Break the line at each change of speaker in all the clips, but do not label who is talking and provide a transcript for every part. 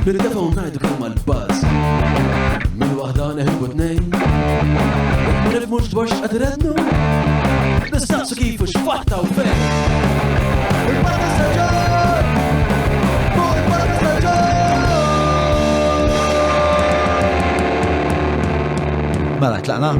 Nirtefgħu ngħidu kemm għall-buzz. Minn waħda neħbu tnejn. Jekk ma nifhmux dwar x'qed irennu, nistaqsu kif u x'fatta u fejn. Il-podcast ta' John! Fuq il-podcast ta' John!
Mela, tlaqna?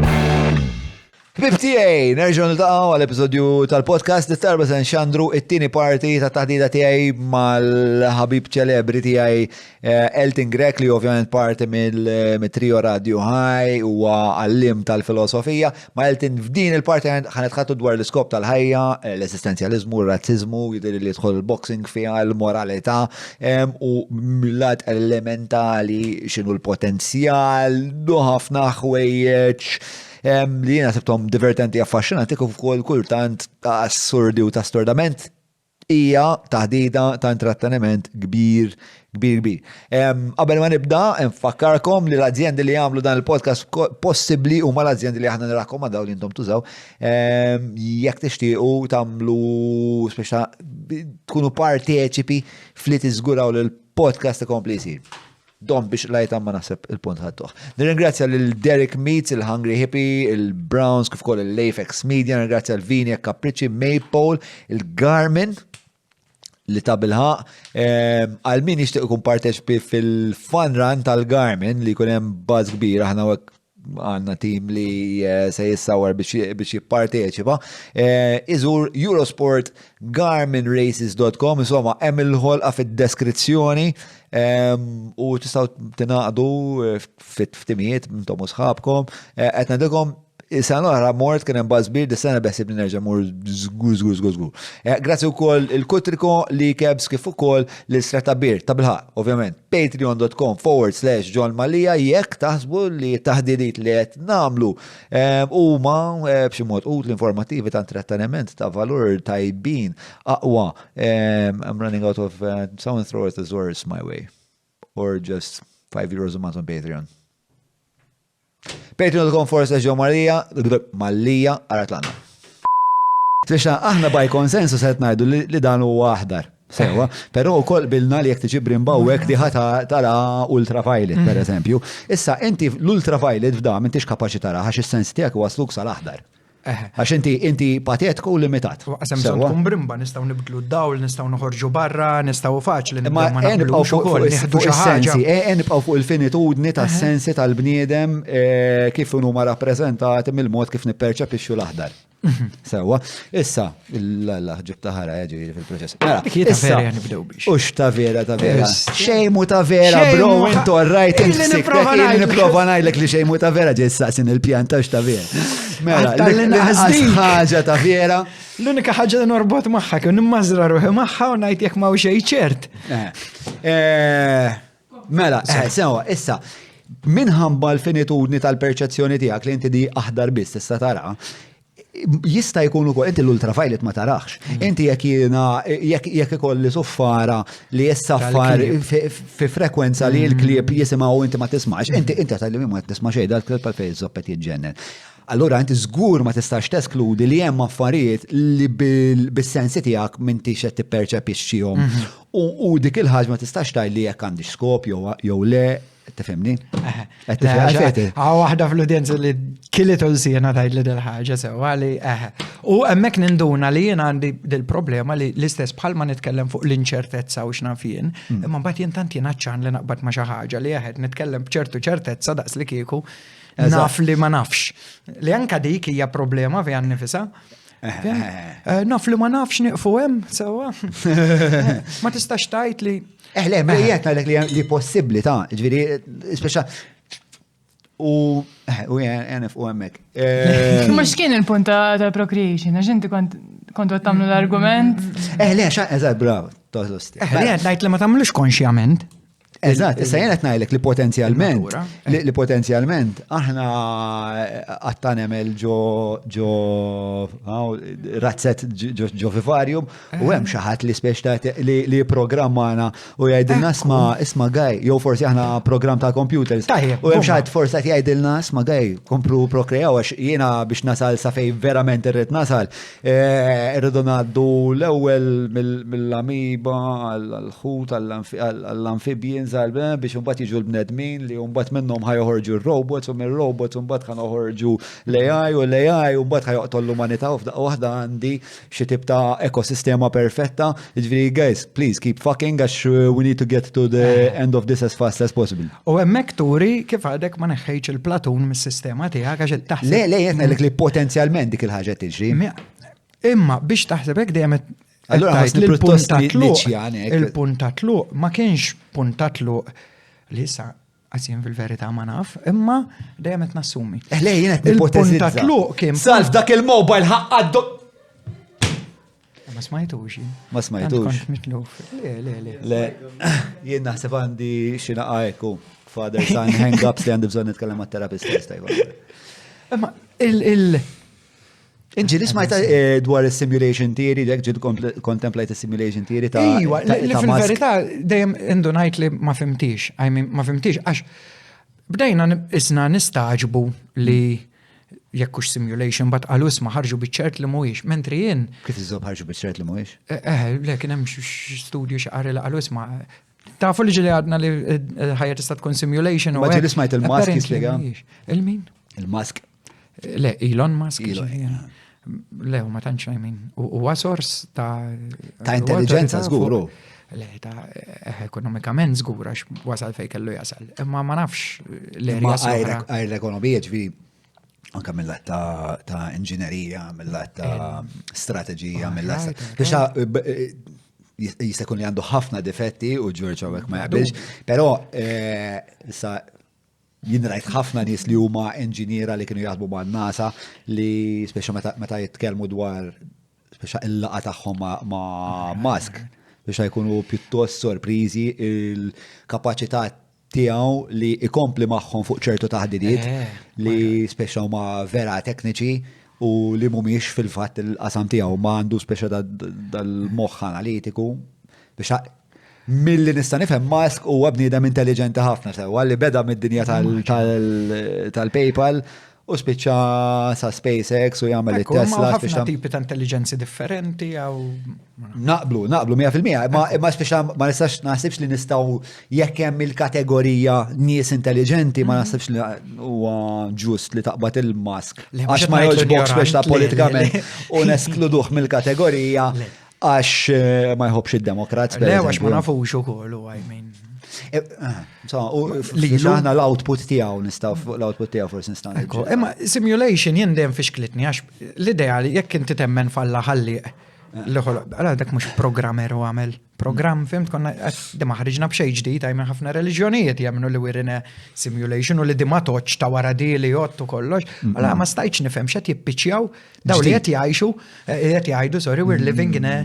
Ħbieb tiegħi, nerġgħu niltaqgħu għal episodju tal-podcast li darba se nxandru it-tieni parti ta' taħdida tiegħi mal-ħabib ċelebri tiegħi eh, Elton Grech li ovvjament parti mill-trio Radio High huwa għallim tal-filosofija. Ma Elton f'din il-parti ħanetħattu dwar l-iskop tal-ħajja, eh, l-esistenzjaliżmu, r-razziżmu, jidher li jidħol il-boxing fiha, l-moralità u mill-lat elementali x'inhu l-potenzjal, ħafna ħwejjeġ li jiena sibthom divertenti affaxxinanti kif ukoll kultant ta' assurdi u ta' stordament hija taħdida ta' intratteniment kbir, kbir, kbir. Qabel ma nibda, nfakkarkom li l-azjendi li jagħmlu dan il-podcast possibbli huma l-azjendi li aħna nirrakkomandaw li intom tużaw. Jekk tixtiequ tagħmlu speċa tkunu parteċipi fli tiżguraw li l-podcast ikompli jsir. Dom biex lajta ma naħseb il-punt ħadtuh. Nirringrazzja lil Derek Meets, il-Hungry Hippie, il-Browns, kif ukoll il-Lafex Media, nirringrazzja l-Vini Capricci, Maypole, il-Garmin, li ta' bilħaq. Ehm, għal min jixtieq ikun parteċipi fil-fun run tal-Garmin li jkun hemm buzz kbir aħna għanna tim li eh, se jissawar biex jipparteċipa. Eh, iżur Eurosport garminraces.com, insomma, hemm il-ħolqa fid-deskrizzjoni ehm, u tistgħu tingħaqdu eh, fit-ftimijiet intom u sħabkom. Qed ngħidilkom Is-sena l-oħra mort kien hemm buzz kbir, dis-sena beħsibni nerġa' mur żgur żgur żgur żgur. Grazzi wkoll il-Kutriko li kebs kif ukoll l-Stretta Bir ta' bilħaq, ovvjament. Patreon.com forward slash John Mallia jekk taħsbu li t-taħdidiet li qed nagħmlu ehm, huma eh, b'xi mod utli informattivi ta' intratteniment ta' valur tajbin aqwa. Ehm, I'm running out of uh, someone throw a thesaurus my way or just 5 euros a month on Patreon. Patreon.com forward slash John Mallia, Mallia, ara tlaqna. Tfixna, aħna by consensus qed ngħidu li dan huwa aħdar. Sewa, però wkoll bilna li jekk tiġi brimbawek diħa tara ultraviolet, per eżempju. Issa, inti l-ultraviolet f'da m'intix kapaċi tara għax is-sens tiegħek wasluk sal-aħdar. Għax inti inti patetku u limitat.
Għasem bżonn tkun brimba, nistgħu nibdlu d-dawl, nistgħu noħorġu barra, nistgħu faċli
Ma nibqgħu fuq is-sensi, e, e, nibqgħu fuq il-finitudni tas-sensi tal-bniedem e, kif huma rappreżentati mill-mod kif nipperċepixxu l-aħdar. Mhm. Sewa, issa, l-alla ġibta ħara eh, ġifieri fil-proċess. Mela,
ta' vera nibdew biex.
Ux ta' vera, ta' vera. Xejmu ta' vera, bro, intu rajt.
Illi
nipprova ngħidlek li xejmu ta' vera ġej saqsin il-pjanta ta' vera. Mela, l-inqas ħaġa ta' vera.
L-unika ħaġa li norbot magħha kien nimmażra ruħi magħha u ngħid jekk ma xejn ċert.
Eh. Eh, mela, eh, sewa, issa, minħabba l-finitudni tal-perċezzjoni tiegħek li inti di aħdar biss tista' tara, jista' jkun ukoll inti l-ultraviolet ma tarax. Mm. Inti jekk jiena jekk ikolli suffara li jessaffar fi frekwenza li l-klieb mm. jisimgħu inti ma tismax, inti inti tgħidli ma tisma' xejn dal-klieb għalfejn żoppet jiġġennen. Allura inti żgur ma tistax teskludi li hemm affarijiet li bis-sensi tiegħek m'intix qed tipperċepixxihom. Mm-hmm. U dik il-ħaġa ma tistax tgħid li jekk għandix skop jew le Tifhimni?
Għaw waħda fl-udjenza li kilit u l-sena tgħid li dil-ħaġa sewa li eħe. U hemmhekk ninduna li jien għandi dil-problema li l-istess bħalma nitkellem fuq l-inċertezza u x'naf jien, mm. imma mbagħad jien tant jien ċan li naqbad ma' xi ħaġa li eħed nitkellem b'ċertu ċertezza daqs li kieku naf li ma nafx. Li anka dik hija problema fiha nnifisha. Eh, naf li ma nafx nieqfu hemm sewwa. Ma tistax tgħid li
Eh, le, ma jgħet ngħidlek li possibbli ta' ġifieri, speċa u eh, u jgħen u hemmhekk.
Eh, ma x'kien il-punt tal-procreation, għax inti kont kontu qed tagħmlu l-argument.
Eh, le, xa, eżatt, bravo, toħlosti.
Eh, le, ngħid li ma tagħmlux konxjament.
Eżatt, issa jien qed ngħidlek li potenzjalment, li potenzjalment aħna għatta nemel ġo ġo razzett ġo vivarium U hemm xi ħadd li spex ta' li jipprogrammana u jgħidilna isma' isma' gaj, jew forsi aħna programm ta' computers. U hemm xi ħadd forsi qed jgħidilna isma' gaj, komplu prokrejaw għax jiena biex nasal sa fejn verament irrid nasal. Eh, irridu ngħaddu l-ewwel mill-amiba għall-ħut għall-amphibians. l-aliens għal eh, biex imbagħad jiġu l-bnedmin li mbagħad minnhom ħa joħorġu r-robots u mir-robots mbagħad ħa noħorġu l-AI u l-AI u mbagħad ħa joqtol l-umanità u f'daqqa waħda għandi xi tip ta' ekosistema perfetta. Jiġifieri guys, please keep fucking għax uh, we need to get to the eh. end of this as fast as possible.
U hemmhekk turi kif għadek ma neħħejx il-Platun mis-sistema tiegħek għax
taħseb. Le, le, jien ngħidlek li potenzjalment dik il-ħaġa tiġri.
Imma biex taħseb hekk dejjem
Allura ħassni pjuttost
Il-punt ta' tluq ma kienx punt ta' tluq li issa għax jien fil-verità ma naf, imma dejjem qed nassumi.
Eh, le, jien qed
Il-punt ta' tluq kien.
Salv dak il-mobile ħaqqa
Ma smajtux.
Ma smajtux.
Kont mitluf. Le, le, le.
Le, jien naħseb għandi xi naqa ekku. Father son hang-ups li għandi bżonn nitkellem mat-terapista jista' jkun.
Imma il-
Inġi li smajta eh, dwar il-simulation theory, ġek ġid contemplate il-simulation theory ta'
Iwa, li fil-verità dejjem indunajt li ma fimtix, I mean, ma fimtix, għax bdejna isna nistaġbu li jekk hux simulation, but qalu isma' ħarġu biċ-ċert li mhuwiex, mentri jien.
Kif iżob ħarġu biċ-ċert li mhuwiex?
Eh, eh, le kien hemm studju xi qari li qalu isma' Tafu li ġili għadna li ħajja tista' tkun simulation.
Ma ġili smajt il-Musk jispjega.
Il-min?
Il-Musk.
Le, Elon Musk. Le, ma tantx I mean. Huwa sors ta'
Ta' intelligenza żgur.
Le, ta' eh, ekonomikament żgur għax wasal fej kellu jasal. Imma ma nafx
l-erja. Għajr l-ekonomija ġifieri anka mill-lat ta' inġinerija, mill-lat ta' eh. strateġija, mill-lat ta' Biex eh, jista' jkun li għandu ħafna difetti u Ġorġ hawnhekk ma jaqbilx, però eh, issa jien rajt ħafna nies li huma inġiniera li kienu jaħdmu ma' NASA li speċa meta jitkellmu dwar speċa il-laqa tagħhom ma' Musk biex jkunu pjuttost sorpriżi il-kapaċità tiegħu li ikompli magħhom fuq ċertu taħdidiet eh, li speċa huma vera tekniċi u li mhumiex fil-fatt il-qasam tiegħu ma għandu speċa dal-moħħ analitiku biex milli nista' nifhem Musk huwa bniedem intelligenti ħafna sewwa li beda mid-dinja tal-PayPal U spiċċa sa SpaceX u jagħmel it-Tesla.
Ħafna tipi ta' intelligenzi differenti għaw.
Naqblu, naqblu 100%, ma imma spiċċa ma nistax naħsibx li nistgħu jekk hemm il-kategorija nies intelligenti ma mhm. naħsibx li huwa ġust li taqbad il-mask. Għax ma jogħġbokx biex ta' politikament u neskluduh mill-kategorija għax eh, ma jħobbx id-Demokrats.
Le, għax ma nafux ukoll, I mean.
Eh, eh, u li aħna l-output tiegħu nistgħu fuq l-output tiegħu forsi nistgħu.
Imma simulation jien dejjem fixklitni għax l-idea li jekk inti temmen falla ħalliq li ħoloq, għala dak mhux programmer u għamel program, fimt, konna dima ħriġna b'xejn ġdid, għajmen ħafna reliġjonijiet jemmnu li we're in a simulation u li dima toċ ta' wara di li jott u kollox, għala ma stajtx nifhem x'qed jippiċjaw Daw li qed jgħixu, eh, qed jgħidu, sorry, we're living in a,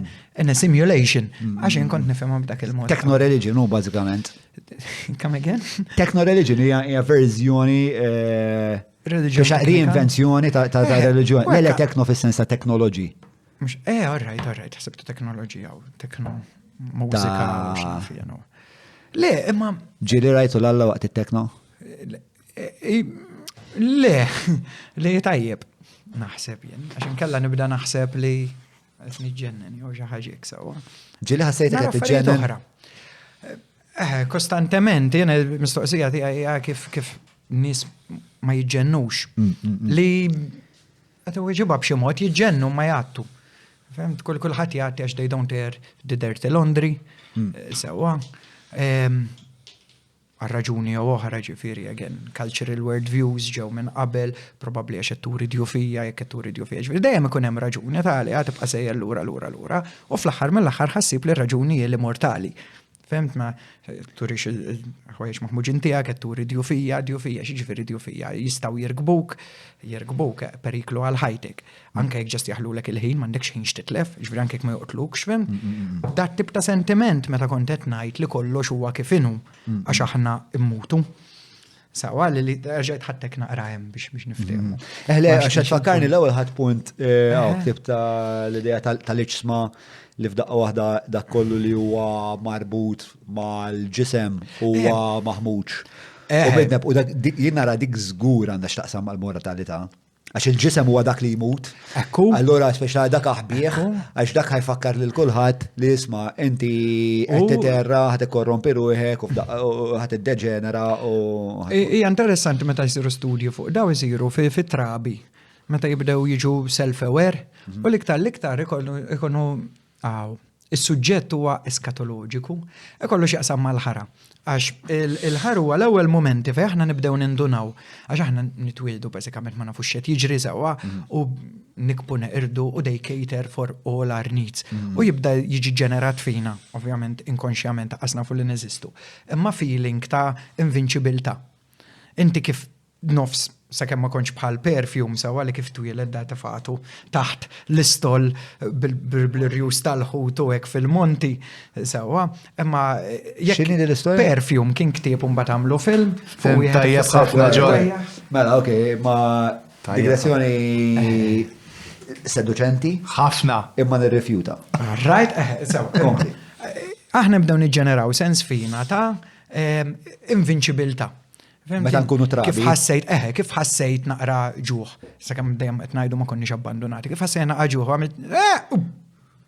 in a simulation. Mm. Għax jien kont nifhimha b'dak il-mod.
Techno-religion hu bażikament.
Come again?
Techno-religion hija verżjoni eh, reinvenzjoni ta' eh, reliġjoni. Le, le techno fis-sens ta' technology.
Mux, eh, all right, all right, ħsibtu teknoloġija u tekno mużika u x'naf Le, imma.
Ġieli rajtu l-alla waqt it-tekno?
Le, li tajjeb, naħseb jien, għax inkella nibda naħseb li qed niġġennen jew xi ħaġa hekk sewwa.
Ġieli ħassejtek qed tiġġennen? Oħra.
Eh, kostantement, jien il-mistoqsija tiegħi hija kif kif nies ma jiġġennux. Mm, mm, mm. Li qed iweġibha b'xi mod jiġġennu ma jgħattu. Fhemt, kull kulħadd jgħatti għax they don't air the dirty laundry, eh, sewwa. Ehm, Għal raġuni jew oħra, ġifieri again, cultural world views ġew minn qabel, probabbli għax qed turi djufija, jekk qed turi djufija. Ġifieri dejjem ikun hemm raġuni ta' għaliha tibqa' sejjer lura lura lura, u fl-aħħar mill-aħħar ħa ssib li r-raġuni hi l-immortali. Fhemt ma turix il-ħwejjeġ maħmuġin tiegħek qed turi djufija, djufija, x'jiġifieri djufija? Jistgħu jirkbuk, jirkbuk, periklu għal ħajtek. Anke jekk ġast jaħlulek il-ħin, m'għandekx ħin x'titlef, ġifieri anke jekk ma joqtlukx, fhimt? Dat tip ta' sentiment meta kont qed ngħid li kollox huwa kif inhu għax aħna mmutu. Sawa li li rġajt ħattek naqra hemm biex biex niftehmu.
Eh le, għax qed tfakkarni l-ewwel ħadd punt eh, ktib ta' l-idea tal-iġsma li f'daqqa waħda dak kollu li huwa marbut mal-ġisem huwa eh. maħmuġ. U bidneb, u jien nara dik żgur għandha x'taqsam mal-mortalità. Għax il-ġisem huwa dak li jmut.
Ekku.
Allura speċa dak aħbieħ, għax dak ħa jfakkar lil kulħadd li isma' inti qed titerra, ħa tikkorrompi ruħek u ħa tiddeġenera u.
Hija interessanti meta jsiru studji fuq daw isiru fit-trabi. Meta jibdew jiġu self-aware u l-iktar l-iktar ikunu Aw, is-suġġett huwa eskatoloġiku, ikollu x'jaqsam mal-ħara. Għax il-ħar huwa l-ewwel mumenti fejn aħna nibdew nindunaw, għax aħna nitwieldu bażikament ma nafux x'qed jiġri sewwa u nikbu neqirdu u they cater for all our needs. U jibda jiġi ġenerat fina, ovvjament inkonxjament qas nafu li neżistu. Imma feeling ta' invinċibilità. Inti kif nofs sakemm ma kontx bħal perfume sewwa li kif twieled da tefatu taħt l-istoll bil-rjus tal-ħut u hekk fil-monti sewwa. Imma
jekk X'inhi l-istorja?
Perfume kien ktieb u mbagħad għamlu film.
Film tajjeb ħafna ġol.
Mela, ok, ma digressjoni seduċenti.
Ħafna.
Imma nirrifjuta.
Right, eh, sewwa.
Kompli.
Aħna nibdew niġġeneraw sens fina ta' invinċibilità.
Meta nkunu trabi.
Kif ħassejt, eħe, kif ħassejt naqra ġuħ. Sakemm dejjem qed ngħidu ma konniex abbandonati. Kif ħassejt naqra ġuħ, għamilt, eh,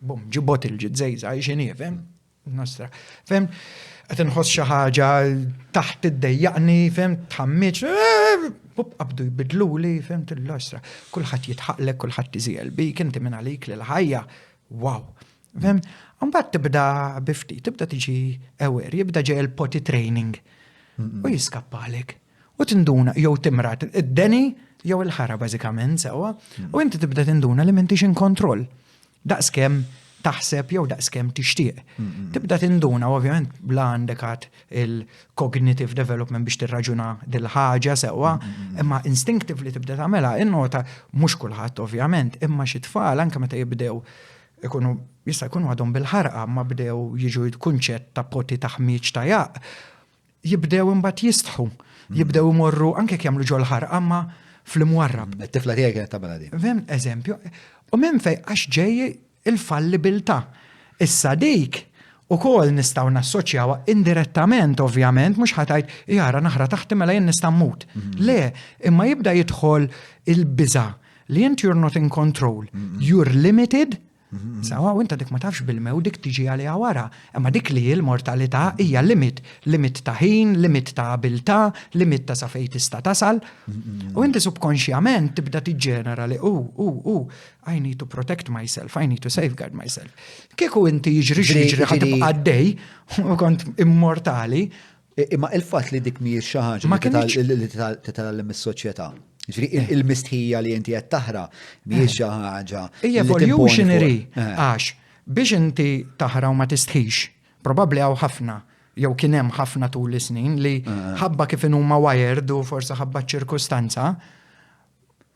bum, ġi botil ġi żejża, x'inhi, fem? Nostra. Fem, qed inħoss xi ħaġa taħt iddejjaqni, fem, tħammiġ, eh, bup, qabdu jbidluli, fem, til-lostra. Kulħadd jitħaqlek, kulħadd iżiel bik, inti minn għalik lil ħajja. Wow. Fem? Mbagħad tibda bifti, tibda tiġi aware, jibda ġej il-potty training. U jiskappalek. U tinduna jew timrat id-deni jew il-ħara bażikament sewwa. U inti tibda tinduna li m'intix in kontroll. Daqskemm taħseb jew daqskemm tixtieq. Tibda tinduna ovvjament bla għandek għad il-cognitive development biex tirraġuna dil-ħaġa sewwa, imma instinctively tibda tagħmilha, innota mhux kulħadd ovvjament, imma xi tfal anke meta jibdew ikunu jista' jkunu għadhom bil-ħarqa ma bdew jiġu kunċett ta' poti ta' ħmieġ ta' jaq, jibdew imbagħad jistħu, jibdew imorru anke jekk jagħmlu ġol-ħarqa ma fl-imwarrab.
It-tifla tiegħi kienet tagħmilha din.
Fem eżempju, u minn fejn għax ġej il-fallibilità. Issa dik ukoll nistgħu nassoċjawha indirettament ovvjament, mhux ħa tgħid jara naħra taħti mela jien nista' mmut. Le, imma jibda jidħol il-biża' li int you're not in control, you're limited, Sawa, u inta dik ma tafx bil-mew dik tiġi għaliha wara. Imma dik li l-mortalità hija limit, limit ta' ħin, limit ta' abilità, limit ta' sa fejn tista' tasal. U inti subkonxjament tibda tiġġenera li u, u, u, I need to protect myself, I need to safeguard myself. Kieku inti jiġri x'jiġri ħa tibqa' għaddej u kont immortali.
Imma il-fatt li dik mhijiex xi ħaġa li titgħallem mis-soċjetà. Ġifieri il-mistħija li inti qed taħra mhijiex xi ħaġa.
Hija evolutionary għax biex inti taħra u ma tistħix, probabbli hawn ħafna jew kien hemm ħafna tul is-snin li ħabba kif inhuma wired u forsi ħabba ċ-ċirkustanza,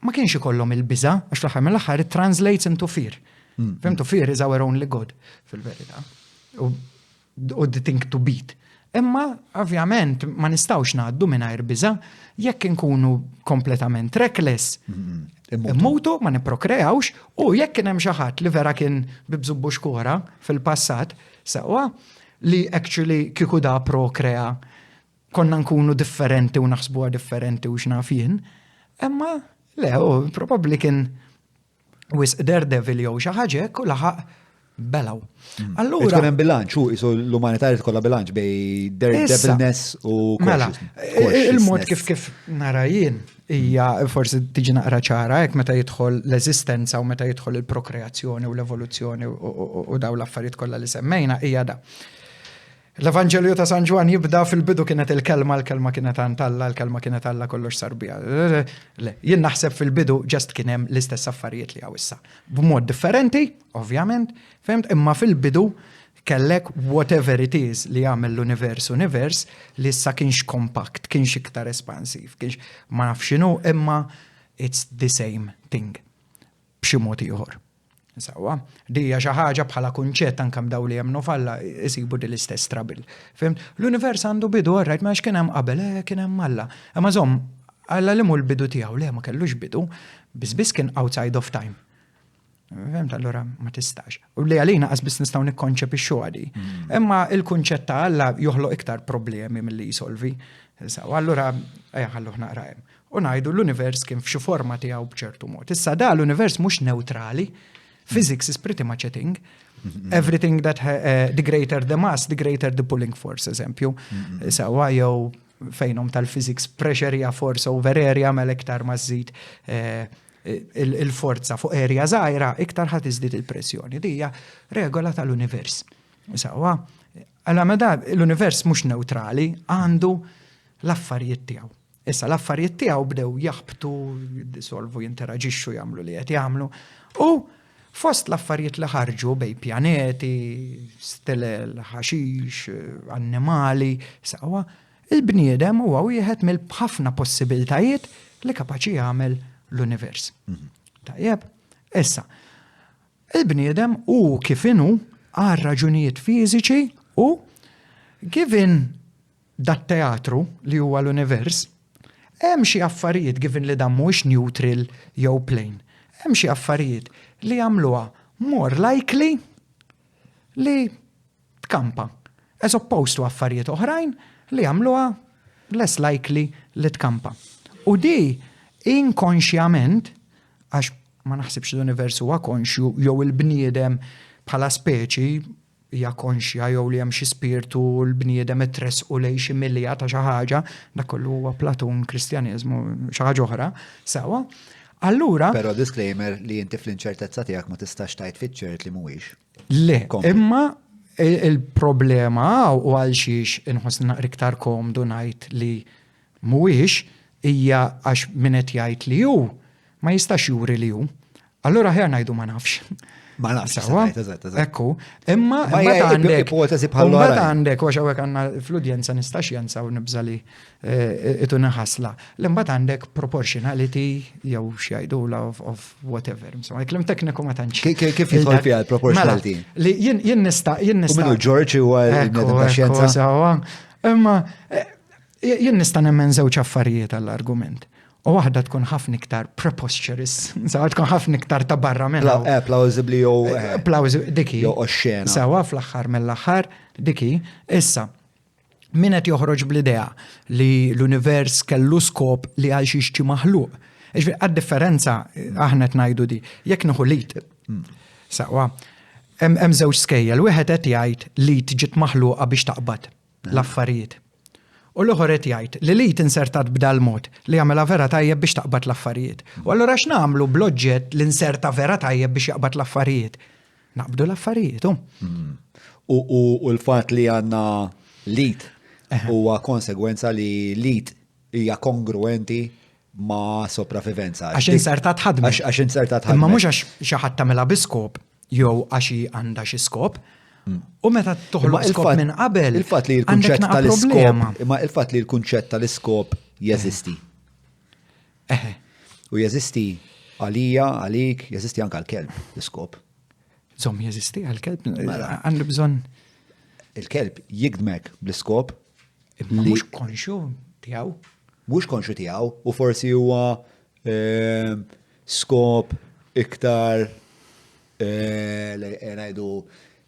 ma kienx ikollhom il-biża, għax fl-aħħar mill-aħħar it translates into fear. Mm. Fimtu fear is our only god fil-verità. U the thing to beat. Imma ovvjament ma nistgħux ngħaddu mingħajr biża jekk inkunu kompletament reckless. Mm-hmm. Immutu ma nipprokreawx u jekk kien hemm xi ħadd li vera kien bibżubbu xkora fil-passat sewwa li actually kieku da prokrea konna nkunu differenti u naħsbuha differenti u x'naf jien, imma le, u probabbli kien wisq daredevil jew xi ħaġa hekk u laħaq belaw.
Mm. Allura. Tkun hemm bilanċ, u isu l-umanità jrid kollha bilanċ bej daredevilness u
Mela, il-mod kif kif nara jien hija forsi tiġi naqra ċara hekk meta jidħol l-eżistenza u meta jidħol il-prokreazzjoni u l-evoluzzjoni u daw l-affarijiet kollha li semmejna hija da. L-Evanġelju ta' San Ġwann jibda fil-bidu kienet il-kelma, l-kelma kienet għand Alla, l-kelma kienet Alla kollox sar biha. Le, jien naħseb fil-bidu ġast kien hemm l-istess affarijiet li hawn issa. B'mod differenti, ovvjament, fhimt, imma fil-bidu kellek whatever it is li jagħmel l-univers univers li issa kienx kompakt, kienx iktar espansiv, kienx ma nafx x'inhu, imma it's the same thing b'xi mod ieħor. Sewwa, di hija xi ħaġa bħala kunċett anke daw li jemmnu f'Alla isibu din l-istess trouble. Fhimt? L-univers għandu bidu, all right, ma x'kien hemm qabel, eh, kien hemm Alla. Imma żomm, Alla li mhu l-bidu tiegħu, le ma kellux bidu, biss biss kien outside of time. Fhimt, allura ma tistax. U li għalina qas biss nistgħu nikkonċepixxuha di. Mm. Imma il-kunċett ta' Alla joħloq iktar problemi milli jisolvi. Sewwa, allura ejja ħalluh naqra hemm. U ngħidu l-univers kien f'xi forma tiegħu b'ċertu mod. Issa da l-univers mhux neutrali. Physics is pretty much a thing. Everything that uh, the greater the mass, the greater the pulling force, eżempju. Sawa jew fejnhom tal-physics pressure hija force over area mela iktar ma żżid eh, il-forza fuq area żgħira iktar ħadd iżdid il-pressjoni. Dija regola tal-univers. Sawa, għala meta l-univers mhux neutrali għandu l-affarijiet tiegħu. Issa l-affarijiet tiegħu bdew jaħbtu, jiddisolvu, jinteraġixxu, jagħmlu li qed jagħmlu. U fost l-affarijiet li ħarġu bej pjaneti, stelel, ħaxix, annimali, sawa, il-bniedem huwa wieħed mill-ħafna possibiltajiet li kapaċi jagħmel l-univers. Mhm. Tajjeb, issa, il-bniedem hu kif inhu għal raġunijiet fiżiċi u given dat-teatru li huwa l-univers, hemm xi affarijiet, given li dan mhuwiex neutral jew plain, hemm xi affarijiet li jagħmluha more likely li tkampa, as opposed to affarijiet oħrajn li jagħmluha less likely li tkampa. U di inkonxjament, għax ma naħsibx l-univers huwa konxju jew il-bniedem bħala speċi hija konxja jew li hemm xi spirtu l-bniedem qed tressqu lejn xi milja ta' xi ħaġa, dak kollu huwa Platun, Kristjaneżmu, xi ħaġa oħra, sewwa. Allura.
Però disclaimer li inti fl-inċertezza tiegħek ma tistax tgħid fiċ-ċert li mhuwiex.
Le, imma il-problema u għal xiex inħossni naqra iktar komdu ngħid li mhuwiex hija għax min qed jgħid li hu ma jistax juri li hu. Allura aħjar ngħidu ma nafx.
Ma nafx. Sawa? Eżatt,
eżatt. Ekku, imma mbagħad għandek ipotezi bħal Mbagħad għandek għax hawnhekk għandna fl-udjenza nista' xjenza u nibża li eh, ituna ħasla. Li mbagħad għandek proportionality jew x'jgħidula of whatever. Insomma, kliem tekniku ma tantx.
Kif jidħol fiha l-proportionality?
Mela, li jien nista' jien nista'
Minnu George huwa l-bnedem ta' xjenza.
Imma eh, Jien nista' nemmen żewġ affarijiet għall-argument. U waħda tkun ħafna iktar preposterous, sawa tkun ħafna iktar ta' barra minn.
Eh, plausibly jew.
Eh, plausibly, diki.
Jew oxxena.
Sawa fl-aħħar mill-aħħar, diki. Issa, min qed joħroġ bl-idea li l-univers kellu skop li għal xiex ġie maħluq. Għad-differenza aħna qed ngħidu di, jekk nieħu lit. Sawa, hemm żewġ skejjel, wieħed qed jgħid li ġiet maħluqa biex taqbad. l-affarijiet. U l-ieħor qed jgħid li l-id insertat b'dal-mod li jagħmilha vera tajjeb biex taqbad l-affarijiet. U allura x'nagħmlu bl-oġġett li nserta vera tajjeb biex jaqbad l-affarijiet? Naqbdu l-affarijiet, hu.
U l-fatt li għandna l-id huwa konsegwenza li l-id hija kongruenti ma' sopravivenza.
Għax insertat ħadmet.
Għax insertat ħadmet.
Imma mhux għax xi ħadd tagħmilha bi skop jew għax hi għandha xi skop. Mm. U meta toħloq skop minn qabel.
Il-fatt li l-kunċett tal-iskop. Imma il-fatt li l-kunċett tal-iskop jeżisti.
Eħe.
U jeżisti għalija, għalik, jeżisti anke għal-kelb l-iskop.
Zom jeżisti għal-kelb, mela. għandu bżonn.
Il-kelb jigdmek bl-iskop
Imma mhux konxju tiegħu.
Mhux konxju tiegħu u forsi huwa ehm, skop iktar eh, eh, ngħidu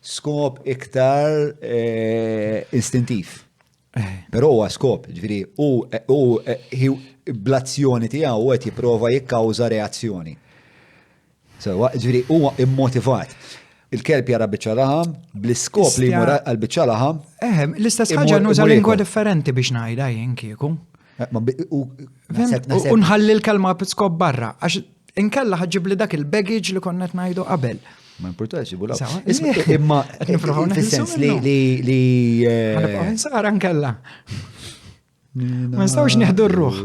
skop iktar eh, istintiv. Però huwa skop, ġifieri u bl-azzjoni tiegħu qed jipprova jikkawża reazzjoni. Sewa, ġifieri huwa immotivat. Il-kelb jara biċċa laħam, bl-iskop li jmur għal biċċa laħam.
Eħe, l-istess ħaġa nuża lingwa differenti biex ngħidha jien kieku.
Eh,
u nħalli l-kelma skop barra, għax inkella ħaġib li dak il-baggage li konna ngħidu qabel.
Ma importax, jibulaw. Imma, fis-sens li li li.
Eh, Sara nkella. Ma nistgħux nieħdu r-ruħ.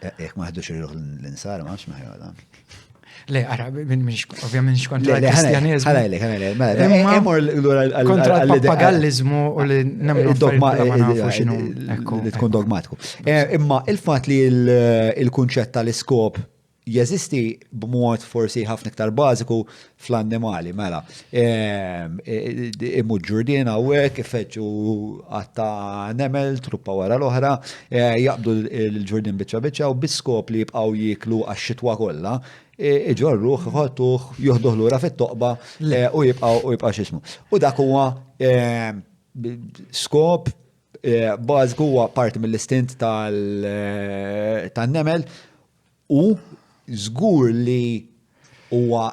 Jekk ma ħdux ir-ruħ l-insara, ma nafx ma ħjola.
Le, ara, ovvjament kontra l-Kristjaneżmu.
Ħalajlek, ħalajlek, mela, imur
lura kontra l-pappagallizmu u li nemlu
dogma li tkun dogmatiku. Eh, imma il-fatt li l-kunċett tal-iskop jeżisti b'mod forsi ħafna iktar bażiku fl-annimali, mela. Ehm, e, e, immu ġurdien hawnhekk ifeġġu għatta nemel, truppa wara l-oħra, e, jaqbdu l-ġurdien biċċa biċċa u biskop li jibqgħu jieklu għax-xitwa kollha, iġorruh, iħottuh, joħduh lura fit-toqba u jibqgħu u jibqa' x'ismu. U dak huwa ehm, skop bażiku huwa parti mill-istint tan-nemel u żgur li huwa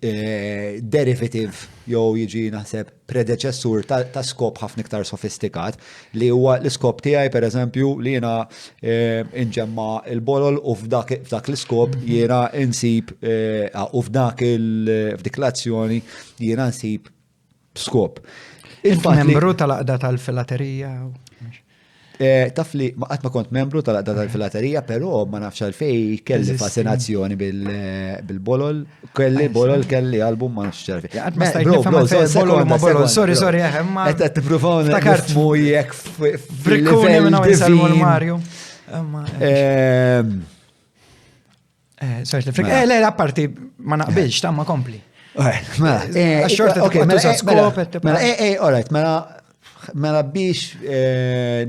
derivative jew jiġi naħseb predeċessur ta' skop ħafna iktar sofistikat li huwa l-iskop tiegħi pereżempju li jiena inġemma l-bolol u f'dak l-iskop jiena insib u f'dak f'dik l-azzjoni jiena nsib skop.
Il-membru tal-aqda tal-filaterija.
Eh, taf li ma qatt ma kont membru tal-aqda tal-filaterija, però ma nafx għalfej kelli fascinazzjoni bil-bolol, kelli bolol, kelli album, ma nafx għalfej.
Qatt ma stajt nifhem għalfej bolol ma bolol, sorry, sorry, eh, ma.
Qed qed tippruvaw nifhmu jekk
Brikkuni minn hawn insalmu l-Mario.
Ehm.
Eh, sorry, mela. eh, le, apparti ma naqbilx, ta' ma kompli.
Mela, eh,
xorta
ok, mela,
tuża skop,
mela, eh, eh, all right, mela, mela biex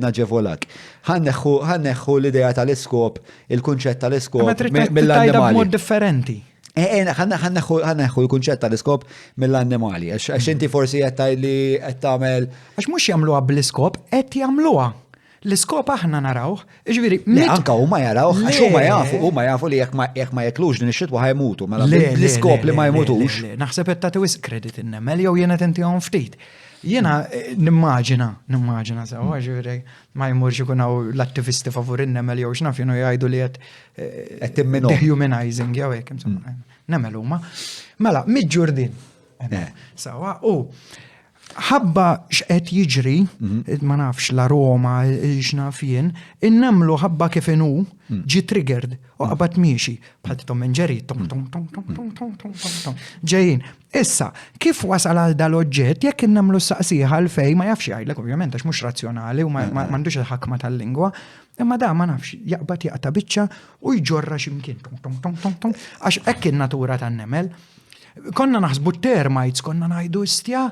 naġevolak. Ħanneħħu l-idea tal-iskop, il-kunċett tal-iskop
mill-annimali. mod differenti.
Ħanneħħu l-kunċett tal-iskop mill-annimali, għax inti forsi qed li qed tagħmel.
Għax mhux jagħmluha bl-iskop, qed jagħmluha. L-iskop aħna narawh, jiġifieri.
Le, anka huma jarawh, għax huma jafu, huma jafu li jekk ma jeklux din ix-xitwa ħajmutu, mela l-iskop li ma jmutux.
Naħseb qed tagħti wisq credit in-nemel jew jiena tintihom ftit. Jiena eh, nimmaġina, nimmaġina sewwa, mm. ġifieri ma jmurx ikun hawn l-attivisti favur in-nemel jew x'naf jienu jgħidu li qed
eh, qed
dehumanizing jew hekk insomma. Mm. Nemel huma. Mela, mid-ġurdin. Eh. Sewwa, u Ħabba x'qed jiġri, ma nafx l-aroma, x'naf jien, in-nemlu ħabba kif inhu ġie triggered u qabad miexi bħal Tom and Jerry, tom tom tom tom tom tom tom tom tom. Ġejjin. Issa, kif wasal għal dal-oġġett jekk in-nemlu ssaqsih għalfejn ma jafx jgħidlek ovvjament għax mhux razzjonali u m'għandux il-ħakma tal-lingwa, imma da ma nafx jaqbad jaqta' biċċa u jġorra x'imkien tom tom tom tom tom għax hekk in-natura tan-nemel. Konna naħsbu termites, konna ngħidu istja,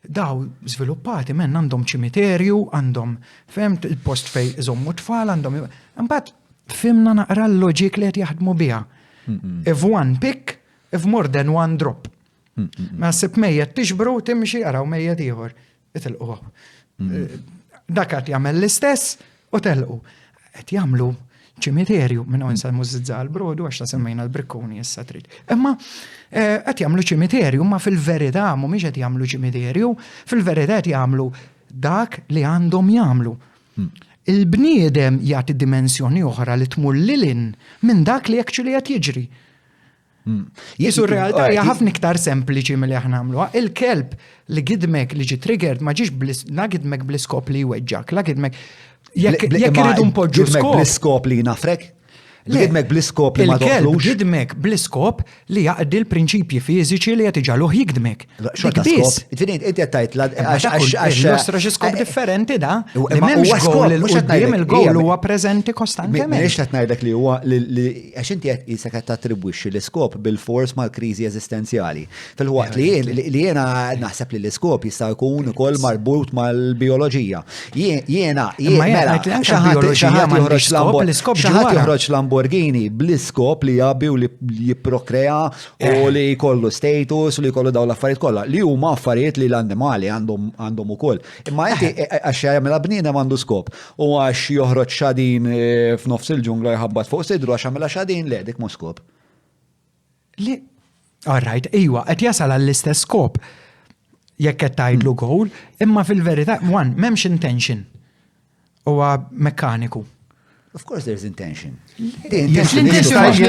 daw żviluppati men għandhom ċimiterju, għandhom femt il-post fej iżommu tfal, għandhom. Imbagħad fimna naqra l-loġik li qed jaħdmu biha. If one pick, if more than one drop. Ma sib mejjet tixbru, timxi, araw mejjet ieħor. Itilqu. Eh, dak qed jagħmel l-istess u telqu. Qed jagħmlu ċimiterju minn hawn sa mużizza għal brodu għax ta' semmejna l-brikkuni issa trid. Imma eh, qed jagħmlu ċimiterju, ma fil-verità mhumiex qed jagħmlu ċimiterju, fil-verità qed jagħmlu dak li għandhom jagħmlu. Hmm. Il-bniedem jagħti dimensjoni oħra li tmur lilin minn dak li actually qed jiġri. Jisu r-realtà hija ħafna iktar sempliċi milli aħna nagħmluha. Il-kelb li gidmek li ġi triggered ma ġiex la gidmek bl-iskop li jweġġak, la gidmek jekk iridu npoġġu
skop. Bl-iskop li jnafrek? Gidmek bl-iskop li ma
Il-kelb gidmek bl-iskop li jaqdi l-prinċipji fiżiċi li qed iġagħluh jigdmek.
Xorta skop. Ġifieri inti qed tgħid
għax xi skop differenti da. Li m'hemmx goal il-qudiem il-goal huwa preżenti kostantement.
Mhix qed ngħidlek li huwa li Għax inti qed qisek qed tattribwixxi l-iskop bilfors mal-kriżi eżistenzjali. Filwaqt li li jiena naħseb li l-iskop jista' jkun ukoll marbut mal-bijoloġija. Jiena mela xi ħadd joħroġ Lamborghini bl-iskop li jgħabbi u li jipprokrea u li jkollu status u li jkollu dawn l-affarijiet kollha li huma affarijiet li l-annimali għandhom ukoll. Imma inti għax jagħmilha bniedem għandu skop. U għax joħroġ xadin eh, f'nofs il-ġungla jħabbat fuq sidru għax għamilha xadin le dik mhux skop.
Li All right, iwa, qed jasal għall-istess skop jekk qed tgħidlu hmm. goal, imma fil-verità, one, m'hemmx intention. Huwa mekkaniku.
Of course there's intention.
L-intention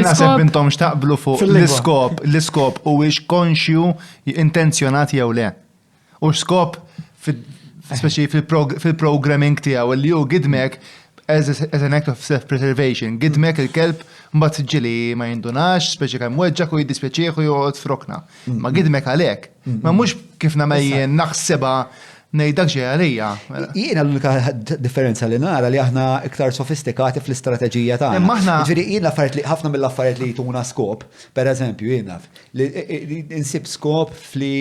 naħseb intom xtaqblu fuq l-iskop, l-iskop u ix konxju intenzjonat jew le. U x'skop speċi fil-programming tiegħu li hu gidmek as an act of self-preservation. Gidmek il-kelb mbagħad ġieli ma jindunax, speċi kemm weġġak u jiddispjaċih u joqgħod f'rokna. Ma gidmek għalhekk. Ma mhux kif nagħmel jien naħsibha ngħid dak ġej għalija.
Mela. Jiena l-unika differenza li nara li aħna iktar sofistikati fl-istrateġija tagħna.
Imma aħna.
Ġifieri jien l-affarijiet li ħafna mill-affarijiet li jtuna skop, pereżempju jien naf, Li insib skop fli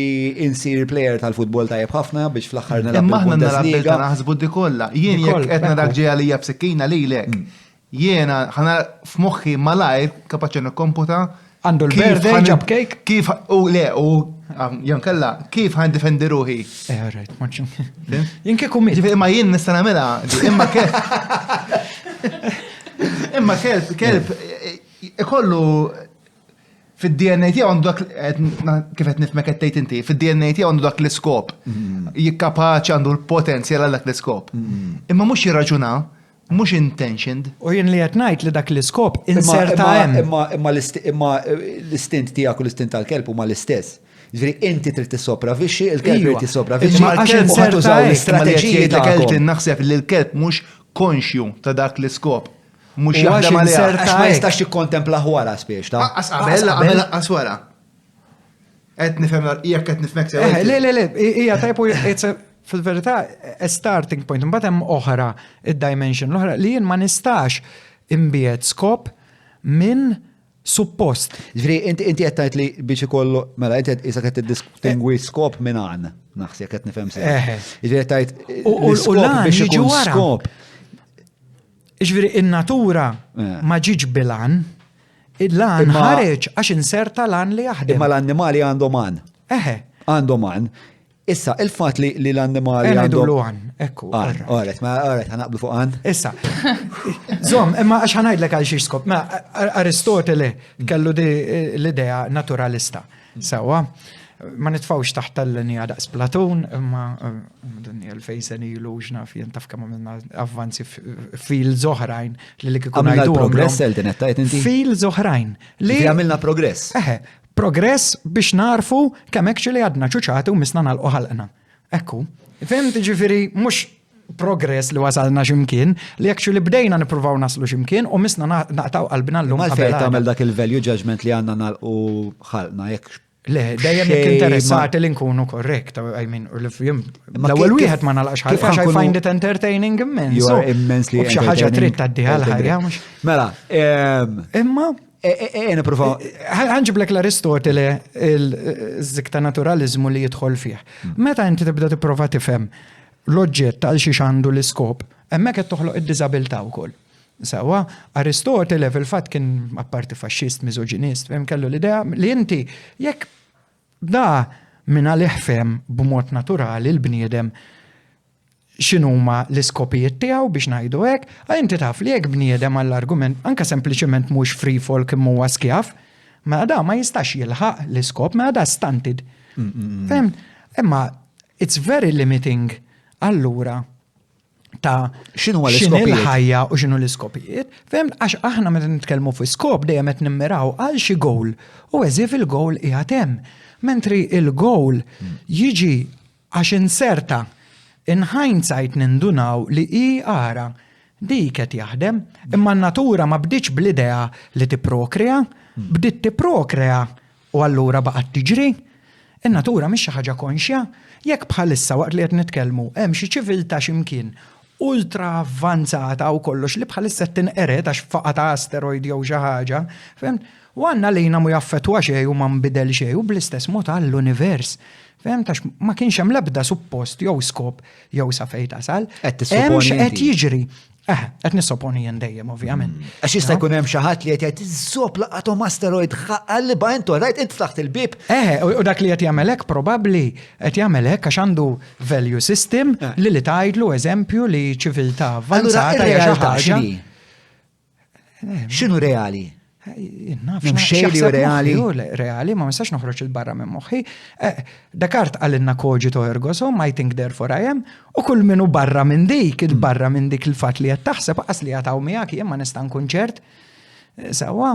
insir player tal-futbol tajjeb ħafna biex fl-aħħar
nilgħab. Imma aħna nara naħsbu di kollha. Jien jekk qed narak ġej għalija b'sikkina lilek. Mm. Jiena ħana f'moħħi malajr kapaċi nikkomputa.
Għandu l-birthday ġab cake?
Kif u le u Jew kella, kif ħan difendi ruħi?
Eh, right, maċ. Jien kieku miet.
Ġifieri imma jien nista' nagħmilha, imma kelb. Imma kelb, kelb ikollu fid-DNA tiegħu għandu dak kif qed nifhmek qed tgħid inti, fid-DNA tiegħu għandu dak l-iskop. Jikkapaċi għandu l-potenzjal għal dak l-iskop. Imma mhux jirraġuna, mhux intentioned.
U jien li qed ngħid li dak l-iskop inserta hemm.
Imma imma imma l-istint tiegħek u l-istint tal-kelb huma l-istess. Ġifieri inti trid tissopravixxi, il-kelb irid jissopravixxi.
Imma għax inserta l-istrateġiji ta' Naħseb li l-kelb mhux konxju ta' dak l-iskop. Mhux jaħdem għalih.
Għax ma jistax jikkontempla wara spiex ta'
Qas qabel, qabel qas wara. Qed nifhem jekk qed nifhmek sew.
Eh, le, le, le, hija tajb fil-verità a starting point. Imbagħad hemm oħra id-dimension l-oħra li jien ma nistax imbiet skop minn suppost.
Ġifieri inti inti qed tgħid li biex ikollu mela inti qed isek qed tiddistingwi skop minn għan, naħseb qed nifhem sew. Ġifieri qed tgħid
U biex ikun skop. Ġifieri in-natura eh. ma ġiġ bilan, il-lan ħareġ għax inserta lan li jaħdem.
Imma l-annimali għandhom għan.
Eħe.
Għandhom għan. Issa, il-fat li l-annimali
eh, għandhom. għan, ekku.
Għaret, ma għaret, ħanaqblu fuq għan.
Issa, zom, imma għax ħanajdlek għal xiex skop, ma Aristotele kellu di l-idea naturalista. Sawa, ma nitfawx taħt tal-linja daqs Platun, imma eh, dunni għalfejn sen ilu x'naf jien taf kemm għamilna avvanzi fields oħrajn li li kieku
ngħidu. Progress Elton qed tgħid inti.
Fields oħrajn.
Li għamilna progress.
Eħe, progress biex narfu kemm actually għadna ċuċati u misna nagħlqu ħalqna. Ekku. Fhimt ġifieri mhux progress li wasalna ximkien, li actually bdejna nippruvaw naslu ximkien u misna naqtaw qalbna llum.
Għalfejn tagħmel dak il-value judgment li għandna nagħlqu ħalqna jekk
Le, dejjem jekk interessati li nkunu korrekt, I mean, u li fjem. L-ewwel wieħed ma nagħlaqx ħalqa għax I find it entertaining immens.
You are immensely
Xi ħaġa trid tgħaddiha l-ħajja mhux.
Mela,
imma
E, niprofa.
Ħanġiblek l-Aristotele il-zik ta' naturalizmu li jidħol fih. Meta inti tibda tipprova tifhem l-oġġett għal xiex għandu l-iskop, hemmhekk qed toħloq id-diżabilità wkoll. Sewwa, Aristotele fil-fatt kien apparti faxxist, miżoġinist, fem kellu l-idea li inti jekk da minn għalih fem b'mod naturali l-bniedem x'inhuma l-iskopijiet tiegħu biex ngħidu hekk, għal inti taf li jekk bniedem għall-argument anke sempliċement mhux free folk imma huwa skjav, mela da ma jistax jilħaq l-iskop, mela da stunted. Fem? Imma it's very limiting allura ta'
x'inhu
x'inhi l-ħajja u x'inhu l-iskopijiet. Fem? Għax aħna meta nitkellmu fuq skop dejjem qed nimmiraw għal xi goal u eżif il-goal qiegħed hemm. Mentri il-goal jiġi Għax inserta, in hindsight nindunaw li hi ara, dik qed jaħdem, imma n-natura ma bdietx bl-idea li tipprokrea, bdiet tipprokrea u allura baqgħet tiġri. In-natura mhix xi ħaġa konxja. Jekk bħalissa waqt li qed nitkellmu hemm xi ċiviltà xi mkien ultra avvanzata u kollox li bħalissa qed tinqered għax faqa' ta' asteroid jew xi ħaġa, fhimt? U għandna lina mhu jaffettwa xejn u ma nbidel xejn u bl-istess mod għall-univers. Fhimt? Għax ma kienx hemm l-ebda suppost jew skop jew sa fejn tasal.
Qed tissoponi
Hemm x'qed jiġri. Eh, qed nissoponi jien dejjem ovvjament.
Mm. Għax jista' jkun hemm xi ħadd li qed jgħid iżob laqathom asteroid ħalliba intu rajt int ftaħt il-bieb.
Eh, u dak li qed jagħmel hekk probabbli qed jagħmel hekk għax għandu value system eh. li li tgħidlu eżempju li ċiviltà avvanzata hija xi ħaġa.
Eh, X'inhu reali?
Naf xejn
li reali.
Reali, ma nistax noħroġ il-barra minn moħħi. Eh, Descartes qalilna cogito ergo sum, I think therefore I am, u kull minu barra minn dik, il-barra minn dik il-fatt li qed taħseb, qas li jataw miegħek jien ma nista' nkun ċert. Eh, sewwa.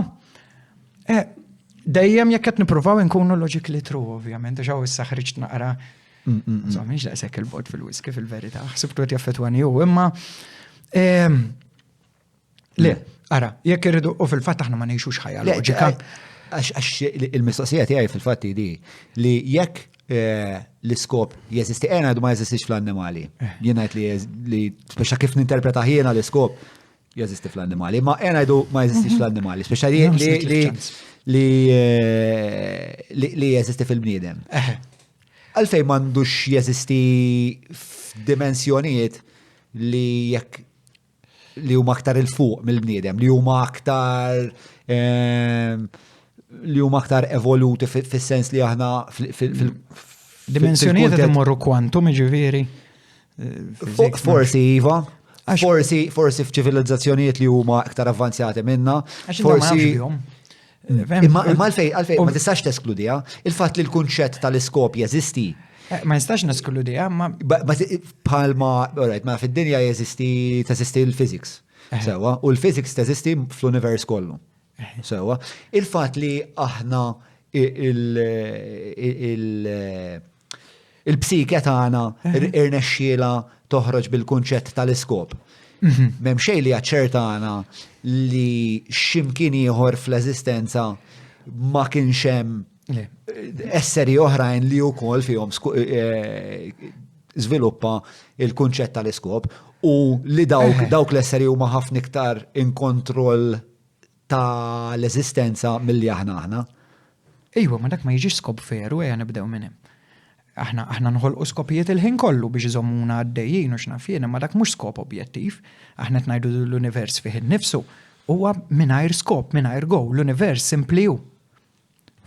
Eh, dejjem jekk qed nippruvaw inkunu logically true, ovvjament, għax hawn issa ħriġt naqra. Mm, mm, mm. Insomma, mhix daqshekk il-bot fil-whisky fil-verità, ħsibtu qed jaffettwani hu, imma ehm, Le, ara, jekk irridu, u fil-fatt aħna ma ngħixux ħajja loġika.
Għax il-mistoqsija tiegħi fil-fatt di li jekk eh, l-iskop jeżisti, għena eh, ma jeżistix fl-annimali. Eh. Jien ngħid li speċa kif ninterpreta jiena l-iskop jeżisti fl-annimali, ma għena jdu ma jeżistix mhm. fl-annimali, speċa li li jeżisti fil-bniedem. Għalfej m'għandux jeżisti f'dimensjonijiet li jekk li huma aktar il fuq mill-bniedem, li huma aktar ehm, li huma aktar evoluti fis-sens li aħna fil-
Dimensjonijiet qed imorru kwantum jiġifieri.
Eh, forsi iva, forsi forsi f'ċivilizzazzjonijiet li huma aktar avvanzjati minna.
Forsi
Imma għalfej, għalfej, ma tistax teskludiha, il-fatt li l-kunċett tal-iskop jeżisti.
Eh, ma nistax neskludiha, ma.
Bħalma, alright, ma fid-dinja jeżisti, teżisti l-physics. Eh. Sewa, u l-physics teżisti fl-univers kollu. Sewa, il-fatt li aħna il-psike tagħna irnexxiela toħroġ bil-kunċett tal-iskop. Mhm. M'hemm xejn li jaċċertana li x'imkien ieħor fl-eżistenza ma kienx hemm esseri oħrajn li wkoll fihom eh, żviluppa il-kunċett tal-iskop u li dawk dawk l-esseri huma ħafna iktar in kontroll ta' l-eżistenza milli aħna aħna.
Ejwa, ma dak ma jiġix skop veru, ejja nibdew minn hemm. Aħna aħna nħolqu skopijiet il-ħin kollu biex iżommuna għaddejjin u x'naf jien, imma dak mhux skop objettiv. Aħna qed ngħidu l-univers fih innifsu huwa mingħajr skop, mingħajr goal, l-univers simpli hu.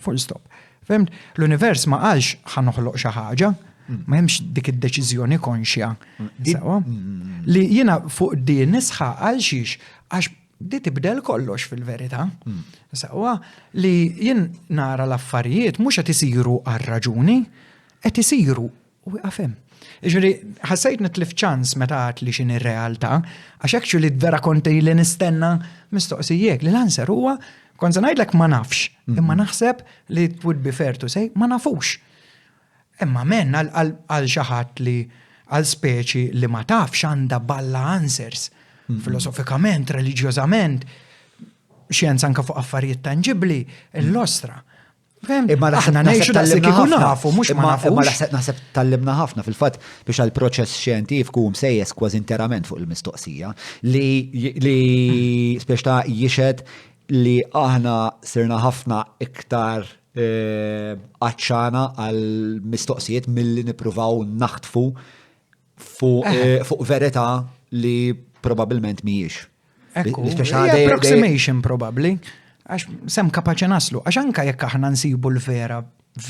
Full stop. Fhimt? L-univers ma qalx ħa noħloq xi ħaġa, mm. ma hemmx dik id-deċiżjoni konxja. Mm. Sewa? Mm. Li jiena fuq din nisħa għal xiex għax di tibdel kollox fil-verità. Sewa li jien nara l-affarijiet mhux qed isiru għal raġuni, qed isiru U wieqaf hemm. Jiġifieri, ħassejt nitlif ċans meta għedt li x'inhi r-realtà, għax actually vera kont ili nistenna mistoqsijiek li l-answer huwa kont se ngħidlek ma nafx, imma naħseb li it would be fair to say ma nafux. Imma men għal xi ħadd li għal speċi li ma tafx għandha balla answers, filosofikament, reliġjożament, xjenza anke fuq affarijiet tanġibbli, l-ostra.
Imma
aħna ngħixu daqs kieku nafu, mhux ma nafu.
Imma naħseb tallimna ħafna fil-fatt biex għal proċess xjentifiku msejjes kważi interament fuq il-mistoqsija li li spiex ta' jixed li aħna sirna ħafna iktar eh, għatxana għal mistoqsijiet milli nippruvaw naħtfu fuq eh, fuq verità li probabilment mhijiex.
Ekku, approximation probably, għax sem kapaċi naslu, għax anka jekk aħna nsibu l-vera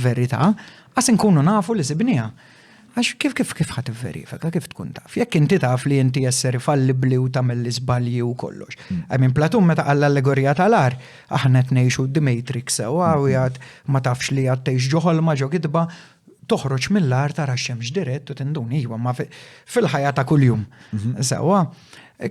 verità, għas nkunu nafu li sibniha. Għax kif kif kif ħat verifika, kif tkun taf? Jekk inti taf li inti esseri fallibli u tagħmel l-iżbalji u kollox. Mm. I mean, Platun meta qal l-allegorija tal-ar, aħna qed ngħixu The Matrix sewa u jgħad ma tafx li għad tgħix ġo ħolma ġo kitba, toħroġ mill-agħar tara x-xemx dirett u tinduna iwa ma fil-ħajja ta' kuljum. Mhm. Sewwa,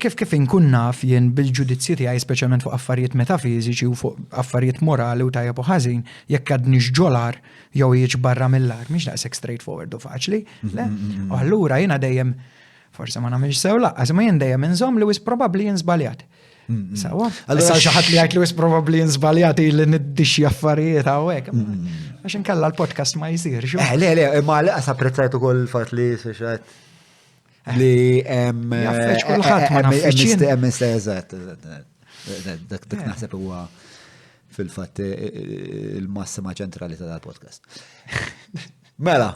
kif kif inkun naf jien bil-ġudizzji tiegħi speċjalment fuq affarijiet metafiżiċi u fuq affarijiet morali u tajjeb u ħażin, jekk għadniex ġolar jew jiġ barra mill-ar, mhix daqshekk straightforward u faċli, le? Mhm, mhm, u allura jiena dejjem forse ma nagħmilx sew laqqas, ma jien dejjem inżomm li wis probabbli jien żbaljat. Sawa. Allura xi ħadd li jgħid li wis probabbli żbaljati li niddixxi affarijiet hawnhekk. Għax inkella l-podcast ma jsirx.
Eh, le, le, imma laqas apprezzajt ukoll il-fatt li xi li hemm.
Jaffeċ kulħadd ma nafx.
Hemm eżatt, dak dak naħseb huwa fil-fatt eh, eh, il-massima ċentrali ta' dal-podcast. Mela,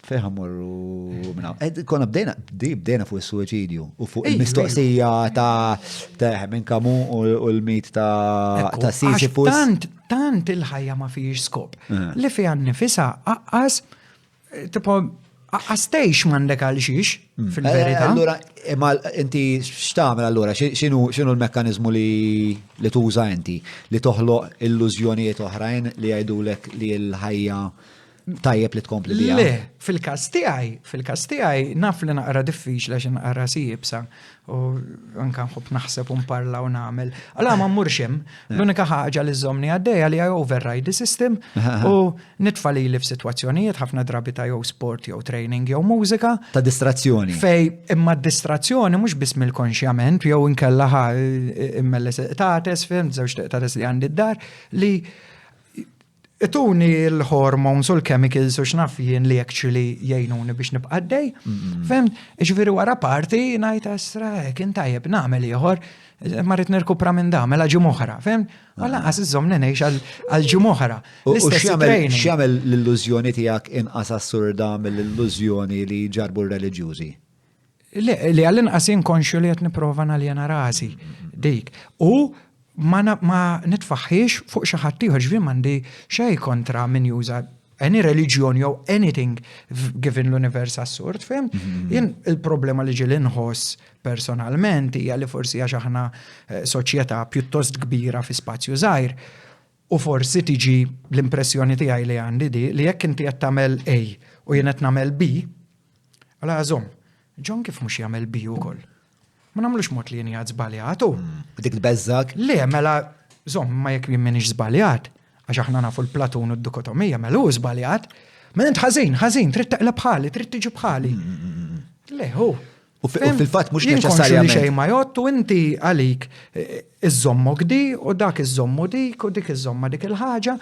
Fejn ħammorru minna? Eh, konna bdejna, di bdejna fuq is-suicidju u fuq il-mistoqsija ta' ta' minn kamu u l-mit ta' ta' Sisyphus.
Tant, tant il-ħajja ma fiex skop. Eh. Li fiha nifisa aqqas, eh, tipo, aqqas tgħix m'għandek għal xiex mm. fil-verità.
Allura, imma inti x'tagħmel allura? X'inhu l-mekkaniżmu li tuża inti li toħloq illużjonijiet oħrajn li jgħidulek li l-ħajja tajjeb li tkompli biha.
Le, fil-każ tiegħi, fil-każ tiegħi naf li naqra diffiċli għax naqra sibsa u anka nħobb naħseb u nparla u nagħmel. Allora ma mmurx hemm. L-unika ħaġa li żommni għaddejja li I override the system u nitfa' lili f'sitwazzjonijiet ħafna drabi ta' jew sport jew training jew mużika.
Ta' distrazzjoni.
Fej imma d-distrazzjoni mhux biss mill-konxjament jew inkella ħa immelles tates, fim, żewġ tates li għandi d-dar li Ituni l-hormones u l-chemicals u x'naf jien li actually jgħinuni biex nibqa' għaddej. Fem, ġifieri wara parti ngħid asra eh, kien tajjeb nagħmel ieħor, ma rrid nirkupra minn da, mela ġimgħa fem? U lanqas iżomm ngħix għal ġimgħa oħra.
U x'jagħmel l-illużjoni tiegħek inqas assurda mill-illużjoni li ġarbu r-reliġjużi?
Le, li għall-inqas jien konxju li qed nipprova naljena rasi dik. U Ma, ma nitfaħħiex fuq xi ħadd ieħor, ġifieri m'għandi xejn kontra min juża any religion jew anything given l-univers assurd, fim? Mhm. Jien il-problema li ġieli nħoss personalment hija li forsi għax aħna eh, soċjetà pjuttost kbira fi spazju żgħir u forsi tiġi l-impressjoni tiegħi li għandi di li jekk inti qed tagħmel A u jien qed nagħmel B, għala żomm, John kif mhux jagħmel B ukoll? Ma nagħmlux mod li jien jgħad żbaljat u.
Hmm, dik tbeżżak?
Le, mela, żomm, ma jekk jien m'iniex żbaljat, għax aħna nafu l-Platun u d-dikotomija, mela hu żbaljat. Mela int ħażin, ħażin, trid teqleb bħali, trid tiġi bħali. Hmm, hmm, Le, hu.
U fil-fatt mhux neċessarjament.
Li xejn ma jgħod u inti għalik eh, iżommok di u dak iżommu dik u dik iżomma dik il-ħaġa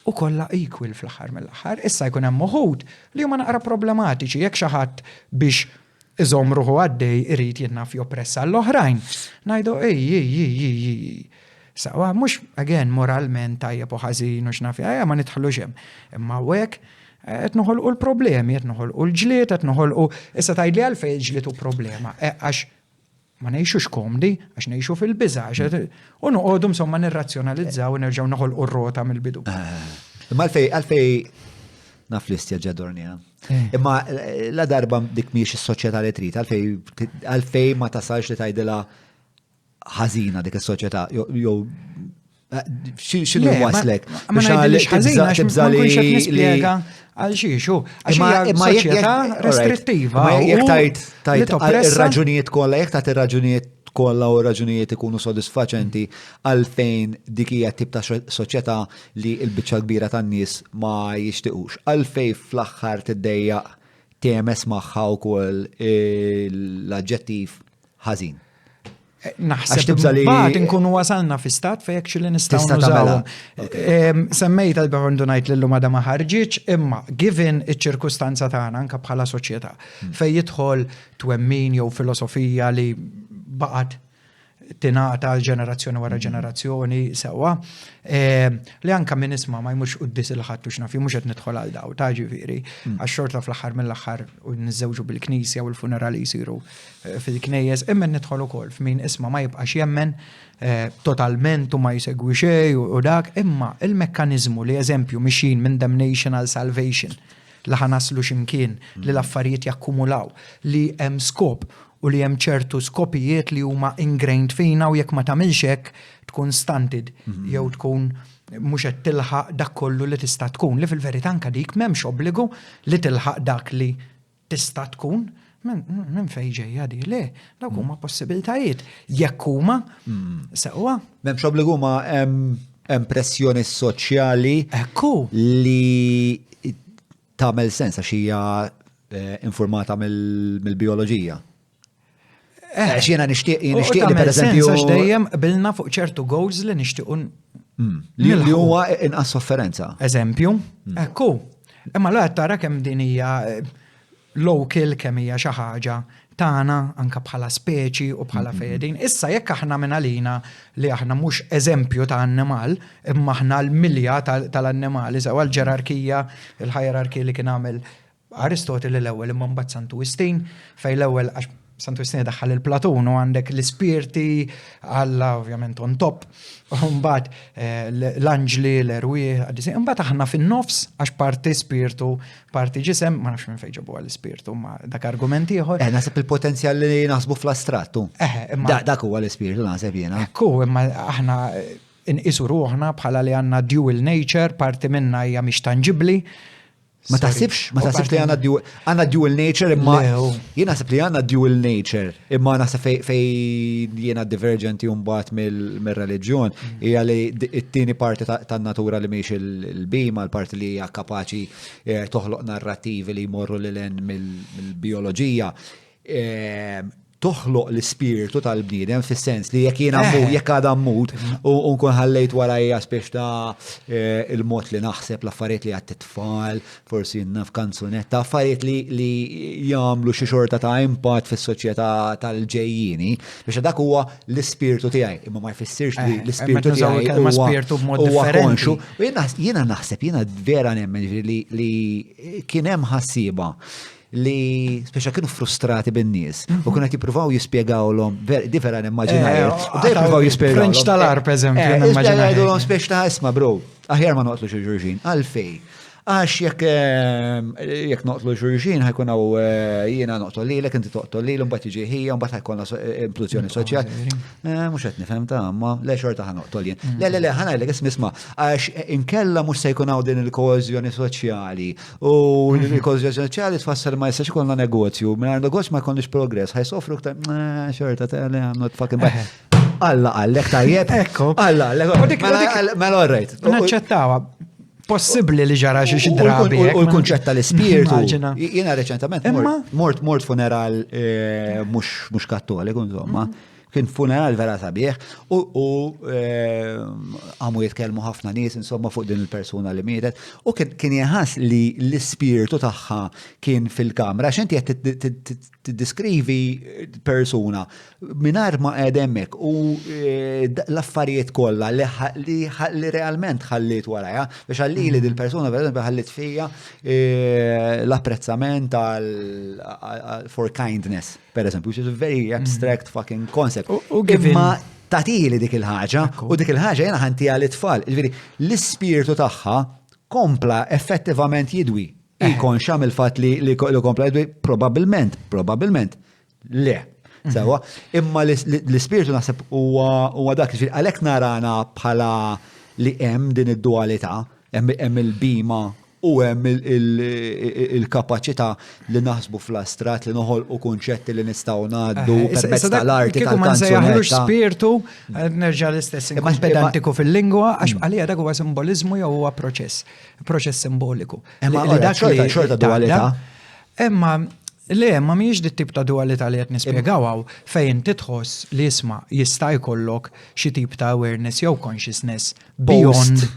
u kollha equal fl-aħħar mill-aħħar. Issa jkun hemm uħud li huma naqra problematiċi jekk xi ħadd biex iżomm ruħu għaddej irid jien naf joppressa l-oħrajn. Ngħidu ej, ej, ej, ej, ej. Sawa, mhux again moralment tajjeb u ħażin u x'naf eh, ma nidħlux hemm. Imma hawnhekk eh, qed noħolqu l-problemi, qed noħolqu l-ġlied, qed noħolqu issa tgħidli għalfejn il-ġlied hu problema. Eh, għax ma ngħixux komdi, għax ngħixu fil-biża', u noqogħdu insomma nirrazzjonalizzaw u nerġgħu noħolqu r-rota mill-bidu.
Imma għalfej, għalfej naf l-istja ġadornija. Eh. Imma eh, la darba dik miex is-soċjetà li trid, għalfej ma tasalx li tgħidilha ħażina dik is-soċjetà jew X'inhu waslek?
Ma ngħidilx ħażin għax ma nkunx qed nispjega għal xiex hu. Għax hija soċjetà restrittiva.
Jekk tajt tajt ir-raġunijiet kollha, jekk tajt ir-raġunijiet kollha u raġunijiet ikunu sodisfaċenti għalfejn dik hija tip ta' soċjetà li l-biċċa kbira tan-nies ma jixtiqux. Għalfejn fl-aħħar tiddejjaq temes magħha wkoll l-aġġettiv ħażin.
Naħseb li mbagħad inkunu wasalna fi stat fejn actually nistgħu nużawhom. Semmejt għal għandu ngħid lillum għadha ma ħarġitx, imma given iċ-ċirkustanza tagħna anke bħala soċjetà hmm. fejn jidħol twemmin jew filosofija li baqgħet tingħata għal ġenerazzjoni wara hmm. ġenerazzjoni sewwa li anka min isma' ma jmurx quddis il-ħadd u x'naf mhux qed nidħol għal daw ta' ġifieri hmm. għax xorta fl-aħħar mill-aħħar u niżżewġu bil-knisja u l-funerali jsiru fil-knejjes, imma nidħol ukoll f'min isma' ma jibqax jemmen eh, totalment u ma jsegwi xejn u dak, imma il-mekkaniżmu li eżempju mixin minn damnation għal salvation li ħanaslu x'imkien li l-affarijiet jakkumulaw, li hemm skop u li hemm ċertu skopijiet li huma ingrained fina u jekk ma tagħmilx hekk tkun stunted mhm. jew tkun mhux qed tilħaq dak kollu li tista' tkun li fil-verità anke dik m'hemmx obbligu li tilħaq dak li Tista' tkun, minn fejn ġejja di? Le, dawk huma possibiltajiet. Jekk huma mm. sewwa.
M'hemmx obbligu ma hemm pressjoni soċjali
Ekku.
li tagħmel sens għax hija eh, informata mill-bioloġija. Eh, għax jiena nixtieq nixtieq li pereżempju.
Għax dejjem qbilna fuq ċertu goals li nixtiequ
mm. li huwa inqas sofferenza.
Eżempju, mm. ekku. Imma l tara kemm din hija eh, local kemm hija xi ħaġa tagħna anka bħala speċi u bħala mm-hmm. fejedin. Issa jekk aħna minn għalina li aħna mhux eżempju ta' annimal, imma aħna l-milja tal-annimali, sewa l-ġerarkija, il-ħajerarkija li kien għamel Aristoteli l-ewwel imma mbagħad Santu Wistin fejn l-ewwel għax Santu Wistin daħħal il-Platun u għandek l-ispirti Alla ovvjament on top u mbagħad eh, l-anġli, l-erwieħ, imbagħad aħna fin-nofs għax parti spirtu, parti ġisem, ma nafx minn fejn ġabu għall-ispirtu, ma dak argument ieħor.
Eh, naħseb il-potenzjal li naħsbu fl-astrattu. Eh, imma dak huwa l-ispirtu naħseb jiena.
Ekku, imma aħna inqisu ruħna bħala li għandna dual nature, parti minna hija mhix tanġibbli,
Ma taħsibx, ma taħsibx li għandna għandna dual nature imma jien naħseb li għandna dual nature imma naħseb fej jiena divergenti mbagħad mill-reliġjon mm. hija li t-tieni parti tan-natura li mhix il-bima, l-parti li hija kapaċi eh, toħloq narrativi li jmorru lil mill-bioloġija. Eh, toħloq l-ispirtu tal-bniedem fis-sens li jekk jiena eh. jekk għadha mmut u nkun ħallejt warajja spiex ta' eh, il-mod li naħseb l-affarijiet li għat tfal, forsi naf kanzunetta, affarijiet li jagħmlu xi xorta ta' impatt fis-soċjetà tal-ġejjieni, biex dak huwa l-ispirtu tiegħi, imma ma jfissirx li eh, l-ispirtu tiegħi
huwa
konxu. U jiena naħseb, jiena vera nemmen li kien hemm ħassieba. li speċa kienu frustrati bin-nies u kienu qed jippruvaw jispjegawlhom, di vera nimmaġina. Eh, u bdew jippruvaw jispjegawlhom.
French tal-ar, per eżempju,
eh, nimmaġina. Jgħidulhom speċ ta' isma' bro, aħjar ma noqtlu xi xulxin, għalfej. Għax jekk ehm, jekk noqtlu xulxin ħajkun hawn eh, jiena noqtol lilek, inti toqtol lil, mbagħad jiġi ħija, mbagħad ħajkollna eh, implużjoni soċjali. Eh, mhux qed nifhem ta' ma le xorta ħa noqtol jien. Le le le ħa ngħidlek isma' għax inkella mhux se jkun hawn din il-koeżjoni soċjali. U l-koeżjoni soċjali tfassal ma jistax ikollna negozju, mingħajr negozju ma jkollniex progress, ħajsofru iktar eh, xorta ta' le I'm not fucking back. Alla għallek tajjeb.
Ekku.
Alla għallek. Mela, mela all right.
Naċċettawa. Possibbli li ġara xi xi drabi.
U l-kunċett tal-ispirtu. Jiena reċentament mort mort funeral eh, mhux kattoliku insomma. Mhm. Kien funeral vera sabiħ u eh, għamu jitkellmu ħafna nies insomma fuq din il-persuna li mietet u kien jeħas li l-ispirtu tagħha kien fil-kamra x'inti qed tiddiskrivi persuna mingħajr ma qiegħed hemmhekk u eh, l-affarijiet kollha li realment ħalliet warajha biex għalli li dil-persuna per ħalliet fija eh, l-apprezzament għal for kindness, per eżempju, which is a very abstract fucking concept.
U
imma tatili dik il-ħaġa u dik il-ħaġa jena ħanti għal it-tfal. Ġifieri, l-ispirtu tagħha kompla effettivament jidwi. Hi konxa mill-fatt li li kompla jidwi? Probabbilment, probabbilment. Le. Mhm. Sewa, imma l-ispirtu naħseb huwa dak, ġifieri għalhekk narana bħala li hemm din id-dualità, hemm il-bima u hemm il-kapaċità li naħsbu fl-astrat, li noħolqu kunċetti li nistgħu ngħaddu eh, permezz tal-arti
tal-kanzunetta. spirtu, eh, nerġa' l-istess inkun pedantiku fil-lingwa, għax mm. għalija dak huwa simboliżmu jew huwa proċess. proċess simboliku.
Imma li dak xorta xorta dualità.
Imma le, ma mhijiex dit tip ta' dualità li qed nispjegaw hawn fejn inti tħoss li isma' jista' jkollok xi tip ta' awareness jew consciousness beyond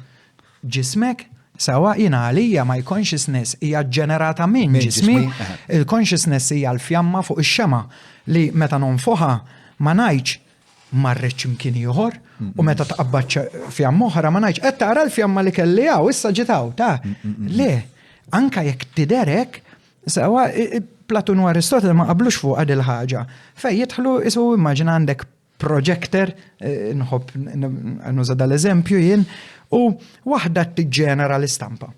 ġismek. Sawa jiena għalija my consciousness hija ġġenerata minn ġismi, il-consciousness hija l-fjamma fuq ix-xemgħa li meta nonfoħha ma ngħidx marret x'imkien ieħor u meta tqabbad fjamma oħra ma ngħidx qed tara l-fjamma li kelli hawn issa ġiet hawn ta' le anka jekk tidher hekk sewwa Platun u Aristotele ma qablux fuqha dil-ħaġa. Fejn jidħlu isu immaġina għandek projector, eh, nħobb nuża dal-eżempju jien, u waħda tiġġenera l-istampa.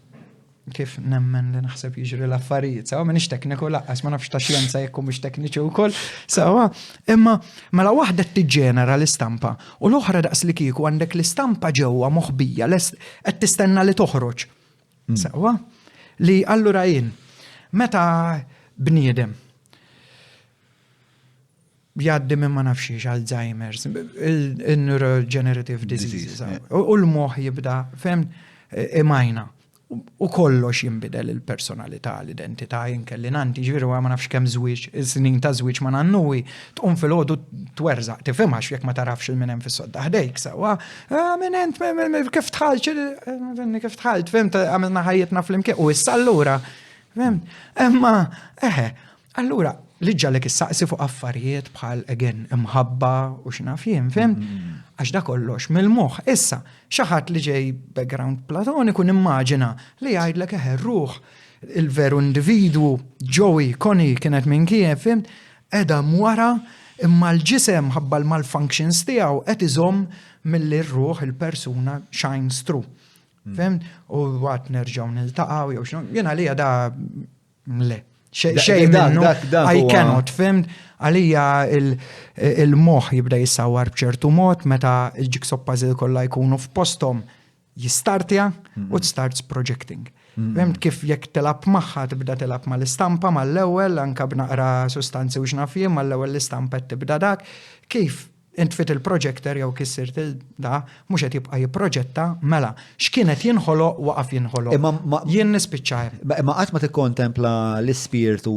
kif nemmen li naħseb jiġri l-affarijiet, sawa minix tekniku laqqas, ma nafx ta' xjenza jekk mhux tekniċi wkoll, sawa, imma mela waħda tiġġenera l-istampa u l-oħra daqs li kieku għandek l-istampa ġewwa moħbija qed tistenna li toħroġ. Hmm. Sawa, li allura jien meta bniedem jgħaddi minn ma nafx xiex Alzheimer's, il-neurogenerative diseases, u l-moħ jibda, fem, imajna. U kollox jinbidel il-personalità, l-identità, jinkelli nanti, ġifieri ma nafx kemm żwieġ, snin ta' żwieġ ma nannuwi, tqum fil-ħodu twerżaq, tifhem għax jekk ma tarafx il-min hemm fis-sodda ħdejk sewwa, ah, minn ent, kif tħalt, eh, kif tħalt, fhimt, għamilna ħajjitna flimkien, u issa allura, fhimt, imma, eħe, Allura, li ġġagħlek issaqsi fuq affarijiet bħal, again, imħabba u x'naf jien, fhimt? Mm. Għax da kollox mill-moħħ. Issa, xi ħadd li ġej background platoniku nimmaġina li jgħidlek eħe ruħ il-veru individwu, Joey, Connie kienet minn kien, fhimt? Qiegħda wara imma l-ġisem ħabba l-malfunctions tiegħu qed iżomm milli r-ruħ il-persuna shines through. Mm. Fhimt? U għad nerġgħu niltaqgħu jew x'inhu. Jien għalija da Le. Xejn minnu, I cannot, fimt, għalija il-moħ jibda jissawar bċertu mod meta il-jigsaw puzzle kollha jkunu f'posthom jistartja u starts projecting. Fimt kif jekk tilgħab magħha tibda tilgħab mal-istampa mal-ewwel anka b'naqra sustanzi u x'naf jien mal-ewwel l-istampa qed tibda dak, kif Intfiet il-projector jew kissirt il da, mhux qed jibqa' jipproġetta, mela, x'kien qed jinħoloq waqaf jinħoloq.
Imma ma.
Jien nispiċċa hemm.
Imma qatt ma tikkontempla l-ispirtu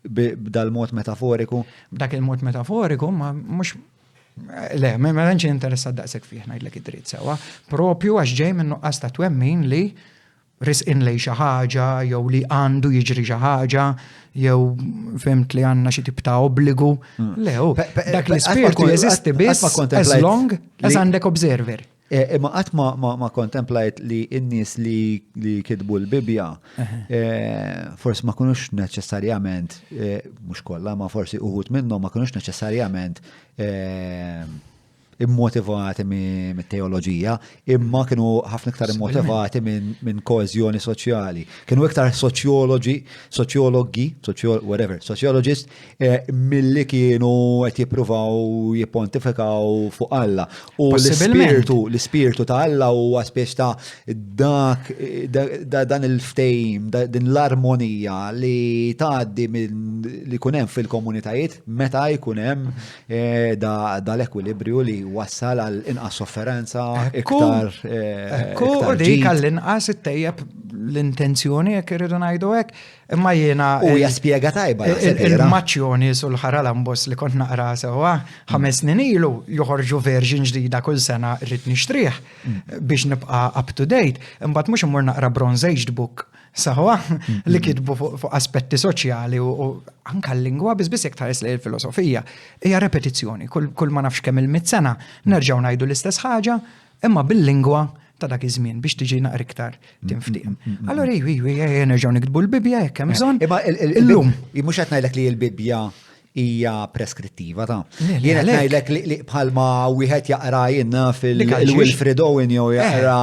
b'dal-mod metaforiku?
B'dak il-mod metaforiku ma mhux Le, ma tantx interessat daqshekk fih ngħidlek id-dritt sewwa. Propju għax ġej minn nuqqas ta' twemmin li resqin lejn xi ħaġa jew li għandu jiġri xi ħaġa jew fhimt li għandna xi tip ta' obbligu. Hmm. Le, dak l-ispirtu jeżisti biss as long as għandek observer.
Eh, imma qatt ma, ma, ma kontemplajt li n-nies li, li kitbu l-Bibbja eh, forsi ma kunux neċessarjament, eh, mhux kollha, ma forsi uħud minnhom ma kunux neċessarjament eh, immotivati mit-teoloġija, imma kienu ħafna iktar immotivati minn koeżjoni soċjali. Kienu iktar soċjoloġi, soċjologi, whatever, sociologist, eh, milli kienu qed jippruvaw jippontifikaw fuq Alla. U l-ispirtu, l-ispirtu ta' Alla huwa spiex ta' dak dan il-ftehim, din l-armonija li tgħaddi minn li jkun hemm fil-komunitajiet meta jkun hemm eh, da l-ekwilibrju li wassal għal inqas sofferenza, iktar.
Eh, ekku, u dik għall-inqas ittejjeb l-intenzjoni jekk irridu ngħidu hekk, imma jiena.
U hija spjega tajba.
Il-maċċjoni sul ħaralambos li kont naqra sewwa ħames snin ilu joħorġu version ġdida kull sena rrid nixtrih mm. biex nibqa' up to date, imbagħad mhux immur naqra Bronze Age book Sawa, li kitbu fuq aspetti soċjali u anka l-lingwa biss biss jekk tħares lejn il-filosofija. Hija repetizzjoni, kull ma nafx kemm il-mit sena nerġgħu ngħidu l-istess ħaġa, imma bil-lingwa ta' dak iż-żmien biex tiġi naqra iktar tinftiem. Allura iwi, iwi, nerġgħu niktbu l-Bibbja jekk hemm bżonn.
Imma illum mhux qed ngħidlek li l-Bibbja hija preskrittiva ta' Jien qed ngħidlek li bħalma wieħed jaqra jien naf il-Wilfred Owen jew eh. jaqra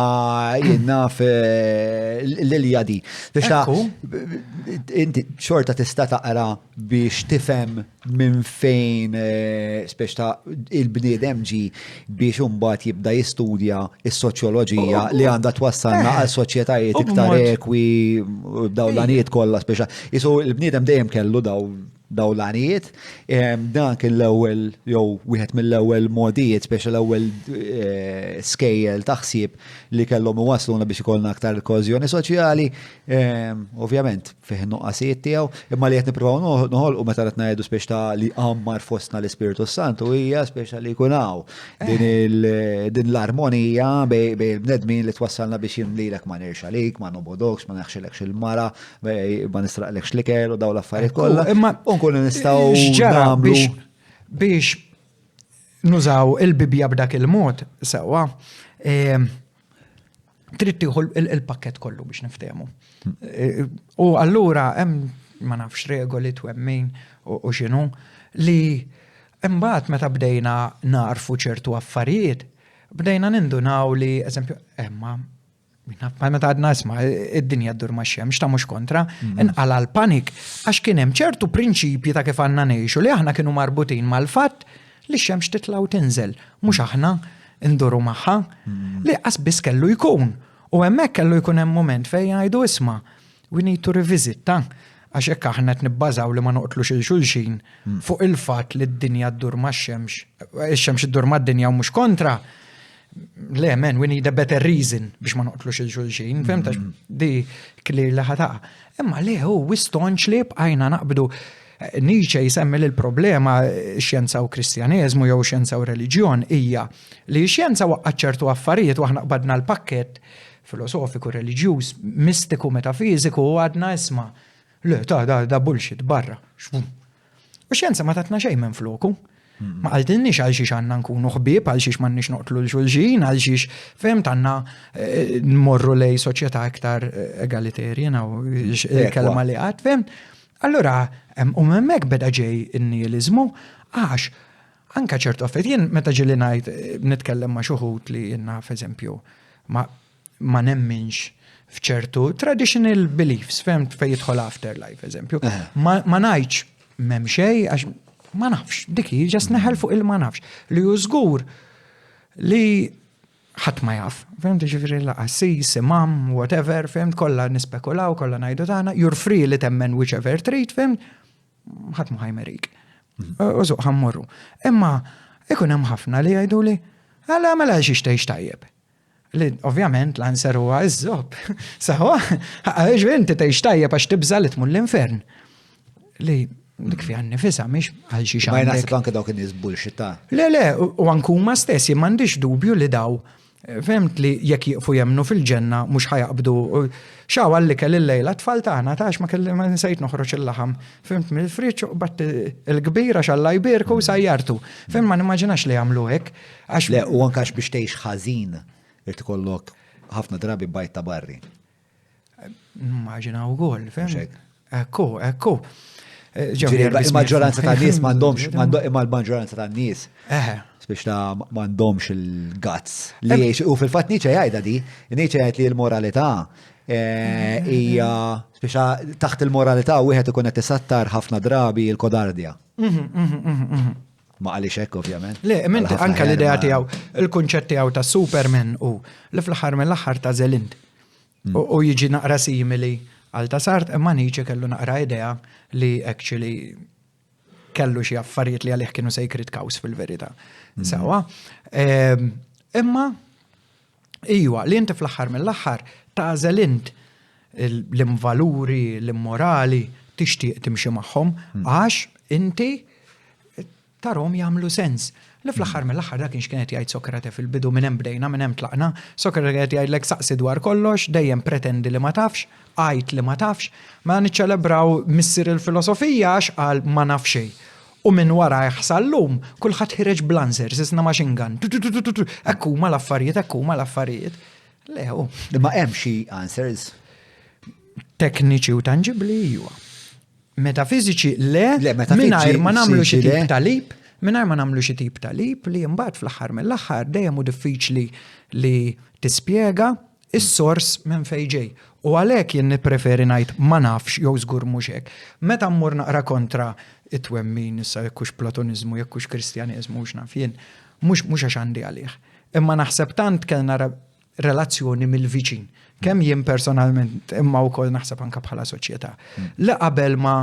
jien naf eh, l-Iljadi. Biex ta' inti xorta tista' taqra biex tifhem minn fejn eh, spex ta' il-bniedem ġi biex imbagħad jibda jistudja s-soċjoloġija li għandha twassalna għal soċjetajiet iktar ekwi dawn l-għanijiet kollha speċa. Isu il-bniedem dejjem kellu daw dawn l-għanijiet. Dan kien l-ewwel jew wieħed mill-ewwel modijiet, speċa l-ewwel eh, skejjel ta' ħsieb li kellhom iwasluna biex ikollna aktar koeżjoni soċjali. Ovvjament, fih nuqqasijiet tiegħu, imma li qed nippruvaw noħolqu meta qed ngħidu speċ ta' li għammar fostna l-Ispirtu Santu hija speċa li jkun hawn din eh. l-armonija bej il-bnedmin li twassalna biex jimlilek ma nirxalik, ma nobodokx, ma naħxilekx il-mara, ma nisraqlekx l-ikel u daw l-affarijiet kollha.
Imma
nkunu nistgħu
x'ġara biex nużaw il-Bibbja b'dak il-mod sewwa. E, trid tieħu il-pakket kollu biex niftehmu. E, u allura hemm ma nafx regoli twemmin u x'inhu li imbagħad meta bdejna narfu ċertu affarijiet, bdejna nindunaw li eżempju, emma Ma meta għadna isma' id-dinja ddur ma' xemx ta' mhux kontra, mm. inqala l-panik għax kien hemm ċertu prinċipji ta' kif għandna ngħixu li aħna kienu marbutin mal-fatt li x-xemx titla' u tinżel, mhux aħna nduru magħha mm. li qas biss kellu jkun. U hemmhekk kellu jkun hemm mument fejn jgħidu isma' we need to revisit ta' għax hekk aħna qed nibbażaw li ma noqtlux il xulxin mm. fuq il-fatt li d-dinja ddur max-xemx, ix-xemx iddur mad-dinja u mhux kontra. Le, man, we need a better reason biex ma noqtlux il-xulxin, fem ta' mm. di clear li ħataqa. Imma le, u wistonċ li bqajna naqbdu. Nietzsche jisemmi li l-problema xjenza u kristjaneżmu jew xjenza u reliġjon hija li xjenza waqqat ċertu affarijiet u aħna qbadna l-pakket filosofiku, reliġjuż, mistiku, metafiżiku u għadna isma' le ta' da, da bullshit barra. U xjenza ma tatna xejn minn floku. Ma qaltilniex għal xiex għandna nkunu ħbieb, għal xiex m'għandniex noqtlu l xulxin, għal xiex fehmt għandna eh, nmorru lej soċjetà iktar eh, egalitarian u il-kelma li għad, fehmt. Allura, u hemmhekk beda ġej in-nihilizmu għax anka ċertu affarijiet jien meta ġieli ngħid eh, nitkellem ma' xi wħud li jien naf eżempju ma ma nemminx f'ċertu traditional beliefs, fehmt fej jidħol afterlife, eżempju. Ma, ma ngħidx m'hemm xejn għax ma nafx, dik hi just neħel fuq il ma nafx. Li hu żgur li ħadd ma jaf, fehmt ġifieri la qassis, imam, whatever, fehmt kollha nispekulaw, kollha ngħidu tagħna, you're free li temmen whichever trid, fehmt, ħadd ma ħajmerik. U zuq ħammorru. Imma ikun hemm ħafna li jgħidu li għala mela xiex tgħix tajjeb. Li ovvjament l-answer huwa iż-żobb. Sawa, għax inti tgħix tajjeb għax tibża' li tmur l-infern. Li dik fiha nnifisha mhix għal xi
Ma naħseb anke dawk in-nies bullshit ta'.
Le, le, u anke huma stess jien m'għandix dubju li daw. Fhimt li jekk jieqfu jemmnu fil-ġenna mhux ħa jaqbdu xaw għall-ikel illejla t-tfal tagħna ta' ma kelli ma nsejt noħroġ il-laħam. Fhimt mill-friġġ u qbadt il-kbir għax Alla jbierku u sajjartu. Fhimt ma nimmaġinax li jagħmlu hekk.
Għax Le, u anke għax biex tgħix ħażin irid ikollok ħafna drabi bajd ta' barri.
Nimmaġina wkoll, fhimt? Ekku, ekku.
Eh, il-maġġoranza ta' nies m'għandhomx, imma l-maġġoranza ta' nies. Biex ta' m'għandhomx il-guts li jgħix. U fil-fatt Nietzsche jgħidha di, Nietzsche jgħid li l-moralità eh, hija biex taħt il-moralità wieħed ikun qed isattar ħafna drabi l-kodardja. Mhm, mhm, mhm, Ma qalix hekk ovvjament.
Le, minti anka l-idea tiegħu, il-kunċett tiegħu ta' Superman u li fl-aħħar mill-aħħar ta' Zelint. Mm. U jiġi naqra simili għal ta' Sart, imma Nietzsche kellu naqra idea li actually kellu xi affarijiet li għalih kienu sacred cows fil-verità. Mm. Sawa. Ehm, imma iwa, li inti fl-aħħar mill-aħħar tagħżel int l-imvaluri, l-immorali tixtieq timxi magħhom mm. għax inti tarhom jagħmlu sens. Li fl-aħħar mill-aħħar dak kien x'kien qed jgħid Sokrate fil-bidu minn hemm bdejna, minn hemm tlaqna. Sokrate kien qed jgħidlek saqsi dwar kollox, dejjem pretendi li ma tafx, għid li ma tafx. Mela niċċelebraw missier il-filosofija għax qal ma naf xejn. U minn warajh sal-lum kulħadd ħireġ bl-answers, isna machine gun. Hekk huma l-affarijiet, hekk huma l-affarijiet. Le, hu.
Imma hemm xi answers?
Tekniċi u tanġibbli iwa. Metafiżiċi le, mingħajr ma nagħmlu xi tip ta' leap, mingħajr ma nagħmlu xi tip ta' leap li mbagħad fl-aħħar mill-aħħar dejjem hu diffiċli li tispjega is-sors minn fejn ġej. U għalhekk jien nippreferi ngħid ma nafx jew żgur mhux hekk. Meta mmur naqra kontra it-twemmin issa jekk hux Platoniżmu, jekk hux Kristjaneżmu, x'naf jien, mhux mhux għax għandi għalih. Imma naħseb tant kellna relazzjoni mill-viċin. Kemm jien personalment imma wkoll naħseb anke bħala soċjetà. Li qabel ma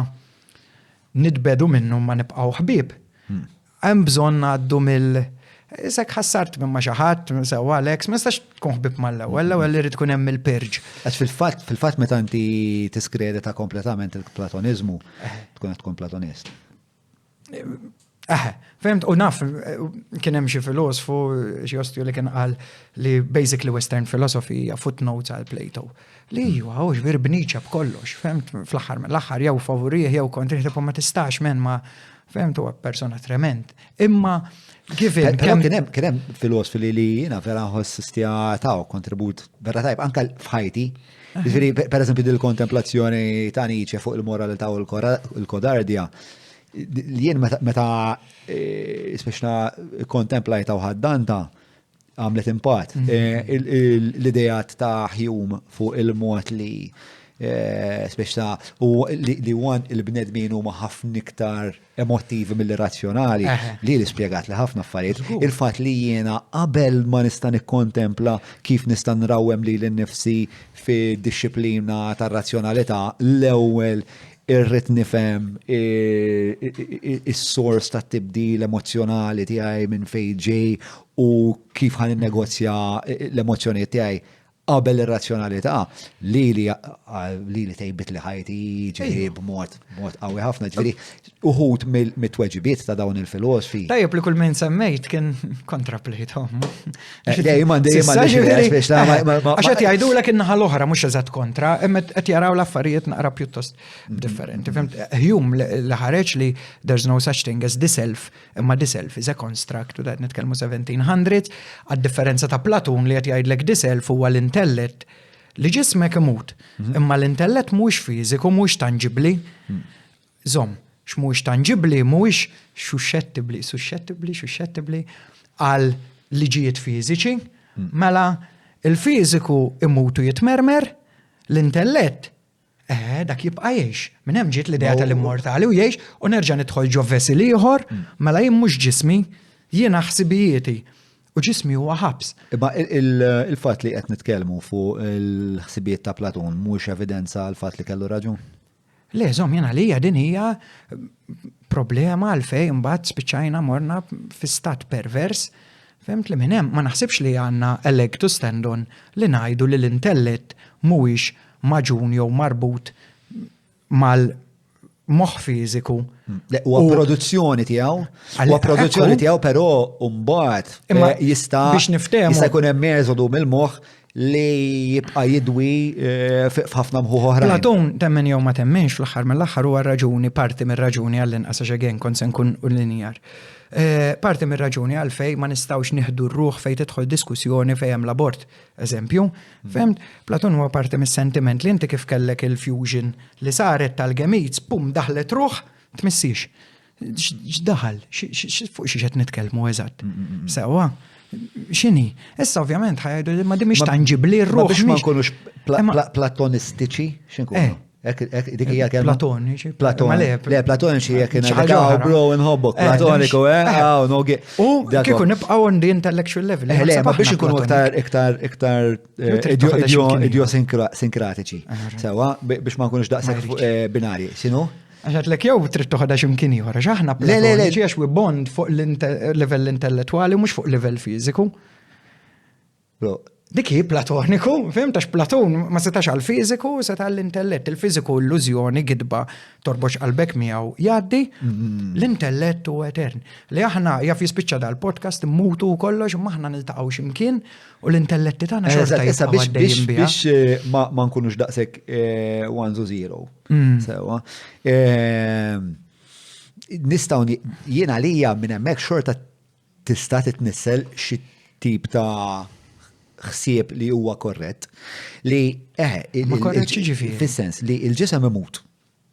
nitbedu minnu ma nibqgħu ħbieb. Hmm. Hemm bżonn ngħaddu mill Isek ħassart minn ma xi ħadd, sewwa Alex, ma nistax tkun ħbib mal-ewwel, l-ewwel irid tkun hemm il-purge.
Għax fil-fatt, fil-fatt meta inti tiskredita kompletament il-Platoniżmu, eh. tkun qed tkun Platonist.
Eħe, fhimt, u naf, kien hemm xi filosfu, xi ostju li kien qal li basically Western philosophy hija footnotes għal Plato. Li hmm. huwa hux vir bniċa b'kollox, fhimt, fl-aħħar mill-aħħar jew favorih jew kontrih, tipo ma tistax men ma fhimt huwa persona trement. Imma
given kien hemm kien hemm filosfi li li jiena vera nħoss stja taw kontribut vera tajb anke f'ħajti. Ġifieri per eżempju dil-kontemplazzjoni ta' Nietzsche fuq il-moralità u l-kodardja Jien meta eh, speċna kontemplajta u ħaddanta għamlet impatt. Mm. Eh, l-idejat ta' Hume fuq il-mod li eh, speċna u li wan il-bnedmin huma ħafna iktar emotivi mill-razzjonali li li spjegat li ħafna affarijiet. Il-fatt li jiena qabel ma nista' nikkontempla kif nista' nrawhem li l-nifsi fi disciplina tar-razzjonalità l-ewwel Irrid nifhem is-sors tat-tibdil emozzjonali tiegħi minn fejn ġej u kif ħa ninnegozja l-emozzjonijiet tiegħi qabel ir-razzjonalità lili lili tejbitli ħajti ġifieri b'mod b'mod qawwi ħafna. Ġifieri uħud mit-tweġibiet ta' dawn il-filosfi.
Tajjeb li kull min semmejt kien kontra Plato.
Eh, dejjem dejjem
Għax qed jgħidulek in-naħa l-oħra mhux eżatt kontra, imma qed jaraw l-affarijiet naqra pjuttost differenti. Fhimt, Hume li ħareġ li there's no such thing as the self, imma the self is a construct, u dat nitkellmu 1700s, għad-differenza ta' Platun li qed jgħidlek the self huwa l-intellett li ġismek imut, mhm. imma l-intellett mhuwiex fiżiku, mhuwiex tanġibbli. Mhm. Żomm, x'mhuwiex tanġibbli mhuwiex xuxxettibbli, suxxettibbli, xuxxettibbli għal liġijiet fiżiċi, mhm. mela il-fiżiku imut u jitmermer, l-intellett Eh, dak jibqa' jgħix. Minn hemm ġiet l-idea tal-immortali u jgħix u nerġa' nidħol ġo vessel ieħor, mm. mela jien mhux ġismi, jiena ħsibijieti. U ġismi huwa ħabs.
Imma il-fatt li qed nitkellmu fuq il-ħsibijiet ta' Platun mhux evidenza għal fatt li kellu raġun?
Le, żomm jien għalija din hija problema għalfejn imbagħad spiċċajna morna fi stat pervers. Fhimt li minn hemm ma naħsibx li għandna a leg to stand on li ngħidu li l-intellett mhuwiex magħġun jew marbut mal moħħ fiżiku.
Le, huwa produzzjoni tiegħu, huwa produzzjoni tiegħu però mbagħad eh, jista'
biex niftehmu
jista' jkun hemm metodu mill-moħħ li jibqa' jidwi eh, f'ħafna mħuħ oħra.
Platun temmen jew ma temmenx fl-aħħar mill-aħħar huwa raġuni parti mir-raġuni għall-inqas għax again kont se nkun linjar. Eh, parti mir-raġuni għalfej ma nistgħux nieħdu r-ruħ fejn tidħol diskussjoni fejn hemm l-abort. Eżempju, fhimt? Platun huwa parti mis-sentiment li inti kif kellek il-fusion li saret tal-gametes, pum, daħlet ruħ, tmissix. X'daħal? Fuq xiex qed nitkellmu eżatt. Mm, mm, mm. Sewwa. X'inhi? Issa ovvjament ħa jgħidu li ma di mhix tanġibbli r-ruħ.
Biex ma nkunux platonistiċi, x'inkunu? Eh. Dik hija kelma.
Platoniċi.
Platoniċi. Le, platoniċi jekk ngħidlek ah, bro inħobbok. Eh, Platoniku, eh, eh. ah, no
U kieku nibqgħu on the intellectual level.
Eh, le, ma biex ikunu iktar iktar iktar idiosinkratiċi. Sewa, biex ma nkunux daqshekk binari. X'inhu?
Għax għedtlek jew trid toħodha x'imkien ieħor, għax aħna platoniċi għax we bond fuq level intellettwali mhux fuq level fiżiku. Dik hi platoniku, fhimt għax Platun ma setax għal fiżiku, seta' għall-intellett. Il-fiżiku illużjoni, gidba, torbox qalbek miegħu jgħaddi, mm. l-intellett hu etern. Li aħna jaf jispiċċa dal-podcast immutu u kollox, imma aħna niltaqgħu x'imkien u l-intelletti tagħna xorta
Issa biex biex biex eh, ma nkunux daqshekk eh, one to zero. Mm. Sewa. Eh, nistgħu jiena għalija minn hemmhekk xorta tista' titnissel xi tip ta' ħsieb li huwa korrett li eh
Ma korrett x'jiġifieri?
Fis-sens li l-ġisem imut.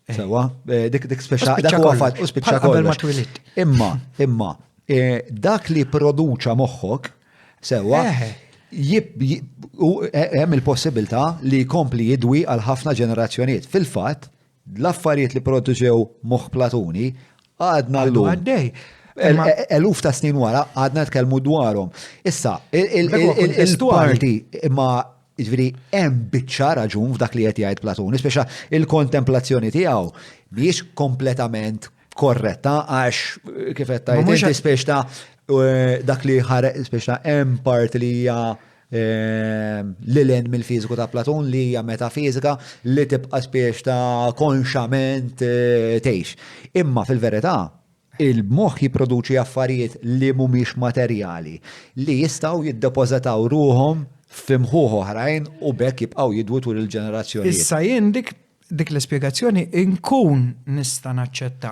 Eh. Sewa, eh, dik dik speċa dak huwa fatt u spiċċa
kollox.
Imma, imma, eh, dak li produċa moħħok, sewa, hemm il-possibilità li jkompli jidwi għal ħafna ġenerazzjonijiet. Fil-fatt, L-affarijiet li pproduċew moħħ Platuni għadna llum.
Għaddej.
Eluf ta' snin wara għadna nitkellmu dwarhom. Issa, il-parti imma ġifieri hemm biċċa raġun f'dak li qed jgħid Platuni, speċa il-kontemplazzjoni tiegħu mhijiex kompletament korretta għax kif qed tgħid inti speċ ta' eh, dak li ħareq speċ ta' hemm parti li hija Ehm, lil hinn mill-fiżiku ta' Platun li hija metafiżika li tibqa' spiex ta' konxament eh, tgħix. Imma fil-verità, il-moħħ jipproduċi affarijiet li mhumiex materjali li jistgħu jiddepożitaw ruhom f'imħuħ oħrajn u bekk jibqgħu jidwu tul il-ġenerazzjonijiet.
Issa jien dik Dik l-ispjegazzjoni inkun nista' naċċetta.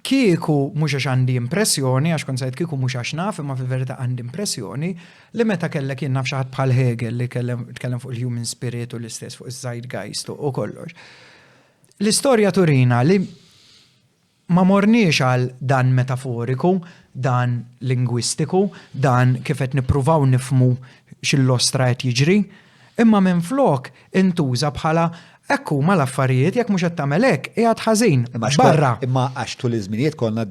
Kieku mhux għax għandi impressjoni, għax kont se ngħid kieku mhux għax naf, imma fil-verità għandi impressjoni li meta kellek jien naf xi ħadd bħal Hegel li tkellem fuq il-human spirit u l-istess fuq iż-Zeitgeist u kollox. L-istorja turina li Ma morniex għal dan metaforiku, dan lingwistiku, dan kif qed nippruvaw nifhmu x'illostra qed jiġri, imma minflok intuża bħala hekk huma l-affarijiet, jekk mhux qed tagħmel hekk, qiegħed ħażin, barra.
Imma għax tul iż-żminijiet konna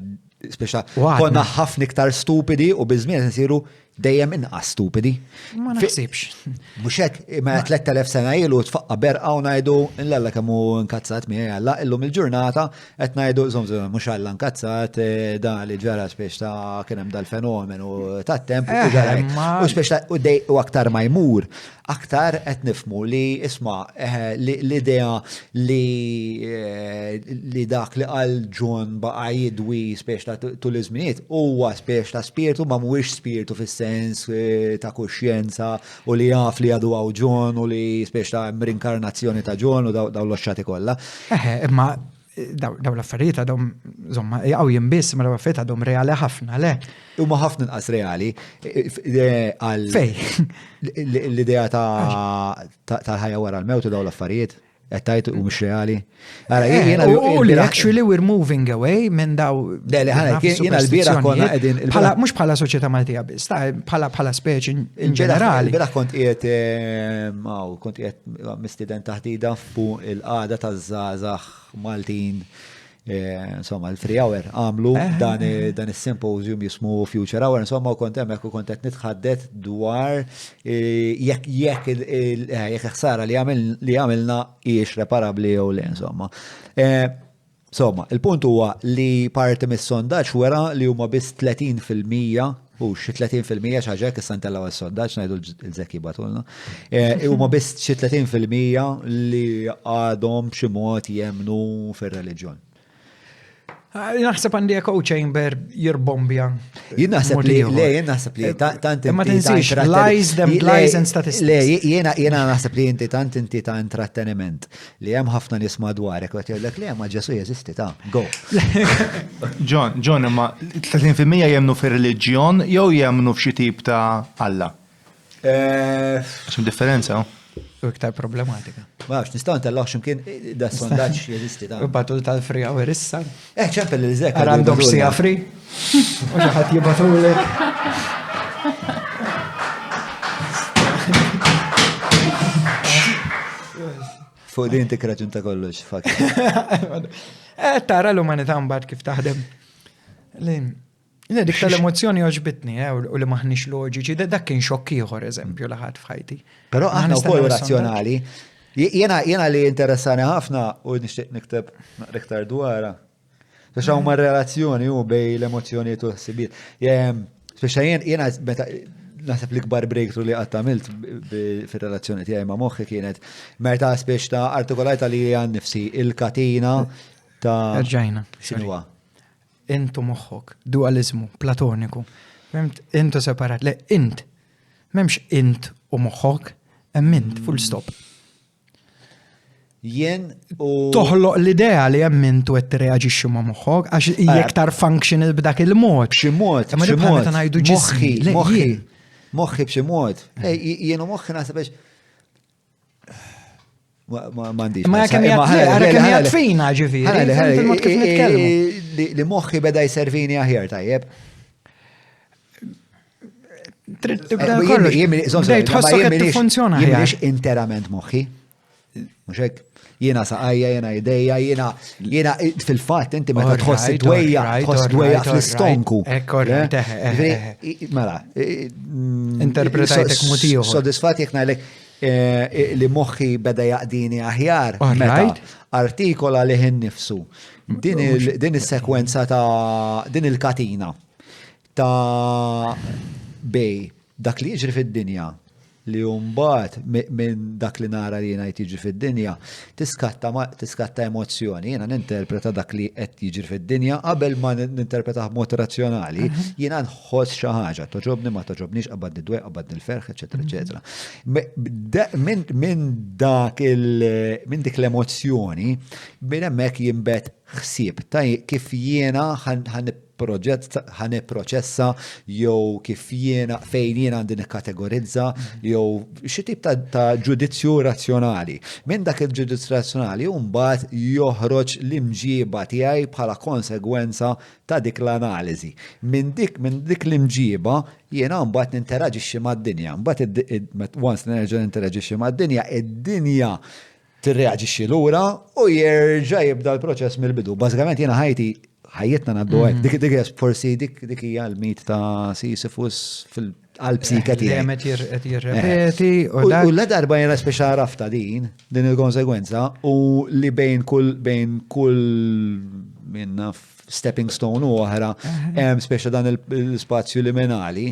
speċa konna ħafna iktar stupidi u biż-żmien qed insiru dejjem inqas stupidi.
Ma naħsibx.
Mhux hekk, ma 3000 sena ilu tfaqqa berqa u ngħidu nlalla kemm hu nkazzat miegħi Alla, illum il-ġurnata qed ngħidu żomm żomm mhux Alla nkazzat eh, da li ġara spiex ta' kien hemm dal-fenomenu tat-temp u eh, ġara. U spiex ta' u dej u aktar ma jmur aktar qed nifhmu li isma' eh, l-idea li eh, li dak li qal John baqa' jidwi spiex ta' tul iż-żminijiet huwa spiex ta' spirtu ma mhuwiex spirtu fis-sens eh, ta' kuxjenza u li jaf li għadu hawn John u li spiex ta' hemm rinkarnazzjoni ta' John u dawn l-oxxati kollha.
Eħe, imma daw l-affarijiet għadhom, insomma, jaqgħu jien biss, ma daw l-affarijiet għadhom reali ħafna, le?
Huma ħafna inqas reali eh, eh, għal.
Fej?
L-idea tal-ħajja wara l-mewt u daw l-affarijiet qed tgħid u mhux reali.
Ara, eh, jiena u li actually we're moving away minn daw.
Le, le, ħana, jiena l-bieraħ konna qegħdin.
Mhux bħala soċjetà Maltija biss, bħala bħala speċi in ġenerali.
Il-bieraħ kont qiegħed kont qiegħed mistieden taħdida fuq il-qagħda taż-żgħażagħ Maltin eh, insomma, il-Free Hour għamlu eh. dan, eh, dan is-symposium jismu Future Hour, insomma, u kont hemmhekk u kont qed nitħaddet dwar jekk jekk jekk ħsara li għamilna hijiex reparabbli jew le, insomma. Insomma, il-punt huwa li parti mis-sondaġġ wera li huma biss 30% u xi 30% xi ħaġa hekk issa ntellgħu għas-sondaġġ ngħidu l-Zeki batulna. Eh, huma biss xi 30% li għadhom b'xi mod jemmnu fir-reliġjon.
Naħseb għandi echo chamber jirbombja.
Jien naħseb li le, jien naħseb li tant
Ma tinsiex, lies, them lies and statistics.
Le, jiena jiena naħseb li inti tant inti ta' intratteniment li hemm ħafna nies madwarek u qed jgħidlek le ma Ġesu jeżisti ta' go.
John, John, imma 30% jemmnu fir-reliġjon jew jemmnu f'xi tip ta' Alla? Għax hemm differenza.
U iktar problematika.
Ma nafx, nistgħu ntellgħu x'imkien da sondaġġ jeżisti ta'.
Batul tal-free hour issa.
Eh, ċempel lil Zek.
Għandhom sija free. U xi ħadd jibatulek.
Fuq din tikraġun ta' kollox, fuck.
Eh, tara l-umanità mbagħad kif taħdem. Le, dik tal-emozzjoni għoġbitni, eh, u li maħniex loġiċi, dak kien xokk ieħor eżempju li ħadd f'ħajti.
Però aħna wkoll razzjonali. Jena jena li interessani ħafna u nixtieq nikteb naqra iktar dwarha. Biex hawn relazzjoni u bej l-emozzjonijiet u l-ħsibijiet. Speċa jien jiena meta naħseb l-ikbar breakthrough li qatt għamilt fir-relazzjoni tiegħi ma' moħħi kienet meta spiex ta' artikolajta li għan nifsi il-katina ta'
Rġajna.
X'inhuwa?
Int u moħħok, dualiżmu, platoniku. Fhimt? Int u separat. Le, int. M'hemmx int u moħħok, hemm int, full stop.
Jien u.
Toħloq l-idea li hemm int u qed tirreaġixxi ma' moħħok, għax hija eh. iktar functional b'dak il-mod.
B'xi mod, b'xi mod. Meta ngħidu moħħi, moħħi, moħħi b'xi mod. Eh, jien u moħħi naħseb Ma għandix.
Ma kemm jgħat fina ġifieri. Il-mod kif nitkellmu.
Li moħħi beda jservini aħjar tajjeb.
Trid tibda kollox. Bdejt tħossok qed tiffunzjona
aħjar. Jien interament moħħi. Mhux hekk. Jiena saqajja, jiena idejja, jiena jiena fil-fatt inti meta tħoss id-dwejja, tħoss dwejja fl-istonku. Mela.
Mm, Interpretajtek mod ieħor.
Sodisfat jekk ngħidlek Eh, li moħħi beda jaqdini aħjar meta artikola li innifsu din is-sekwenza ta' din il-katina ta' bej dak li jiġri fid-dinja li mbagħad minn dak li nara li jiena jiġri fid-dinja tiskatta tiskatta emozzjoni jiena ninterpreta dak li qed jiġri fid-dinja qabel ma ninterpreta b'mod razzjonali jiena nħoss xi ħaġa toġobni ma toġobnix qabadni dwejjaq qabadni l-ferħ eċetera eċetera. Minn dak il minn dik l-emozzjoni minn hemmhekk jinbet ħsieb ta' kif jiena ħa nipproċessa jew kif jiena fejn jiena għandi nikkategorizza jew xi tip ta' ġudizzju razzjonali. Minn dak il-ġudizzju razzjonali mbagħad joħroġ l-imġiba tiegħi bħala konsegwenza ta' dik l-analiżi. Minn dik minn dik l-imġiba jiena mbagħad ninteraġixxi mad-dinja. Mbagħad once nerġa' ninteraġixxi mad-dinja, id-dinja tirreaġixxi lura u jerġa' jibda l-proċess mill-bidu. Bażikament jiena ħajti ħajjitna ngħaddu hekk. Dik dik forsi dik dik hija l-mit ta' Sisyphus fil għal-psika tiegħi.
Dejjem qed jirrepeti
u dak. U la darba jiena speċa għarafta din, din il-konsegwenza, u li bejn kull bejn kull minna stepping stone u oħra, hemm speċa dan l-spazju liminali.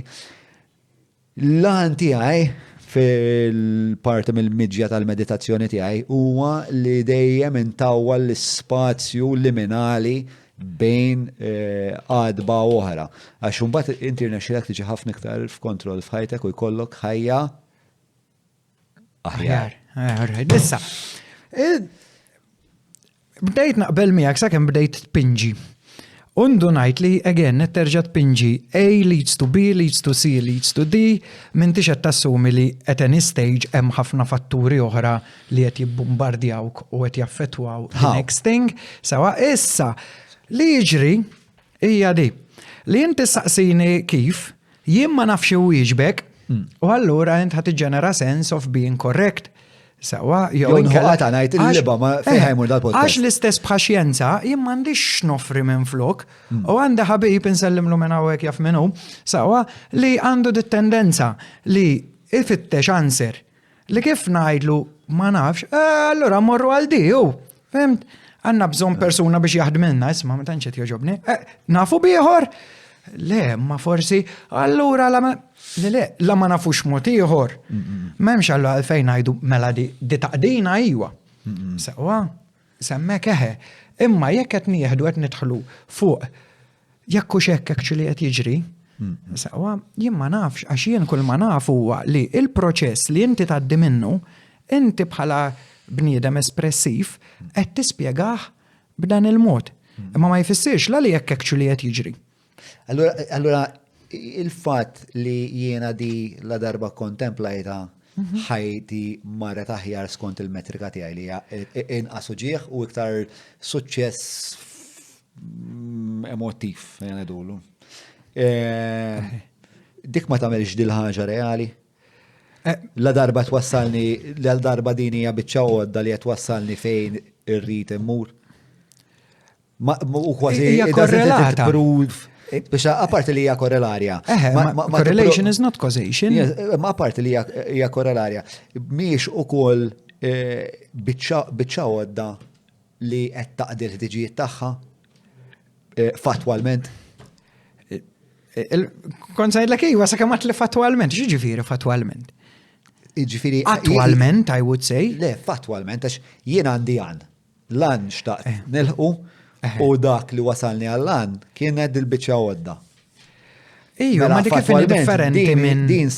L-għan tiegħi fil-parti mill-miġja tal-meditazzjoni tiegħi huwa li dejjem intawwa l-ispazju liminali bejn eh, għadba u oħra. Għax imbagħad inti rnexxilek tiġi ħafna iktar f'kontroll f'ħajtek u jkollok ħajja
aħjar. Eh, issa, eh, bdejt naqbel miegħek sakemm bdejt tpinġi. Undu ngħid li again qed terġa' tpinġi A leads to B leads to C leads to D m'intix qed tassumi li at any stage hemm ħafna fatturi oħra li qed jibbumbardjawk u qed jaffettwaw the next thing. Sawa issa li jiġri hija di. Li inti saqsini kif, jien ma nafx iwieġbek, mm. u allura int ħa tiġġenera sense of being correct. Sawa,
jew inkella ta' ngħid il-liba ma fejn eh, ħajmur dal-podcast.
Għax l-istess bħal xjenza, jien m'għandix nofri minn flok, mm. u għandi ħabib insellimlu minn hawnhekk jaf minn hu, sawa li għandu dit-tendenza li ifittex answer Li kif ngħidlu ma nafx, eh, allura mmorru għal di, u, fimt? Għanna bżonn persuna biex jaħdmilna, isma' ma tantx qed jogħġobni. Eh, nafu bieħor? Le, ma forsi, allura la le, le, la ma nafux mod ieħor. M'hemmx allura għalfejn ngħidu mela di, di taqdina iwa. Sewwa. Semmek eħe. Imma jekk qed nieħdu qed nidħlu fuq jekk hux hekk actually qed jiġri, sewwa, jien ma nafx għax jien kull ma naf huwa li il-proċess li inti tgħaddi minnu, inti bħala bniedem espressiv qed tispjegah b'dan il-mod. Imma ma jfissirx la li jekk actually qed jiġri.
Allura il-fatt li jiena di la darba kontemplajta mhm. ħajti marret aħjar skont il-metrika tiegħi li hija inqas uġieħ u iktar suċċess mm, emotiv, ngħidulu. Eh, dik ma tagħmelx dil-ħaġa reali? Eh. La darba twassalni, la darba din hija biċċa għodda li qed twassalni fejn irrid immur. U kważi
hija korrelata.
Biex apparti li hija korrelarja.
Correlation is not causation.
Ma apparti li hija korrelarja. Mhijiex ukoll eh, biċċa għodda li qed taqdi l-ħtiġijiet tagħha eh, fatwalment.
Eh, kont ngħidlek iva sakemm li fatwalment, x'jiġifieri fatwalment?
Jiġifieri
Attwalment, I would say.
Le, fatwalment, għax jien għandi għan. L-għan xtaqt eh. nilħqu eh. u dak li wasalni għall-għan kienet dil-biċċa għodda.
Ejju, mela, ma dik kif differenti minn.
Din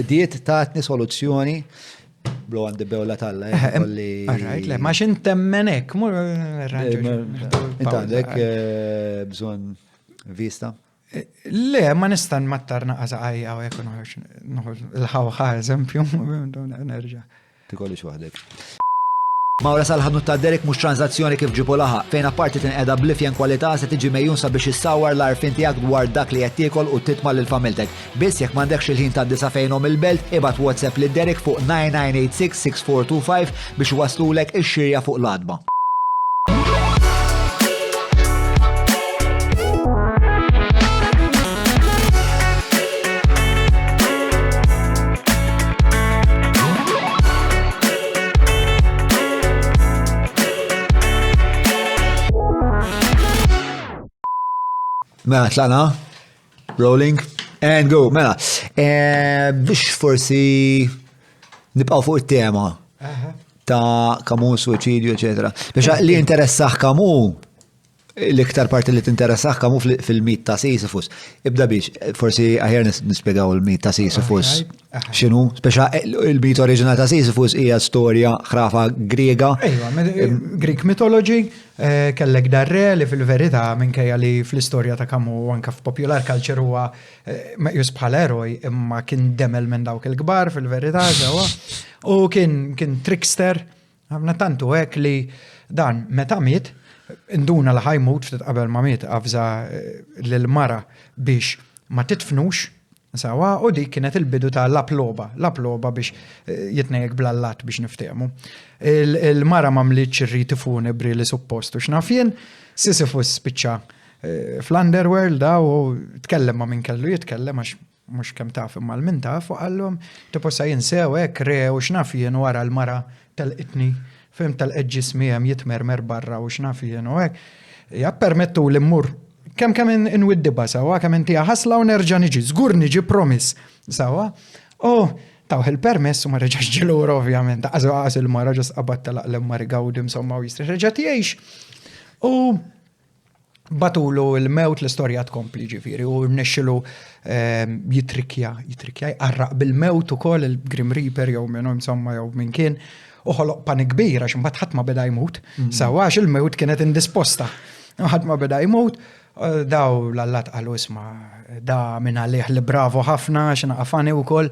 diet tatni soluzzjoni blu għandi bewla talla.
Eh, Alright, le, ma xin temmenek, mur.
Inta għandek bżon vista?
Le, ma nista' nmattar naqas għajja u jekk noħroġ il-ħawħa eżempju, nerġa'.
Tikolix waħdek. Mawra sal-ħanut ta' Derek mhux transazzjoni kif ġibu laħaq, fejn apparti tinqeda bl-ifjen kwalità se tiġi mejjun sabiex issawwar l-għarfien tiegħek dwar dak li qed tiekol u titma' lil familtek. Biss jekk m'għandekx il-ħin tgħaddi sa fejnhom il-belt, ibgħat WhatsApp lil Derek fuq 9986 6425 biex iwasslulek ix-xirja fuq l-għatba. Mela, tlaqna. Rolling. And go. Mela, eh, biex forsi nibqaw fuq it-tema ta' Camus, suicidju, eccetera. Biex li interessah Camus, l-iktar parti li tinteressah Camus fil-mit ta' Sisyphus. Ibda biex, forsi aħjar nispjegaw il-mit ta' Sisyphus. X'inhu? Speċa il-mit oriġinali ta' Sisyphus hija storja ħrafa Griega.
Ejwa, Greek mythology, eh, kellek darre li fil-verità minkejja li fl-istorja ta' Camus anka f'popular culture huwa eh, meqjus bħala eroj imma kien demel minn dawk il-kbar fil-verità sewwa. U kien kien trickster, ħafna tantu hekk li dan meta miet, induna li ħajmut ftit qabel ma miet avża eh, lil mara biex ma titfnux sewwa u dik kienet il-bidu ta' l-aploba, l-aploba biex eh, jitnejjek bl-allat biex niftehmu. Il-mara ma mlitx ir-riti funebri li suppost u x'naf jien, Sisyphus spiċċa Eh, fl-underworld daw u tkellem ma' min kellu jitkellem għax mhux kemm taf imma l-min taf u qallhom tipo sa jinsew hekk re u x'naf jien wara l-mara telqitni fim telqet ġismi hemm jitmermer barra u x'naf jien u hekk. Ja permettu li mmur kemm kemm inwiddiba sewwa kemm intiha ħasla u nerġa' niġi, żgur niġi promise sewwa. U tawh il-permess u ma reġax ġie lura ovvjament, għaż il-mara ġas qabad telaq l-mari gawdi insomma u jistrieħ reġa' jgħix. U Batulu l-mewt l-istorja tkompli ġifieri u rnexxilu ehm, jitrikja, jitrikja, jqarraq bil-mewt ukoll il-Grim Reaper jew minn insomma jew minn kien u ħoloq panik kbir għax imbagħad ħadd ma beda jmut. Mm. Sawa għax il-mewt kienet indisposta. Ħadd ma beda jmut, eh, daw l-allat qalu isma' da minn għalih li bravo ħafna għax naqafani wkoll.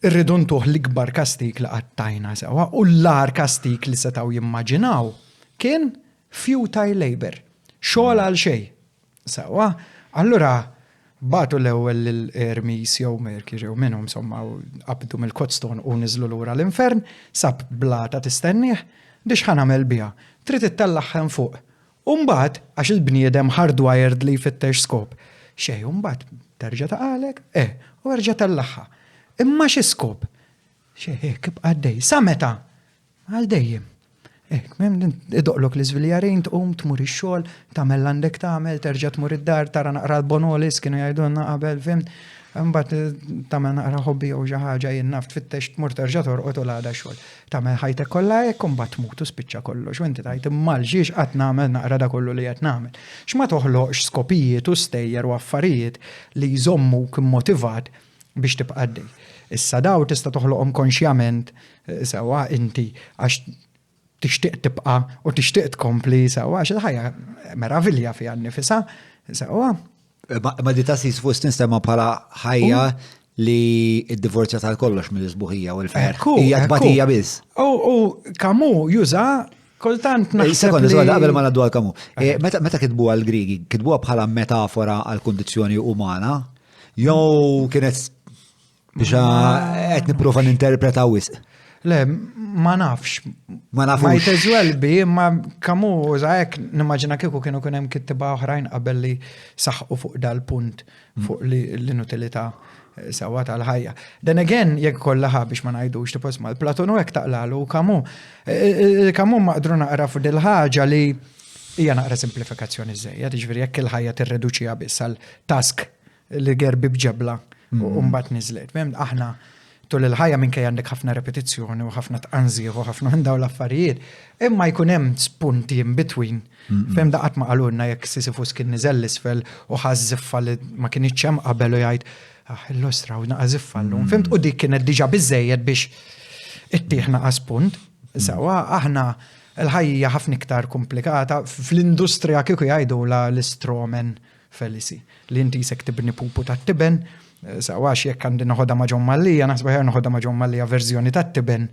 Irridu ntuh l-ikbar kastig li qatt tajna sewwa u l-agħar kastig li setgħu jimmaġinaw kien futile labour, xogħol għal xejn. Sewwa, allura bagħtu l-ewwel lil Hermes jew Mercury jew min hu insomma qabdu mill-Codstone u niżlu lura l-infern, sab blata tistennieh, di x'ħa nagħmel biha? Trid ittellagħha hemm fuq. U mbagħad, għax il-bniedem hardwired li jfittex skop, xejn u mbagħad terġa' taqagħlek, eh, u erġa' tellagħha. Imma xi skop? Xejn, hekk ibqa' għaddej. Sa meta? Għal dejjem. Hekk, idoqlok l-iżviljarin, tqum, tmur ix-xogħol, tagħmel l-għandek tagħmel, terġa' tmur id-dar, tara naqra l-Bonolis kienu jgħidulna qabel, fhimt? Imbagħad eh, tagħmel naqra hobby jew xi ħaġa jien naf tfittex tmur terġa' torqod u l-għada xogħol. Tagħmel ħajtek kollha hekk u mbagħad tmut u spiċċa kollox u inti tgħid imma għal xiex qatt nagħmel naqra da kollu li qed nagħmel. X'ma toħloqx skopijiet u stejjer u affarijiet li jżommuk motivat biex tibqa' għaddej. Issa daw tista' toħloqhom konxjament eh, sewwa inti għax tixtieq tibqa' u tixtieq tkompli sewwa għax il-ħajja meravilja fiha nnifisha sewwa.
Eh, ma di ta' Sisyphus tinstema bħala ħajja li id-divorzja tal kollox mill-isbuħija u l-ferħ. Hija tbatija biss.
U Camus juża kultant eh, naħseb.
Sekonda, sekonda, qabel ma ngħaddu għal Camus. Eh, meta kitbuha l-Grigi, kitbuha bħala metafora għal kundizzjoni umana, jew kienet biex qed nipprova ninterpreta wisq.
Le, ma nafx.
Ma nafx.
Might as well be, ma Camus uża hekk nimmaġina kieku kienu kien hemm kittiba oħrajn qabel li saħqu fuq dal-punt fuq l-inutilità eh, sewwa tal-ħajja. Then again, jekk kollha ħa biex ma ngħidux tipo isma' Platon u hekk taqlalu Camus. Eh, eh, Camus maqdru naqra fuq dil-ħaġa li hija naqra simplifikazzjoni żejjed, jiġifieri jekk il-ħajja tirreduċiha biss għal task li gerbi b'ġebla u mbagħad niżlet. Fhimt aħna tul il-ħajja minkejja għandek ħafna repetizzjoni u ħafna tqanżih u ħafna minn dawn l-affarijiet, imma jkun hemm spunti in between. Fhimt daqat ma qalulna jekk Sisyphus kien niżel l-isfel u ħass żiffa li ma kinitx hemm qabel u jgħid ah illostra u naqa' żiffa llum. Fhimt u dik kienet diġà biżejjed biex ittih naqa' spunt. Sewwa aħna l-ħajja ħafna iktar komplikata. Fl-industrija kieku jgħidula l-straw man fallacy, li inti jisek tibni pupu tat-tiben, eh, sewwa għax jekk għandi noħodha ma' John Mallia, naħseb aħjar noħodha ma' John Mallia verżjoni tat-tiben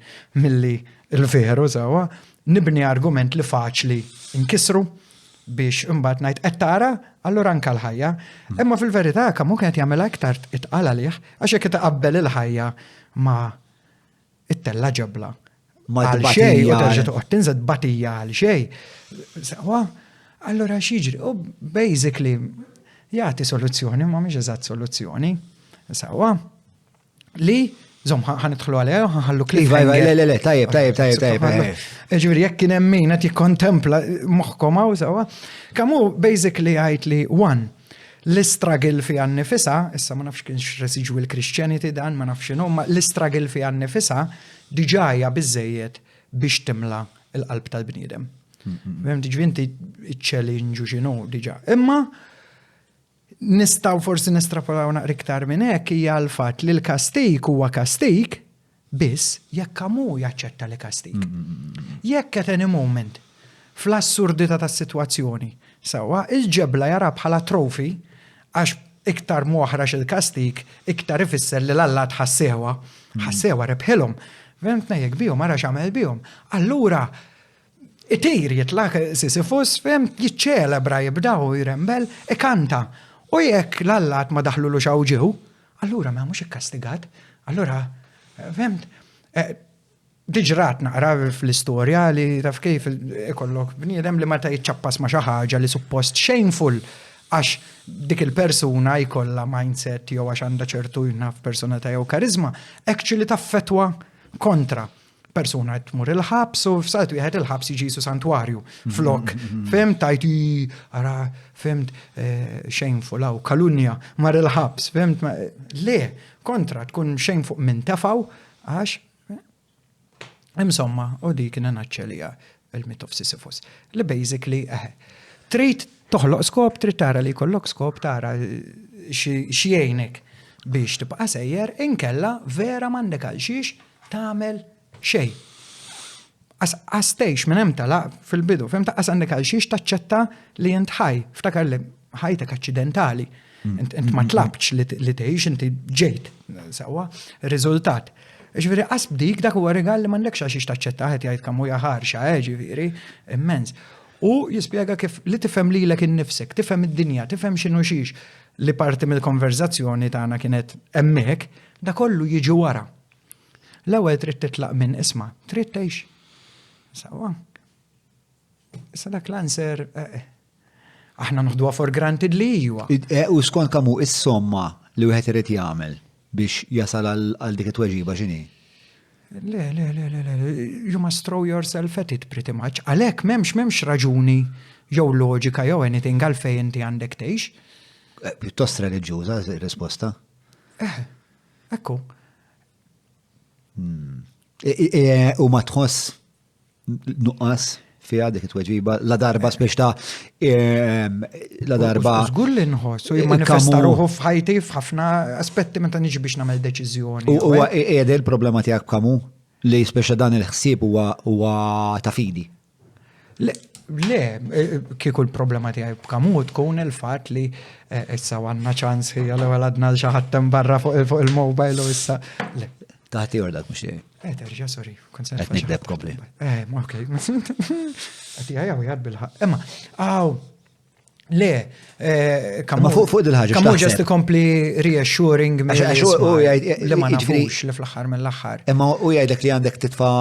milli l-veru sewwa, nibni argument li faċli nkissru biex imbagħad ngħid qed tara, allura anke l-ħajja. Imma fil-verità Camus kienet jagħmilha iktar itqal għalih għax jekk itqabbel il-ħajja ma' it-tella ġebla. Għal xej, u terġa' toqgħod tinżel batija għal xej. Sewwa, allura x'jiġri? U basically jagħti soluzzjoni, ma mhix eżatt soluzzjoni. Sewwa, li Zom, ħanidħlu għalija, ħanħallu
klif. Iva, iva, le, le, le, tajjeb, tajjeb, tajjeb, tajjeb.
Ġifieri, jekk kien hemm min qed jikkontempla moħħkom hawn sewwa. Camus basically jgħid li one, l-istruggle fiha nnifisha, issa ma nafx kienx residual Christianity dan, ma nafx x'inhu, ma l-istruggle fiha nnifisha diġà hija biżżejjed biex timla l-qalb tal-bniedem. Fhimt, ġifieri inti ċ-challenge u x'inhu diġà. Imma nistgħu forsi nestrapolaw naqra iktar minn hekk hija l-fatt li l-kastig huwa kastig biss jekk Camus jaċċetta li kastig. Jekk at any moment fl-assurdità tas-sitwazzjoni sewwa il-ġebla jara bħala trophy għax iktar mu aħrax il-kastig iktar ifisser li l-allat ħassewha, ħassewha rebħilhom. Fhimt ngħidlek bihom ara x'għamel bihom. Allura itir jitlaq Sisyphus, fhimt, jiċċelebra jibda u jrembel, ikanta. U jekk l-allat ma daħlulux hawn ġew, allura ma mhux ikkastigat. Allura, fhimt, diġrat naqra fl-istorja li taf kif ikollok bniedem li meta jiċċappas ma xi ħaġa li suppost shameful għax dik il-persuna jkollha mindset jew għax għandha ċertu naf personalità jew karizma, actually taffetwa kontra. Persuna qed tmur il-ħabs u f'salt wieħed il-ħabs jiġi su santwarju. Flok, fhimt tajt ara, fhimt shameful aw kalunja mar il-ħabs, fhimt le, kontra tkun shameful minn tefaw għax Insomma, u dik kien naċċelija il-myth of Sisyphus. Li basically, eh, trid toħloq skop, trid tara li jkollok skop, tara x'jgħinek biex tibqa' sejjer, inkella vera m'għandek għal xiex tagħmel xejn. Qas tgħix minn hemm telaq fil-bidu, fhimt qas għandek għal xiex taċċetta li int ħaj, ftakar li ħajtek aċċidentali. Int ma tlabtx li tgħix, inti ġejt sewwa, riżultat. Ġifieri qas b'dik dak huwa rigal li m'għandekx għal xiex taċċetta qed jgħid kemm huja ħarxa, eh, ġifieri, immens. U jispjega kif li tifhem lilek innifsek, tifhem id-dinja, tifhem x'inhu xiex li parti mill-konverzazzjoni tagħna kienet hemmhekk, da kollu jiġi wara. L-ewwel trid titlaq minn isma', trid tgħix. Sewwa. Issa dak l-answer eh, aħna noħduha for granted li iwa.
Eh, u skont kemm hu is-somma li wieħed irid jagħmel biex jasal għal dik it-tweġiba x'inhi?
Le, le, le, le, le, you must throw yourself at it pretty much. Għalhekk m'hemmx m'hemmx raġuni jew loġika jew anything għalfejn inti għandek tgħix.
Eh, pjuttost reliġjuża risposta.
Eh, ekku.
Hmm. U ma tħoss nuqqas fiha dik it-tweġiba la darba spiex ta' la darba.
Żgur li nħoss u jimmanifesta ruħu f'ħajti f'ħafna aspetti meta niġi biex nagħmel deċiżjoni.
U huwa qiegħed il-problema tiegħek kamu li speċa dan il-ħsieb huwa ta' fidi.
Le, le, kieku l-problema tiegħi b'Kamu tkun il-fatt li eh, issa għandna ċans hija l-ewwel għadna l xi ħadd barra fuq il-mobile u issa. Le.
Taħti ordak mhux tiegħi.
Eh, terġa' sorry,
kont se. Qed nikdeb kompli.
Eh, ok. Qed jgħid jgħid bil-ħaq. Imma, aw, Le,
eh, kamu. fuq fuq dil-ħaġa.
Kamu ġest ikompli reassuring me. Li ma nafux li fl-aħħar mill-aħħar.
Imma u jgħidlek li għandek titfa'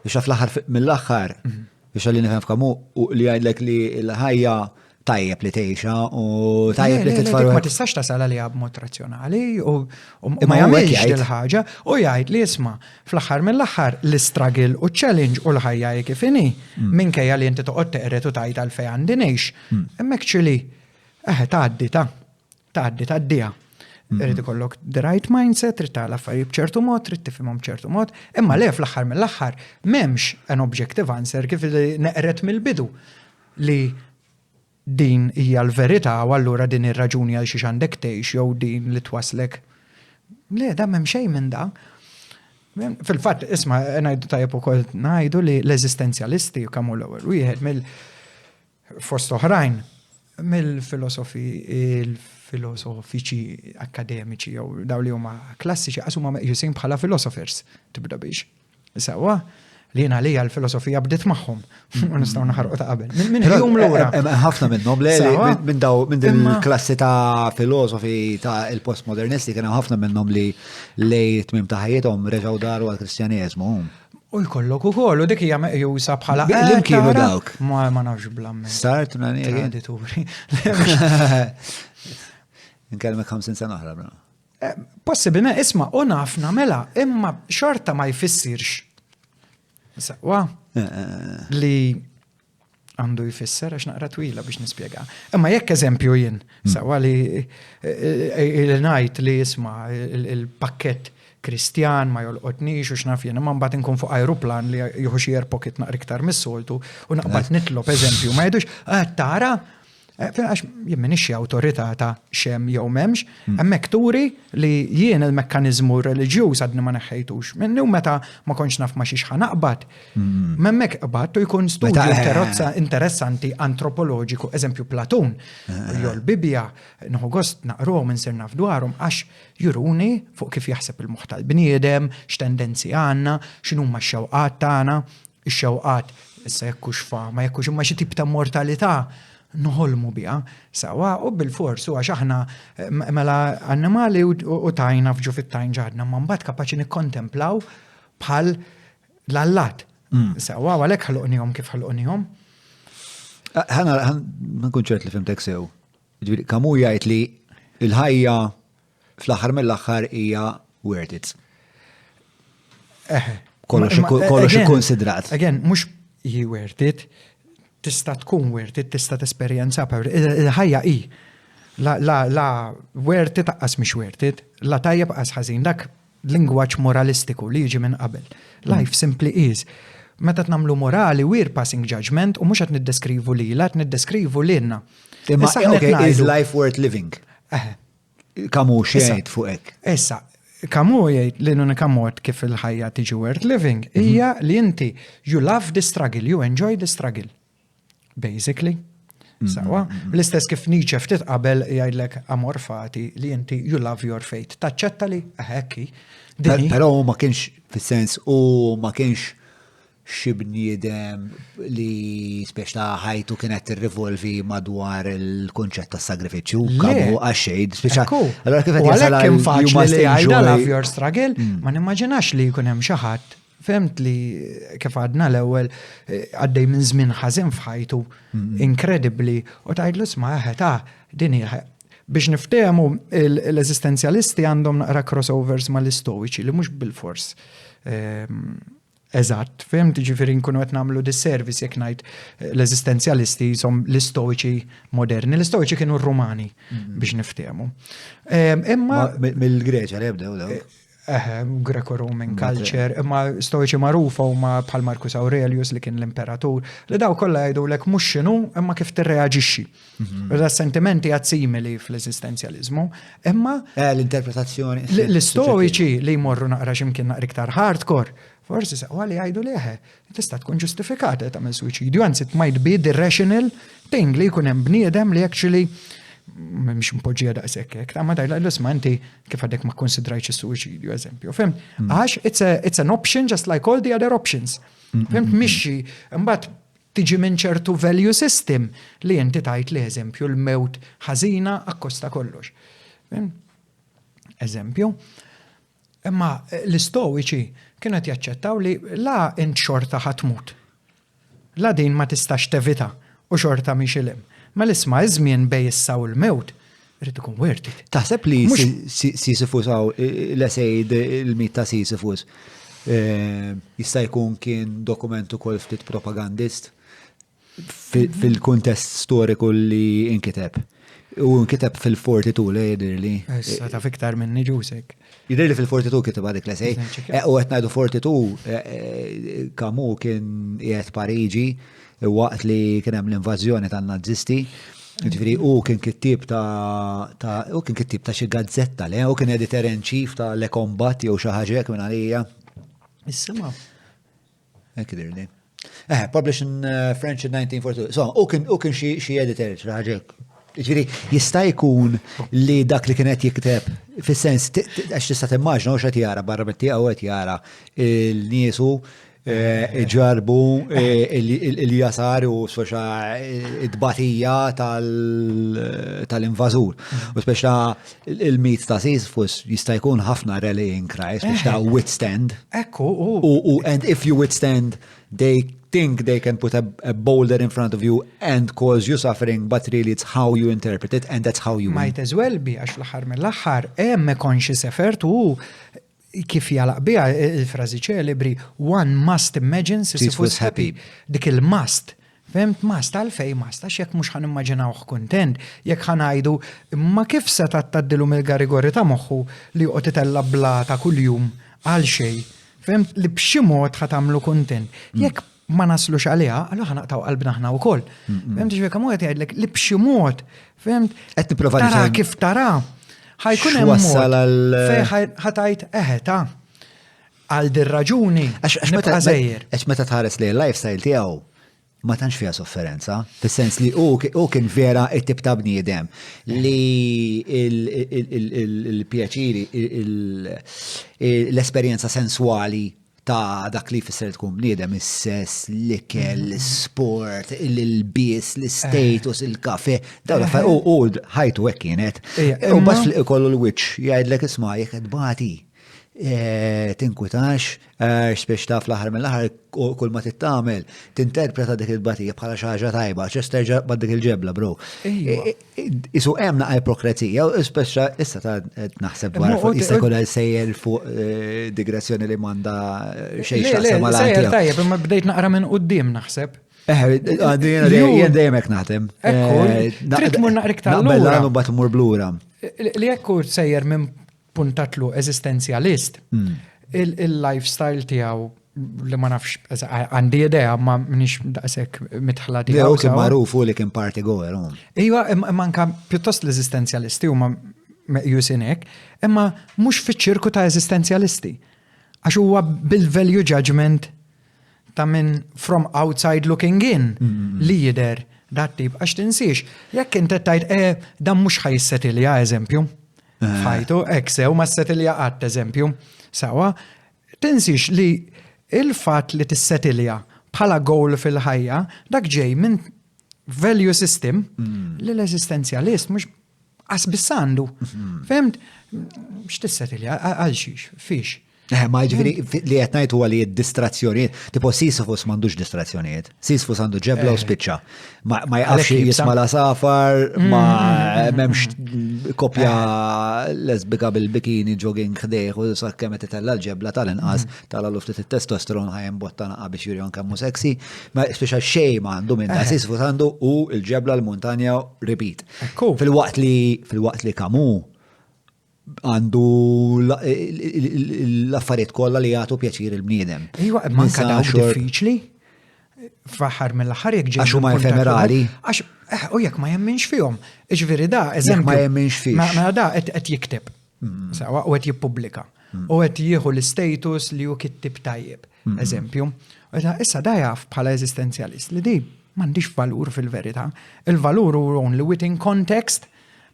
biex fl-aħħar mill-aħħar mhm. biex li nifhem f'kamu u li jgħidlek li l-ħajja tajjeb li tgħixha u tajjeb li titfa'
Ma tistax tasal għaliha b'mod razzjonali u ma jagħmilx dil-ħaġa u jgħid li isma' Fl-aħħar mill-aħħar, l-istruggle u ċ-challenge u l-ħajja hi kif inhi, minkejja li inti toqgħod teqred u tgħid għalfejn għandi ngħix, imma actually, eħe tgħaddi ta', tgħaddi, tgħaddiha. Irid ikollok the right mindset, trid tara l-affarijiet b'ċertu mod, trid tifhimhom b'ċertu mod, imma le fl-aħħar mill-aħħar m'hemmx an objective answer kif neqred mill-bidu li din hija l-verità u allura din hi r-raġuni għal xiex għandek tgħix jew din li twasslek. Le, da m'hemm xejn minn da. Fil-fatt, isma' ngħidu tajjeb ukoll ngħidu li l-eżistenzjalisti kemm hu l-ewwel wieħed mill fost oħrajn mill-filosofi il-filosofiċi akkademiċi jew daw li huma klassiċi qas huma meqjusin bħala philosophers tibda biex. Sewwa, li jien għalija l-filosofija bdiet magħhom u nistgħu naħarqu ta' qabel. Minn jum lura.
Ħafna minnhom le minn daw minn din il-klassi ta' filosofi ta' il-postmodernisti kien hemm ħafna minnhom li lej tmiem ta' ħajjithom reġgħu daru għall-Kristjaneżmu.
U jkollok ukoll, u dik hija meqjusa bħala.
Lim eh, kienu dawk?
Ma ma nafx blammen.
Sart nani
Tradituri.
Nkellmek 50 sena oħra, bro.
Eh, possibilment, isma, u naf namela, imma xorta ma jfissirx. Saqwa eh, eh, li għandu jfisser għax naqra twila biex nispjega. Imma jekk eżempju jien, hmm. sawa li il-najt li jisma il-pakket Kristjan ma jolqotnix u x'naf jien, imma mbagħad inkun fuq ajruplan li jieħu xi air pocket naqra iktar mis-soltu u naqbad nitlob eżempju, ma jgħidux, tara, Eh, għax jien m'iniex xi awtorità ta' xem jew m'hemmx, hmm. hemmhekk turi li jien il-mekkaniżmu reliġjuż għadni ma neħħejtux. Minni u meta ma kontx naf ma xiex ħanaqbad. Hmm. M'hemmhekk qbad u jkun studju eh. interessanti antropoloġiku, eżempju Platun, eh. jew l-Bibja, nieħu gost naqruhom insir naf dwarhom għax juruni fuq kif jaħseb il-moħħ tal-bniedem, x'tendenzi għandna, x'inhuma x-xewqat tagħna. Ix-xewqat, issa jekk hux fama, jekk hux imma xi tip ta' mortalità noħolmu biha, sewwa, u bilfors u għax aħna mela annimali u tajna f'ġu fit-tajn ġadna, ma mbagħad kapaċi nikkontemplaw bħal l-allat. Mm. Sewwa, u għalhekk ħloqnihom kif ħloqnihom.
Ħana nkun ċert li fimtek sew. Ġifieri Camus jgħid li l-ħajja fl-aħħar mill-aħħar hija worth it.
Eh,
kollox ikkonsidrat.
Again, mhux hi worth it, tista' tkun worth it, tista' tesperjenza, il-ħajja hi. La, la, la worth it aqqas mhix worth it, la tajjeb aqqas ħażin, dak lingwaġġ moralistiku li jiġi minn qabel. Life simply is. Meta tnamlu morali, we're passing judgment u mhux qed niddeskrivu lilha, qed niddeskrivu lilna.
Imma okay, is life worth living? Eh. Camus xejn fuq hekk.
Issa, Camus jgħid li l-unika mod kif il-ħajja tiġi worth living mhm. hija li inti you love the struggle, you enjoy the struggle. Basically. Mm-hmm. Sawa, l-istess kif Nietzsche ftit qabel jgħidlek amor fati li inti you love your fate. Taċċetta li hekki.
Però ma kienx fis-sens u ma kienx xi bniedem li spiex ta' ħajtu kienet tirrivolvi madwar il-kunċett ta' sagrifiċċju, kamu għax-xejn, speċa.
Allora kif qed jasal kien faċli li jgħidha love your struggle, mm. ma nimmaġinax li jkun hemm xi ħadd Fehmt li kif għadna l-ewwel eh, għaddej minn żmien ħażin f'ħajtu, mm. inkredibbli, u tgħidlu sma' eħe ta' din hi Biex niftehmu l-eżistenzjalisti għandhom naqra crossovers mal-istoiċi li mhux bil-fors ehm, eżatt, fhimt? Jiġifieri nkunu qed nagħmlu disservice jekk ngħid l-eżistenzjalisti jisom l-istoiċi moderni. L-istoiċi kienu r-Rumani biex niftehmu. Imma
Mill-Greċja li jibdew dawk.
Eħe, Greco-Roman culture, imma stoiċi magħrufa huma bħal Marcus Aurelius li kien l-imperatur, li daw kollha jgħidulek mhux x'inhu imma kif tirreaġixxi. Da sentimenti għad simili fl-eżistenzjaliżmu, imma
Eh, l-interpretazzjoni.
L-istoiċi li jmorru naqra x'imkien naqra iktar hardcore, forsi saqwa li jgħidu li eħe, tista' tkun ġustifikata li tagħmel suwiċidju, anzi it might be the rational thing li jkun hemm bniedem li actually mhux mpoġġija daqshekk hekk, ta' ma tgħidla l-isma' inti kif għadek ma kkonsidrajtx is-suwiċidju, eżempju. Fhimt? Għax it's, a, it's an option just like all the other options. Fhimt mixi, imbagħad tiġi minn ċertu value system li inti tajt li eżempju l-mewt ħażina akkosta kollox. Fhimt? Eżempju. Imma l-istoiċi kienu qed jaċċettaw li la int xorta ħa tmut. La din ma tistax tevita u xorta mhix il-hemm. Mela isma' iż-żmien bejn issa u l-mewt irid ikun worth it.
Taħseb li Sisyphus hawn l-essay il-mit ta' Sisyphus jista' jkun kien dokument ukoll ftit propagandist? Fil-kuntest storiku li inkiteb. U nkiteb fil-42 le jidhirli.
Issa taf iktar minni ġusek.
Jidhirli fil-42 kiteb għadik l-essay. Eh, u qed ngħidu 42 eh, eh, Camus kien qiegħed Pariġi waqt li kien hemm l-invażjoni tan-Nazisti. Ġifieri u kien kittieb ta' u kien kittieb ta' xi gazzetta le, u kien editor in chief ta' Le Combat jew xi ħaġa hekk minn għalija.
Isma'.
Hekk jidhirli. Eh, published in uh, French in 1942. So, u kien u kien xi editor xi ħaġa Ġifieri, jista' jkun li dak li kien qed jikteb fis-sens għax tista' timmaġna u x'qed jara barra mit-tieqa u qed jara l-niesu eh, ġarbu eh, il-jasar u speċa id-batija tal-invażur. U speċa Il-mit ta' Sisyphus jista' jkun ħafna rallying cry, biex ta' withstand.
Ekku,
u. And if you withstand, they think they can put a, a boulder in front of you and cause you suffering, but really it's how you interpret it and that's how you
Might as well be, għax fl-aħħar mill-aħħar, hemm conscious effort u kif jalaq biha il-frażi ċelebri, one must imagine Sisyphus happy. Dik il-must Fhimt? Must, għalfejn must? Għax jekk mhux ħa nimmaġinawh kuntent, jekk ħa ngħidu, imma kif setgħet tgħaddilu mill-garigori ta' moħħu li joqgħod itella' blata kuljum għal xejn, fhimt, li b'xi mod ħa tagħmlu kuntent. Jekk ma naslux għaliha, allura ħa naqtgħu qalbna aħna wkoll. Fhimt, ġifieri kemm hu qed jgħidlek li b'xi mod, fhimt,
Qed nipprova
tara kif tara, ħa jkun hemm mod fejn ħa tgħid eħe ta' Għal dir-raġuni nibqa' sejjer.
Għax meta tħares lejn il-lifestyle tiegħu ma tantx fiha sofferenza, fis-sens li hu kien vera t-tip ta' bniedem li il-pjaċiri, l-esperjenza senswali ta' dak li jfisser tkun bniedem, is-sess, l-ikel, l-sport, l-ilbies, l-istatus, il-kafe, dawn l-affarijiet, u ħajtu hekk kienet. U mbagħad ikollu l-wiċċ jgħidlek isma' jekk qed tbati. Eh, tinkwitax, għax biex taf l-aħħar mill-aħħar kull ma tittamel, tinterpreta dik il-batija bħala xi ħaġa tajba, ċes terġa' bad dik il-ġebla, bro. Eh, eh, isu hemm naqa' ipokrezija, u speċa issa ta' naħseb dwar fuq jista' jkun sejjer fuq digressjoni li m'għandha xejn x'taqsam
mal Sejjer tajjeb, imma bdejt naqra minn quddiem naħseb.
Jien dejjem hekk naħdem.
Trid tmur naqra iktar
lura. Naqbel u mbagħad tmur blura.
Li jekk sejjer minn puntatlu eżistenzjalist, hmm. il-lifestyle tiegħu li ma nafx, għandi idea, ma minix daqshekk mitħla
tiegħu. Jew kien magħruf li kien party goer.
Iva, imma anka pjuttost l-eżistenzjalisti huma meqjusin hekk, imma mhux fiċ-ċirku ta' eżistenzjalisti. Għax huwa bil-value judgment ta' minn from outside looking in li jidher dat tip għax tinsiex jekk inti tgħid eh dan mhux ħa jissetilja eżempju. Eh. Fajtu hekk sew ma ssetilja qatt eżempju. Sawa, tinsiex li il-fatt li tissetilja bħala goal fil-ħajja dak ġej minn value system mm. li l-eżistenzjalist mhux qas biss għandu. Mm. Fhimt? X'tissetilja għal xiex, fiex.
Eh, ma ġifieri li qed ngħid huwa li d-distrazzjonijiet, tipo Sisyphus m'għandux distrazzjonijiet. Sisyphus għandu ġebla u eh. spiċċa. Ma jaqafx jisma' la safar, ma mm. m'hemmx kopja eh. lesbika bil-bikini jogging ħdejh u sakemm qed itella' l-ġebla tal-inqas mm. tal-għallu ftit it-testosteron ħajjem botta naqa biex jurihom kemm hu sexy. Ma spiċċa xejn ma għandu minn da eh. Sisyphus għandu u l-ġebla l-muntanja repeat. Fil-waqt li fil-waqt li Camus għandu l-affarijiet kollha li jagħtu pjaċir il-bniedem.
Iva, manka dawk diffiċli. F'aħħar mill-aħħar jekk
ġej. Għax huma efemerali.
Għax eh, u jekk ma jemminx fihom. Iġifieri da,
eżempju. Ma jemminx fih.
Ma da qed jikteb. Mm. Sawa, u qed jippubblika. Mm. U qed jieħu l-istatus li hu kittib tajjeb. Mm. Eżempju. Issa da jaf bħala eżistenzjalist li di m'għandix valur fil-verità. Il-valur hu only within context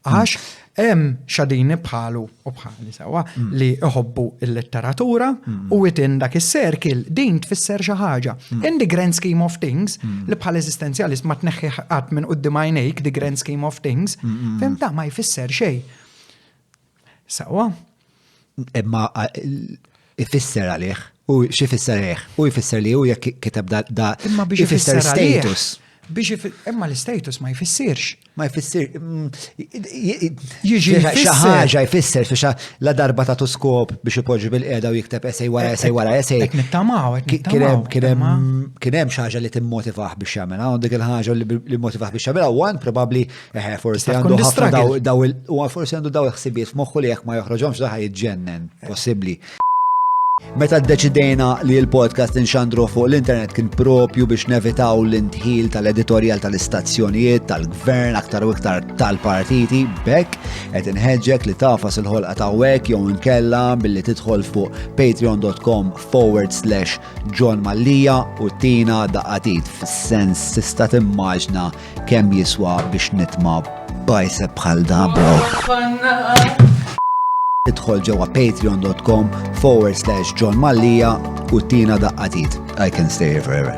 Għax hemm xadini bħalu u bħali sewwa mm. li iħobbu il-letteratura mm. u within dak is-circle din tfisser xi ħaġa. Mm. In the grand scheme of things li bħal eżistenzjalist ma tneħħi qatt minn quddiem għajnejk the grand scheme of things, fim ta' ma jfisser xejn. Sewwa.
Imma ifisser għalih, u x'ifisser għalih, u jfisser li hu jekk kiteb da, da
Imma biex ifisser status. Biex imma l-status ma jfissirx.
Ma jfissir. Mm, Jiġi xi ħaġa jfisser biex la darba ta' skop biex ipoġġi bil-qiegħda u jikteb essay wara essay wara essay.
Qed nittamaw, qed nittamaw.
Kien hemm xi ħaġa li timmotivah biex jagħmilha, u dik il-ħaġa li motivah biex jagħmilha, one probabbli Eħe, forsi għandu ħafna daw daw il u forsi għandu daw il-ħsibijiet f'moħħu li jekk ma joħroġhomx daħ jiġġennen, possibbli. Meta ddeċidejna li l-podcast inxandru fuq l-internet kien propju biex nevitaw l-intħil tal-editorjal tal-istazzjonijiet, tal-gvern, aktar u iktar tal-partiti, bekk qed inħeġġek li tafas il-ħolqa ta' wek jew inkella billi tidħol fuq patreon.com forward slash John Mallia u tina daqqatit fis-sens tista' timmaġna Kemm jiswa biex nitma' bicep bħal da, bro? Idħol ġewwa patreon.com forward slash John Mallia u tina daqqatit. I can stay here forever.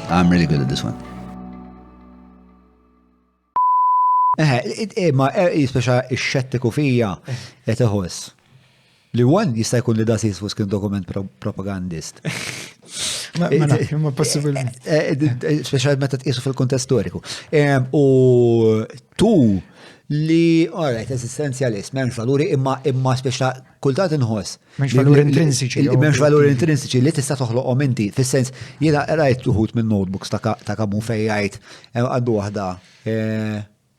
I'm really good at this one. Eh, ma eh, jispeċa ix-xettiku fija qed iħoss. Li one jista' jkun li da Sisyphus kien dokument propagandist.
Ma nafx, ma possibilment.
Eh, eh, speċjalment meta tqisu fil-kuntest storiku. U tu li, alright, esistenzjalist, m'hemmx valuri, imma imma speċa kultant inħoss.
M'hemmx valuri intrinsiċi.
M'hemmx valuri intrinsiċi li tista' toħloqhom inti, fis-sens jiena rajt uħud minn notebooks ta' kamu fejn jgħid eh, għandu waħda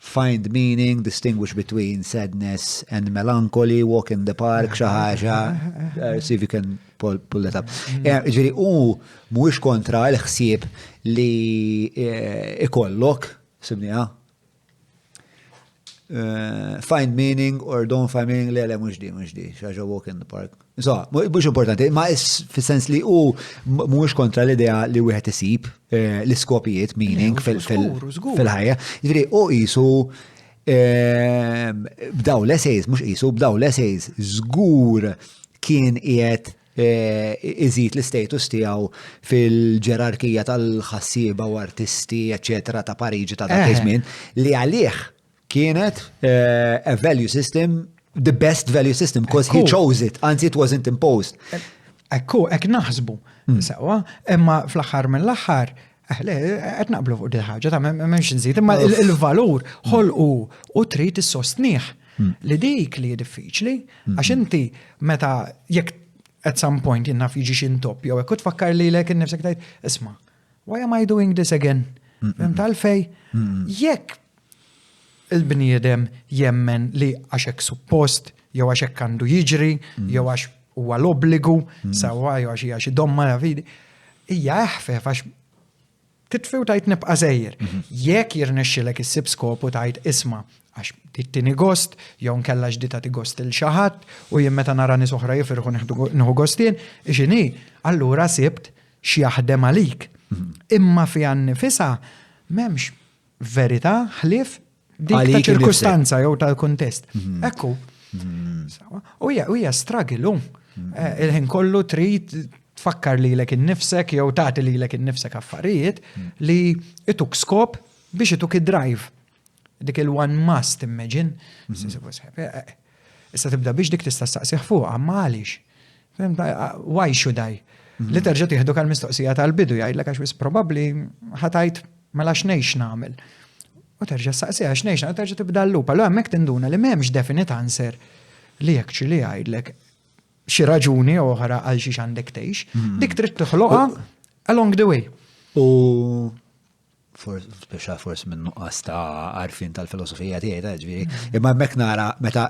Find meaning, distinguish between sadness and melancholy, walk in the park, xi ħaġa, eh, see if you can pull, pull that up. Mm. Eh, ġifieri u mhuwiex kontra l-ħsieb li eh, ikollok, sibniha, find meaning or don't find meaning, le le mhux di, mhux di, xi ħaġa walk in the park. Insomma, mhux importanti, ma fis-sens li hu mhuwiex kontra l-idea li wieħed isib eh, l-iskopijiet, meaning fil-ħajja. Jiġifieri hu qisu eh, b'daw l-essays, mhux qisu b'daw l-essays, żgur kien qiegħed eh, iżid l-istatus tiegħu fil-ġerarkija tal-ħassieba u artisti, eċetera, ta' Pariġi ta' dak iż-żmien, li għalih Kienet a value system, the best value system, because he chose it, anzi it wasn't imposed.
Ekku, ek naħsbu, hmm. sewa, imma fl-axar mill-axar, eh, le, qed naqblu fuq dil ħaġa ta' m'hemmx nżid, imma il-valur ħolqu u trid issostnih hmm. li dik li diffiċli, hmm. għax inti meta jekk at some point jien naf jiġi xi intopp jew hekk u tfakkar lilek innifsek tgħid, isma' why am I doing this again? Fhimt għalfej? Jekk il-bniedem jemmen li għax hekk suppost, jew għax hekk għandu jiġri, mm. jew għax huwa l-obbligu, mm. sewwa jew għax hija xi domma la fidi, hija eħfef għax titfi u tajt nibqa' sejjer. Mhm. Jekk jirnexxilek issib skopu tajt isma' għax tittini gost, jew nkella xdi tagħti gost il xi ħadd, u jien meta nara nies oħra jifirħu nieħu gostin, x'inhi, allura sibt x'jaħdem għalik. Mhm. Imma fiha nnifisha m'hemmx verità ħlief dik ta' ċirkustanza jew tal-kuntest. Mhm. Ekku. Mhm. U hija struggle mhm. eh, il-ħin kollu trid tfakkar lilek innifsek jew tagħti lilek innifsek affarijiet li ituk skop biex ituk id-drive. Dik il-one must imagine. Eh, eh, issa tibda biex dik tista' staqsih fuq, ma għaliex. Why should I? Li terġa' tieħdu għall-mistoqsija tal-bidu jgħidlek għax wisq probabbli ħa tgħid mela x'ngħix nagħmel. U terġa' ssaqsiha x'ngħix nagħmel, terġa' tibda l-loop. Allura hemmhekk tinduna li m'hemmx definite answer li actually jgħidlek xi raġuni oħra għal xiex għandek tgħix. Hmm. Dik trid toħloqha along the way.
U speċa forsi minn nuqqas ta' għarfien tal-filosofija tiegħi ta' ġifieri. Hmm. Imma hemmhekk nara meta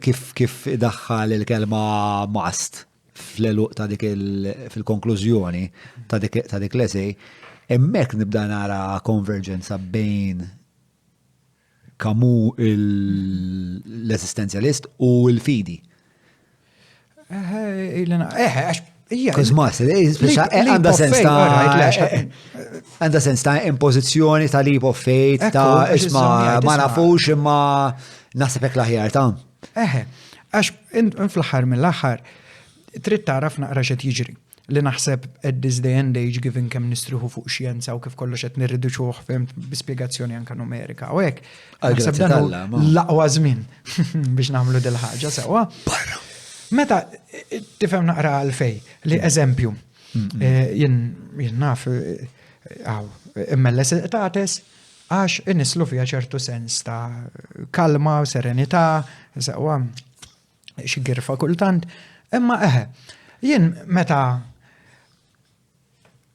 kif kif daħħal il-kelma must fl-eluq ta' dik fil-konklużjoni ta' dik l-essay, hemmhekk nibda nara konverġenza bejn Camus l-esistenzjalist u l-fidi.
Eh,
Kosmas, għanda sens ta' għanda sens ta' impożizzjoni ta' leap of faith ta' isma ma nafux imma naħseb hekk l-aħjar ta'
Eħe, għax fl-aħħar mill-aħħar trid tagħraf naqra x'qed jiġri. Li naħseb at this day and age given kemm nistrieħu fuq xjenza u kif kollox qed nirriduċuh fhimt bi spjegazzjoni anke numerika u hekk. Naħseb dan hu l-aqwa żmien biex nagħmlu dil ħaġa sewwa. Meta eh, tifhem naqra għalfej li eżempju eh, jien naf eh, għaw immelles il-qtates għax inislu fiha ċertu sens ta' kalma, serenità, sewwa xi girfa kultant, imma eħe, jien meta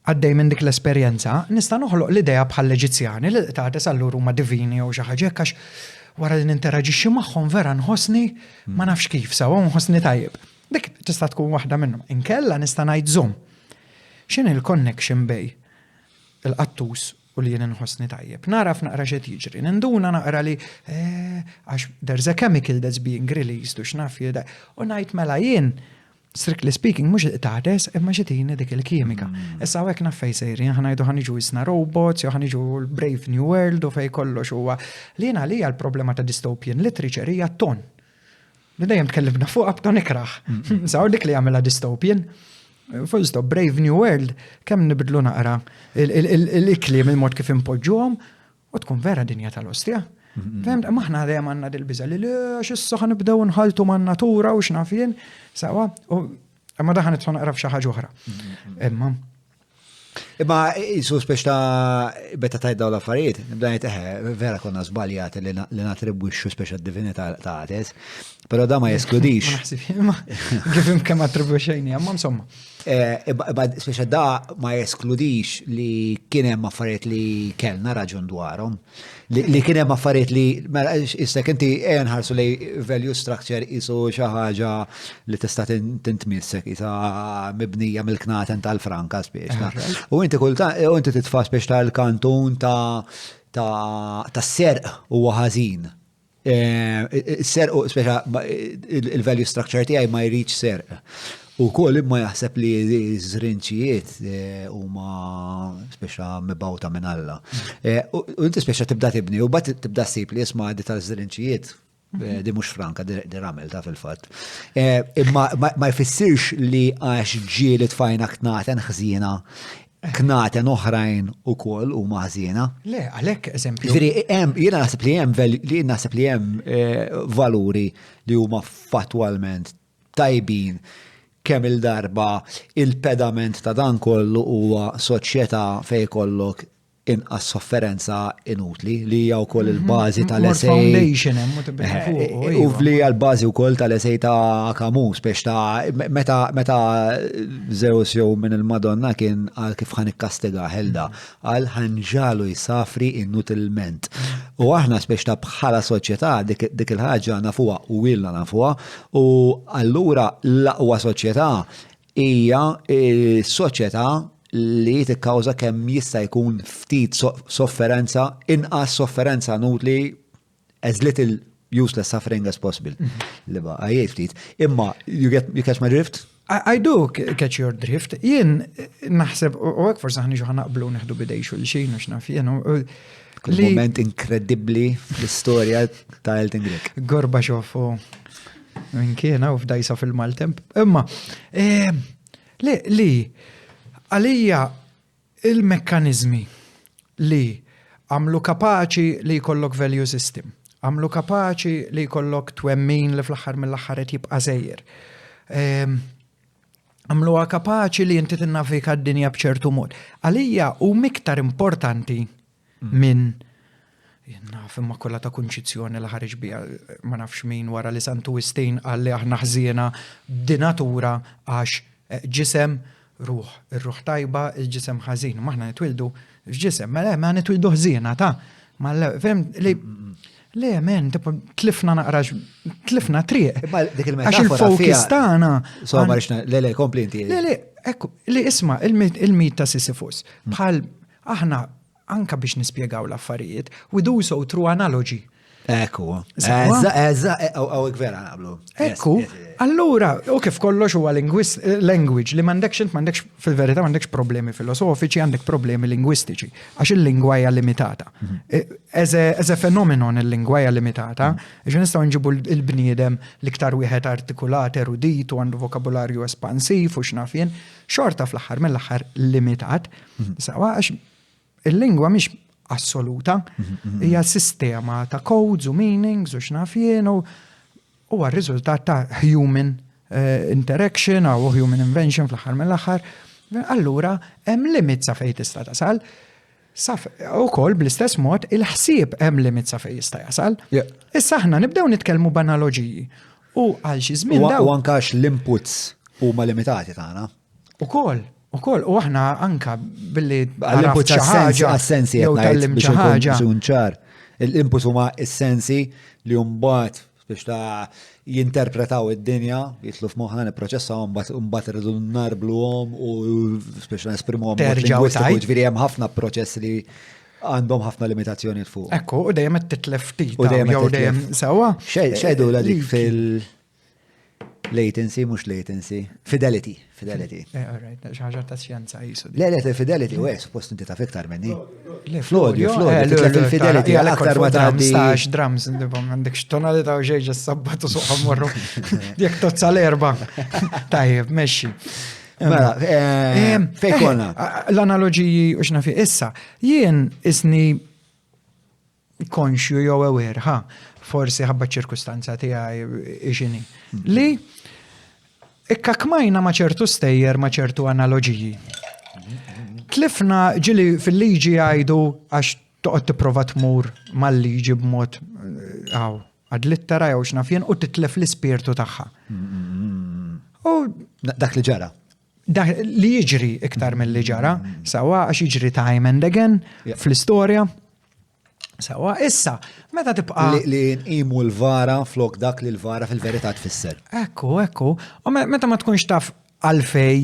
għaddej minn dik l-esperjenza, nista' noħloq l-idea bħall-Eġizzjani li l-qtates allura huma divini jew xi ħaġa hekk għax wara li ninteraġixxi magħhom vera nħossni ma nafx kif sewwa nħossni tajjeb. Dik tista' tkun waħda minnhom. Inkella nista' ngħid żomm. X'inhi l-connection bej il-qattus u li jien inħossni tajjeb. Nagħraf naqra x'qed jiġri, ninduna naqra li eh, għax there's a chemical that's being released u x'naf jien. U ngħid mela jien strictly speaking mhux il-qtates imma xi tini dik il-kimika. Mm. Issa hawnhekk naf fejn sejrin, ħa ngħidu ħa niġu isna robots jew ħa niġu l-Brave New World u fejn kollox huwa li jien għalija l-problema ta' dystopian literature hija ton. Li dejjem tkellimna fuq b'ton ikraħ. Mm. Saw dik li jagħmilha dystopian. Full stop, Brave New World, kemm nibdlu naqra il-kliem il-mod kif impoġġuhom u tkun vera dinja tal-ostja. Fehmt, maħna dejjem għandna dil-biża li le issa ħa nibdew nħaltu man-natura u x'naf jien, sawa, u imma daħan nidħol naqra f'xi ħaġa oħra. Imma
Imma jisu spex ta' beta tajt daw l-affarijiet, nibda ngħid eħe, vera konna żbaljati li natribwixxu spex għad-divinità ta' Ates, però da ma jeskludix.
Ma naħsibx, imma kif kemm attribwixxejni, imma insomma.
Eh, imma spex da ma jeskludix li kien hemm affarijiet li kellna raġun dwarhom. Li kien hemm affarijiet li, mela, issek inti ejja nħarsu lej value structure isu xi ħaġa li tista' tintmissek isa mibnija mill-knaten tal-franka spiex. U inti kultant, u inti titfa' spiex tal-kantun ta' ta' serq huwa ħażin. Eh, serq, speċa, il-value structure tiegħi ma jridx serq. U koll imma jaħseb li żrinċijiet eh, huma speċa mibgħuta minn Alla. Eh, u inti speċa tibda tibni u bat tibda ssib li jisma' di tal-żrinċijiet di mhux franka di ramel ta' fil-fatt. Imma ma jfissirx li għax ġieli tfajna knaten ħżiena knaten oħrajn ukoll huma ħżiena.
Le, għalhekk eżempju.
Ġifieri hemm jiena naħseb li hemm li naħseb li hemm eh, valuri li huma fatwalment tajbin kemm il-darba il-pedament ta' dan kollu huwa soċjetà fejn kollok inqas sofferenza inutli li hija wkoll mhm. il-bażi tal-essay.
Foundation hemm u tibda eh,
fuq. Eh, u li hija l-bażi wkoll tal-essay ta' Camus biex ta' meta meta Zeus jew minn il-Madonna kien għal kif ħan ikkastiga Helda għal ħanġalu jsafri inutilment. U aħna spex ta' bħala soċjetà dik il-ħaġa nafuha u ilna nafuha u allura l-aqwa soċjetà hija soċjetà li tikkawża kemm jista' jkun ftit sofferenza, inqas sofferenza inutli as little useless suffering as possible. Mhm. Li ba' għajjej ftit. Imma, you, get, you catch my drift?
I, I do catch your drift. Jien naħseb, u għek forse ħaniġu ħanaqblu neħdu bidej xulxin u xnaf jien.
Moment inkredibbli fl-istorja ta' Elton Grek.
Gorbachev u minn kiena u f'dajsa fil-maltemp. Imma, eh, li, li għalija il-mekkanizmi li għamlu kapaċi li jkollok value system, għamlu kapaċi li jkollok twemmin li fl-aħħar mill-aħħar qed jibqa' sejjer. Ehm, Għamluha kapaċi li inti tinnavika d-dinja b'ċertu mod. Għalija hu miktar importanti minn naf imma kollha ta' kunċizzjoni li ħareġ biha ma nafx min wara li Santu Wistin qal li aħna ħżiena di natura għax eh, ġisem ruħ, ir-ruħ tajba, il-ġisem ħażin. Ma aħna nitwildu f'ġisem, mela ma nitwildu ħżiena ta' ma fem li Le, men, tipo, tlifna naqra, tlifna triq.
Imma dik il-metafora.
Għax il-focus tagħna.
So, ma rixna, le, le, kompli inti.
Le, le, ekku, li isma, il-mit ta' Sisyphus. Bħal, aħna, anka biex nispjegaw l-affarijiet, we do so through analogy.
Ekku. Eża, eża, għawek vera naqblu.
Ekku, allura, u kif kollox huwa language li m'għandekx int m'għandekx fil-verità m'għandekx problemi filosofiċi, għandek problemi lingwistiċi, għax il-lingwa hija limitata. Mhm. E, as a phenomenon il-lingwa hija limitata, mhm. għax nistgħu nġibu l-bniedem l-iktar wieħed artikulat, erudit u għandu vokabularju espansiv u x'naf jien, xorta fl-aħħar mill-aħħar limitat. Mhm. Sawa għax Il-lingwa mhix assoluta, hija sistema ta' codes u meanings u x'naf jien u huwa r-riżultat ta' human eh, interaction u human invention fl-aħħar mill-aħħar. Allura hemm limit sa fejn tista' tasal. Saf, u kol bl-istess mod il-ħsieb hemm limit sa fejn jista' jasal. Issa aħna nibdew nitkellmu b'analoġiji. U għal xi żmien.
U anke l-inputs huma limitati tagħna.
Ukoll, ukoll, u aħna anka billi
għall-input xi ħaġa, għas-sensi jew tallim xi ħaġa. ċar. Il-input huma s-sensi li mbagħad biex ta' jinterpretaw id-dinja, jitlu f'moħħna nipproċessaw mbagħad irridu narbluhom u biex nesprimuhom.
Terġgħu
ġifieri hemm ħafna proċess li għandhom ħafna limitazzjonijiet fuq.
Ekku, u dejjem qed titlef ftit. U dejjem dejjem sewwa.
Xejdu la dik fil- Latency, mux latency. Fidelity, fidelity.
Eh, all right, xaħġa ta' xjenza jisu.
Le, le, fidelity, u suppost inti taf iktar minni. Le, flodju, flodju, eh, titlef il-fidelity, eh, aktar ma
ta' Stax, drums, għandek x'tonalità u xejn ġas-sabbatu suq morru. Jekk tozza l-erba. Tajjeb, mexxi.
Mela, fej konna?
L-analogiji u x'nafi issa, jien isni konxju jew aware, ha, forsi ħabba ċirkustanza tiegħi x'inhi. Li ikkakmajna ma' ċertu stejjer ma' ċertu analoġiji. Tlifna ġili fil-liġi jgħidu għax toqgħod tipprova tmur mal-liġi b'mod għaw għad littera jew x'naf jien u titlef l-ispirtu tagħha.
U dak li ġara.
Dak li jiġri iktar mill-li ġara, sawa għax jiġri time and again fl-istorja. Sawa, issa, meta tibqa.
Li nqimu l-vara flok dak li l-vara fil-verità tfisser.
Ekku, ekku. U meta ma tkunx taf għalfej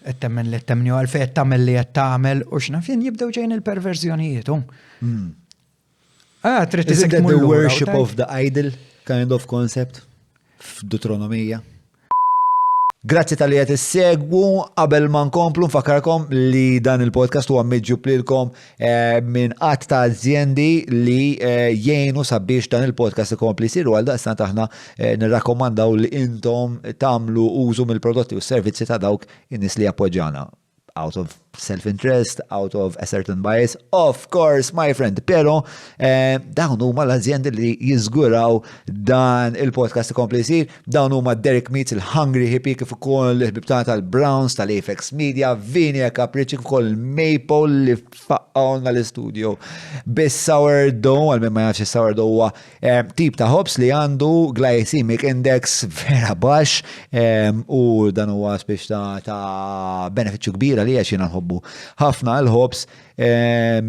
qed temmen li temni u għalfej qed tagħmel li qed tagħmel u x'naf jien jibdew ġejn il-perverżjonijiet. Hmm.
Ah, trid Is it the worship of the idol kind of concept f'Dutronomija? Grazzi tal-li qed issegwu. Qabel ma nkomplu nfakkarkom li dan il-podcast huwa miġjub lilkom eh, minn qatt ta' azjendi li eh, jgħinu sabiex dan il-podcast ikompli jsir u għal daqstant aħna eh, nirrakkomandaw li intom tagħmlu użu mill-prodotti u s-servizzi ta' dawk in-nies li jappoġġjana. out of self-interest, out of a certain bias, of course, my friend, pero eh, dawn huma l-azjendi li jiżguraw dan il-podcast ikompli jsir, dawn huma Derek Meets, il-Hungry Hippie, kif ukoll il-ħbib tal-Browns, tal-Apex Media, Vinia Capricci, kif ukoll il-Maple li faqqawna l-istudio. Bis-sourdough, għal min ma jafx is-sourdough huwa eh, tip ta' ħobs li għandu glycemic index vera baxx eh, u dan huwa spiex ta', ta benefiċċju kbira li għax jiena nħobbu ħafna l-ħobs eh,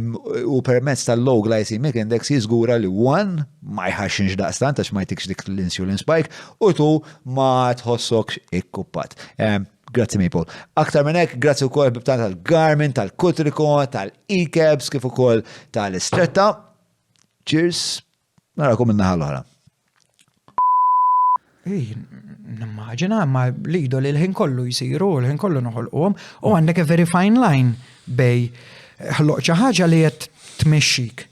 u permezz tal-low glycemic index jiżgura li one ma jħaxxinx daqstant għax ma jtikx dik l-insulin spike u tu ma tħossokx ikkuppat. Grazzi Maple. Aktar minn hekk, grazzi wkoll ħbib tal-Garmin, tal-Kutriko, tal-E-Cabs, kif ukoll tal-Istretta. Cheers, narakom in-naħa l-oħra.
Ej, nimmaġina, ma l-idoli l-ħin kollu jisiru, l-ħin kollu noħolquhom, u għandek a very fine line bej ħloq xi ħaġa li qed tmexxik.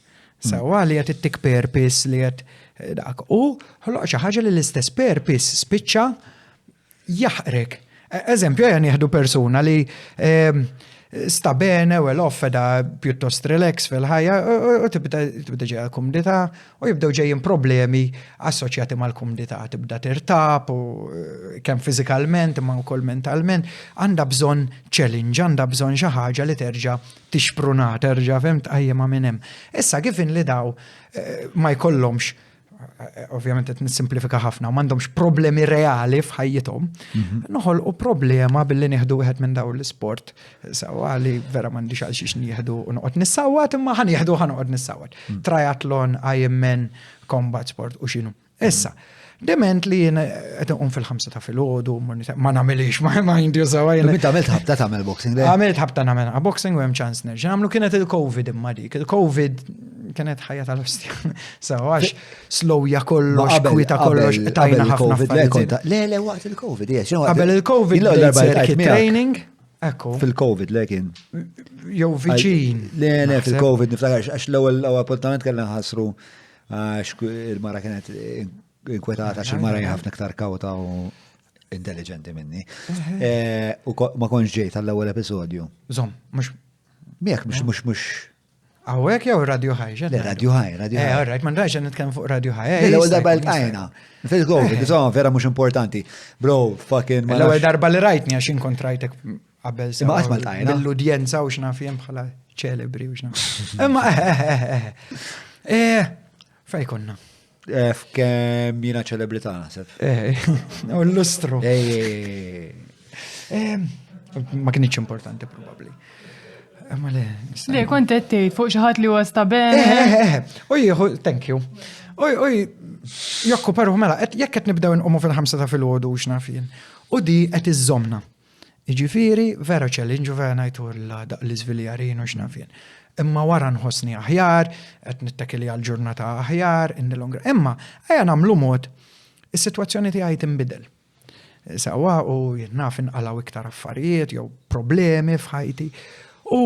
Sewwa li qed ittik purpose li qed dak. U ħloq xi ħaġa li l-istess purpose spiċċa jaħqrek. E, eżempju, ejja nieħdu persuna li ehm, sta bene, well off, edha pjuttost relax fil-ħajja, u tibda tibda ġejja l-kumdità, u jibdew ġejjin problemi assoċjati mal-kumdità, tibda tirtab, u eh, kemm fiżikalment imma wkoll mentalment, għandha bżonn challenge, għandha bżonn xi ħaġa li terġa' tixpruna, terġa' fem tqajjimha minn hemm. Issa kif li daw eh, ma jkollhomx ovvjament qed nissimplifika ħafna, m'għandhomx problemi reali f'ħajjithom, mhm. noħolqu problema billi nieħdu wieħed minn dawn l-isport. Sawa li vera m'għandix għal xiex nieħdu u noqgħod nissawat, imma ħa nieħdu ħa noqgħod nissawat. Mm. Triathlon, Ironman, combat sport u x'inhu. Issa, Dement li jien qed inqum fil-ħamsa ta' filgħodu, ma nagħmilix ma ma jindi sawa jien.
Inti għamilt ħabta tagħmel boxing, le?
Għamilt ħabta nagħmel boxing u hemm ċans nerġa' nagħmlu kienet il-COVID imma dik. Il-COVID kienet ħajja tal-ostja. Sawa għax slowja kollox, kwita kollox, tajna ħafna
affarijiet. Le, le, waqt il-COVID,
Qabel il-COVID, circuit training.
Ekku. Fil-Covid, le kien.
Jew viċin.
Le, le, fil-Covid niftakar, għax l-ewwel appuntament kellna nħassru Għax il-mara kienet inkwetata għax il-mara hija ħafna iktar kawta u intelligenti minni. Eh, u ma kontx ġejt għall-ewwel episodju.
Zom, mhux.
Miegħek mhux mhux mhux.
Hawnhekk jew Radio High?
Le, Radio High, Radio
eh, High. All right, ma ndrajx nitkellem fuq Radio High.
Eh, l-ewwel darba l-tqajna. Fil-Covid, insomma, vera mhux importanti. Bro, fucking.
L-ewwel darba li rajtni għax inkontrajtek qabel
Imma qatt ma ltqajna.
Mill-udjenza u x'naf jien bħala ċelebri u x'naf. Imma eh eh eh eh. Eh, fej konna?
Eh, f'kemm jiena ċelebrità naħseb.
Eh, u l-lustru.
Eh,
ma kienx importanti probabbli. Ma le.
Le, kont qed tgħid fuq xi ħadd li huwa stabel.
Eh, eh, eh, U jieħu, thank you. U jokku peru mela, jekk qed nibdew inqumu fil-ħamsa ta' filgħodu u x'naf jien. U di qed iżżomna. Jiġifieri, vera challenge u vera ngħid la daq l-iżviljarin u x'naf jien. Imma wara nħossni aħjar, qed nittakili għal ġurnata aħjar, in the long run. Imma ejja nagħmlu mod is-sitwazzjoni tiegħi tinbidel. Sewwa u jien naf inqalgħu iktar affarijiet jew problemi f'ħajti. U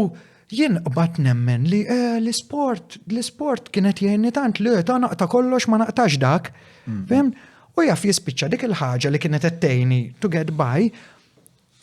jien qbadt nemmen li eh, l-isport, l-isport kienet jgħinni tant li ta' naqta' kollox ma naqtax dak. Mm. Fim? U jaf jispiċċa dik il-ħaġa li kienet qed tgħinni to get by,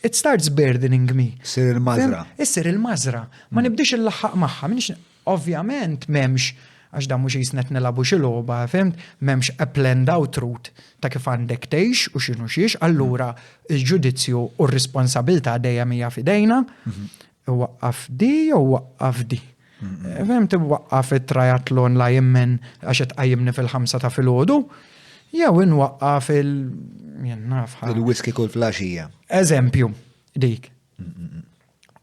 it starts burdening me.
Issir il-mażra.
Issir il-mażra. Ma mm. nibdix il-laħħaq magħha, minix ovvjament m'hemmx għax dan mhux jisnet nilagħbu xi logħba, fimt? M'hemmx a planned out route ta' kif għandek tgħix u x'inhu xiex, allura il-ġudizzju u r-responsabilità dejjem hija f'idejna. Mhm. Waqqaf di jew waqqaf di. Fem waqqaf it-triathlon la jimmen għax qed tqajjimni fil-ħamsa ta' filgħodu, jew inwaqqaf il jien naf.
Il-whisky kull flaxija.
Eżempju, dik.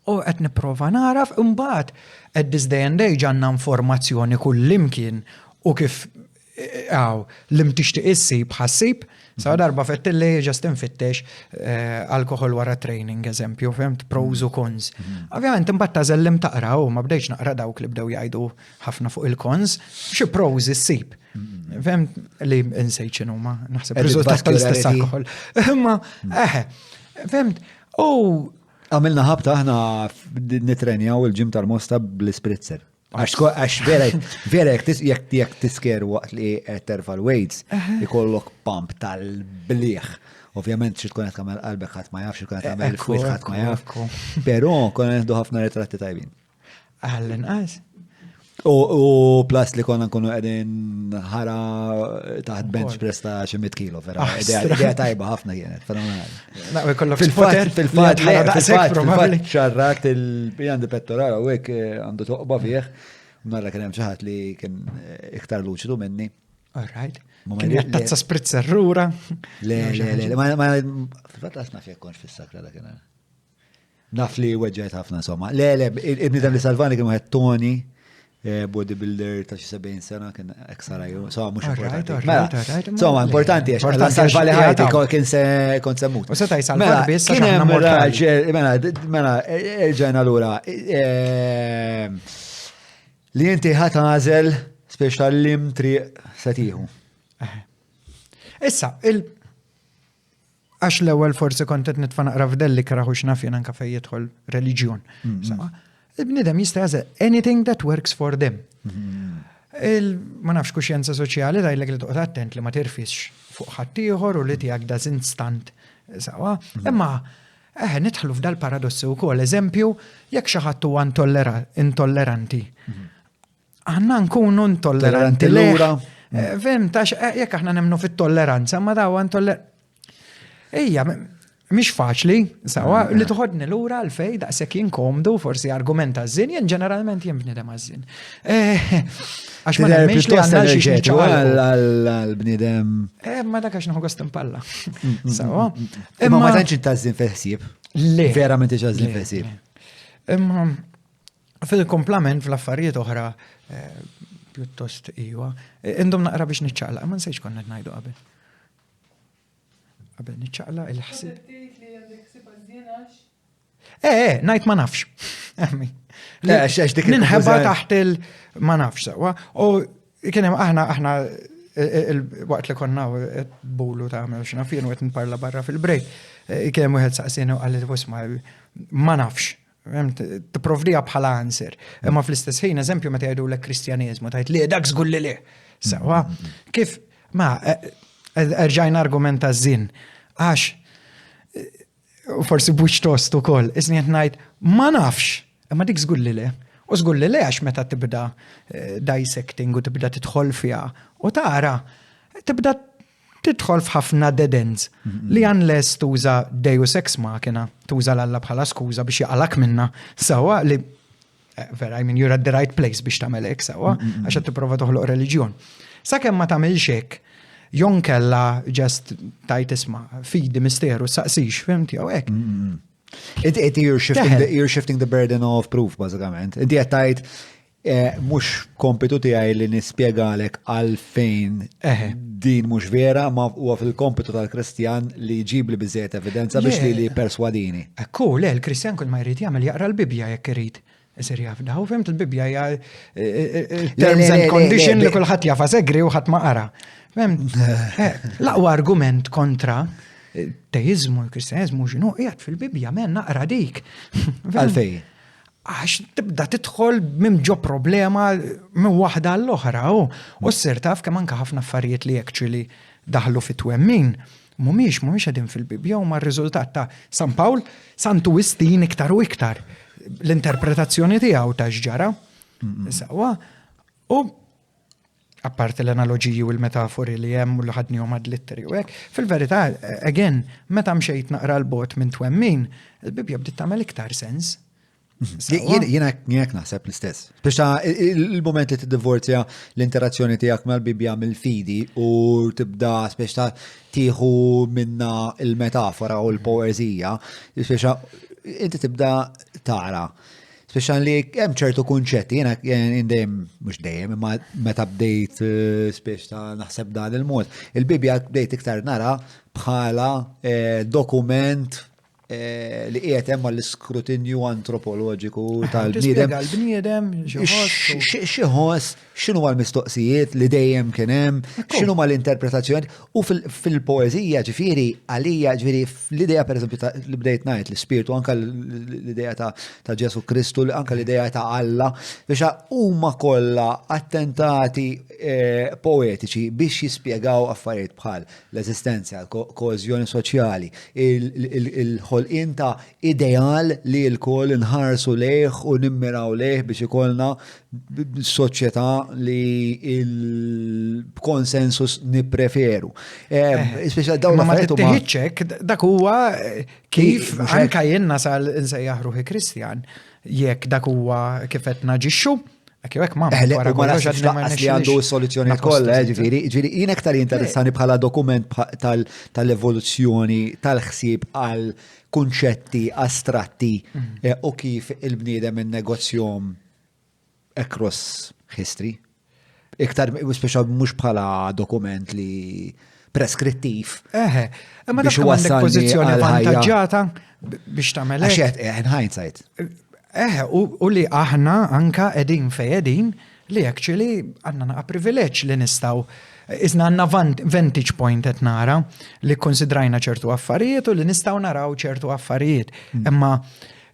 U qed nipprova naraf imbagħad at this day and age għandna informazzjoni kullimkien u kif Għaw, li mtixtiq issib ħassib, sa darba fettilli ġast infittex eh, alkohol wara training, eżempju, fimt, pros u cons. Mhm. Ovvjament, imbagħad tażel li taqra u ma bdejx naqra dawk li bdew jgħidu ħafna fuq il-cons, xi pros issib. Mhm. Fimt li insejt x'inhuma, naħseb riżultat tal-istess alkohol. Imma, mhm. eħe, fimt, u
Għamilna ħabta aħna nitrenjaw il-ġim tal-mosta bl-spritzer. Għax vera, vera jek jek tisker waqt li qed terfa' l-weights, ikollok pump tal-bliħ. Ovvjament xi tkun qed tagħmel qalbek ħadd ma jaf, xi tkun qed tagħmel fwit ħadd ma jaf. Però konna nieħdu ħafna ritratti tajbin.
Għall-inqas.
U plus li konna nkunu qegħdin ħara taħt bench press ta' xi 100 kilo, vera. Idea tajba ħafna kienet, fenomenali.
Fil-fatt,
fil-fatt, fil-fatt, ċarrat il-għandi pettorala u hekk eh, għandu toqba fih. Narra kien hemm xi ħadd li kien eh, iktar luċidu minni.
All right. Kien jattazza spritz rura.
Le, le, le, ma fil-fatt għas naf jekk kontx fis-sakra dakinhar. Naf li weġġajt ħafna insomma. Le, le, il-bnidem li salvani kien wieħed Tony, eh, bodybuilder ta' xi 70 sena kien ex Sarajevo. Insomma, mhux importanti. Mela, insomma, importanti għax salva li ħajti kien se kont se mut.
U seta' jsalva mela, biss
kien hemm raġel, mela, mela, erġajna lura. Eh, li inti ħadd għażel speċa lim triq se tieħu.
Issa, il Għax l-ewwel forsi kont qed nitfa' naqra f'dell ikrah u x'naf jien anke fejn jidħol reliġjon. Mm-hmm. Il-bniedem jista' jagħżel anything that works for them. Mm-hmm. Ma nafx kuxjenza soċjali tgħidlek li toqgħod attent li ma tirfisx fuq ħaddieħor u li tiegħek doesn't stand sawa. Mm-hmm. Imma Eh, nidħlu f'dal-paradossi wkoll. Eżempju, jekk xi ħadd huwa intolleranti. Aħna nkunu intolleranti lura. Eh, fhimt, għax eh, jekk aħna nemmnu fit-tolleranza, ma daw intoller. Ejja, mhix faċli, sawa, li toħodni lura għalfej daqshekk jien komdu, forsi argument għażżien, jien ġeneralment jien bniedem għażżien. Eh, għax ma nemminx li għandna xi
għal-bniedem.
Eh, ma dak għax nieħu gost impalla. Sawa.
Imma ma tantx intażżin fil-ħsieb.
Le.
Verament intażżin fil-ħsieb.
Imma fil-komplament fl-affarijiet oħra eh, pjuttost iwa. Eh, indum naqra biex niċċaqlaq, ma nsejx konna ngħidu qabel. Qabel niċċaqlaq il-ħsieb. Eh, eh, ngħid ma nafx. Ninħeba taħt il ma nafx sewwa. U kien hemm aħna aħna waqt li konna bulu ta' għamel xina fien u qed nparla barra fil-break, eh, kien hemm wieħed saqsini u qalli isma' ma nafx. Tipprovdija bħala answer. Imma fl-istess ħin, eżempju, meta jgħidulek Kristjaneżmu, tgħid li dak żgur li le. Sewwa, kif ma eh, erġajna argument taż-żin. Għax u forsi b'wiċċ tost ukoll, iżni qed ngħid ma nafx, imma dik żgur li le. U żgur li le għax meta tibda eh, dissecting u tibda tidħol fiha u tara, tibda tidħol f'ħafna dead ends li unless tuża deus ex machina, tuża l-Alla bħala skuża biex jaqalak minna, sewwa li eh, vera, I mean, you're at the right place biex tagħmel hekk sewwa, għax qed tipprova toħloq reliġjon. Sakemm ma tagħmilx hekk, jon kella just tajt isma' fidi misteru saqsix, fhimt jew hekk.
It, you're, shifting the, you're shifting the burden of proof, bażikament. Inti qed tgħid eh, mhux kompitu tiegħi li nispjegalek għalfejn din mhux vera, ma huwa fil-kompitu tal-Kristjan li jġib li biżejjed evidenza biex li li perswadini.
Ekku, le, l-Kristjan kull ma jrid jagħmel jaqra l-Bibbja jekk irid. Isir jaf daw, fhimt il-Bibbja hija eh, eh, terms and condition li kulħadd jafa segri u ħadd ma qara. Fhimt? L-aqwa argument kontra teizmu, l-Kristjaneżmu x'inhu qiegħed fil-Bibbja, men naqra dik.
Għalfejn?
Għax tibda tidħol minn ġo problema minn waħda għall-oħra u u ssir taf kemm anke ħafna affarijiet li actually daħlu fit-twemmin mhumiex mhumiex qegħdin fil-Bibbja huma r-riżultat ta' San Pawl, Santu Wistin iktar u iktar l-interpretazzjoni tiegħu ta' x'ġara. Sewwa. U apparti l-analoġiji u l-metafori li hemm u li ħadnihom ad litteri u hekk, fil-verità, again, meta mxejt naqra l-bot minn twemmin, il-Bibbja bdiet tagħmel iktar sens.
Jiena hekk naħseb l-istess. Biex ta' il-moment li tiddivorzja l-interazzjoni tiegħek mal-Bibbja mill-fidi u tibda biex ta' tieħu minna il-metafora u l-poeżija, biex inti tibda tara Speċa li hemm ċertu kunċetti, jiena dejjem mhux dejjem, imma meta bdejt eh, spiex ta' naħseb dan il-mod. Il-Bibbja bdejt iktar nara bħala eh, dokument eh, li qiegħed hemm għall-iskrutinju antropoloġiku tal-bniedem.
L-bniedem,
xi ħoss x'inhuma l-mistoqsijiet li dejjem kien hemm, x'inhuma l-interpretazzjoni u fil-poeżija ġifieri għalija ġifieri l-idea pereżempju li bdejt ngħid l-ispirtu anke l-idea ta' Ġesu Kristu, anke l-idea ta' Alla, biex huma kollha attentati eh, poetiċi biex jispjegaw affarijiet bħal l-eżistenza, l-koeżjoni soċjali, il-ħolqien ta' ideal li lkoll inħarsu lejh u nimmiraw lejh biex ikollna soċjetà li il-konsensus nippreferu. Eh,
Speċa dawn ma tittieħidx dak huwa eh, kif anka jien nasal insejjaħ ruħi Kristjan jekk dak huwa kif qed naġixxu. Ekk jew hekk ma.
Eh, u ma naħsibx lanqas li għandu s-soluzzjoni kollha, eh, ġifieri, ġifieri jien aktar jinteressani bħala dokument tal-evoluzzjoni tal-ħsieb għal kunċetti astratti mm. eh, u kif il-bniedem innegozjahom across history. Iktar, speċa mhux bħala dokument li preskrittiv.
Eħe, imma dak għandek pożizzjoni vantaġġata biex tagħmel.
Għax qed eh, in hindsight.
Eħe, u li aħna anka qegħdin fejn qegħdin li actually għandna naqa' privileġġ li nistgħu Iżna għandna vantage point qed nara li konsidrajna ċertu affarijiet u li nistgħu naraw ċertu affarijiet. Mm. Imma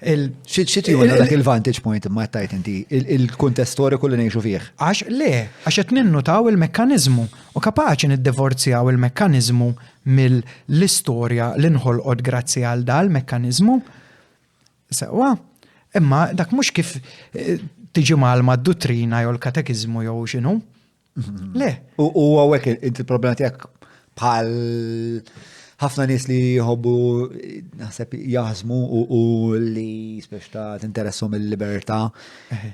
Il
Xi tjuna dak il-vantage point imma tajt inti il-kuntest storiku li ngħixu fih?
Għax le, għax qed ninnutaw il-mekkaniżmu u kapaċi niddivorzjaw il-mekkaniżmu mill-istorja li nħolqot grazzi għal dal-mekkaniżmu. Sewwa, imma dak mhux kif eh, tiġi mgħallma d-duttrina jew l-katekiżmu jew x'inhu. Le.
U għawek inti il-problema tiegħek bħal ħafna nies li jħobbu naħseb jaħsmu u li spex ta' tinteressom il-libertà,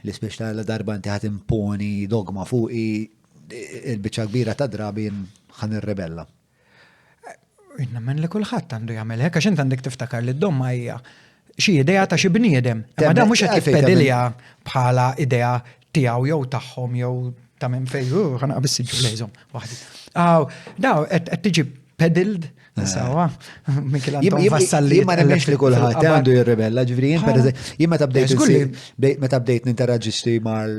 li spex ta' la darba inti ħat imponi dogma fuqi il-biċċa kbira ta' drabi ħan irrebella.
Nemmen li kulħadd għandu jagħmel hekk għax int għandek tiftakar li d-domma hija xi idea ta' xi bniedem. Imma dan mhux qed jippedilja bħala idea tiegħu jew tagħhom jew ta' minn fejn hu ħanqa bis-siġġu lejżhom waħdi. Aw, daw qed tiġi peddled eh. sawa
Michael Anton Vassalli. Jien ma nemmenx li kulħadd għandu jirribella, ġifieri jien pereżempju jien meta bdejt meta bdejt ninteraġixxi mal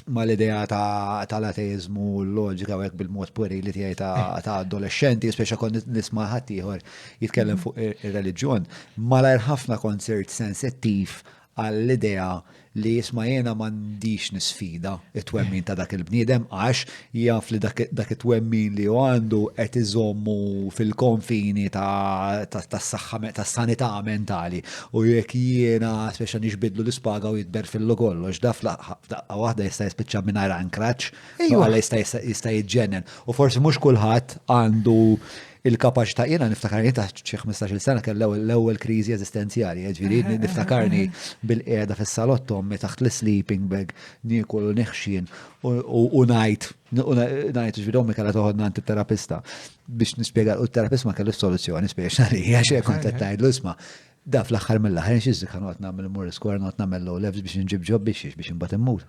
mal-idea tal-ateizmu u l-loġika u hekk bil-mod puerili tiegħi ta' adolescenti, speċa kont nisma' ħaddieħor jitkellem fuq ir-reliġjon, malajr ħafna kont sirt sensittiv għall-idea li isma' jiena m'għandix nisfida it-twemmin ta' dak il-bniedem għax jaf li dak it-twemmin li hu għandu qed iżommu fil-konfini tas-saħħa tas-sanità mentali u jekk jiena speċa nixbidlu l-ispaga u jitberfillu kollox da f'daqqa waħda jista' jispiċċa mingħajr ankraġġ, għala jista' jiġġennen. U forsi mhux kulħadd għandu il-kapaċità jiena niftakar jien taħt xi 15-il sena kell l-ewwel kriżi eżistenzjali, ġifieri niftakarni bil-qiegħda fis-salott ommi taħt l-sleeping bag niekol u neħxien u ngħid u ngħid ġifieri ommi kellha toħodna għand it-terapista biex nispjega u t-terapist ma kellux soluzzjoni spiex għalija xejn kont qed tgħidlu isma' da fl-aħħar mill-aħħar xi ħa noqgħod nagħmel immur l-iskola noqgħod nagħmel low levels biex inġib ġob biex biex imbagħad immut.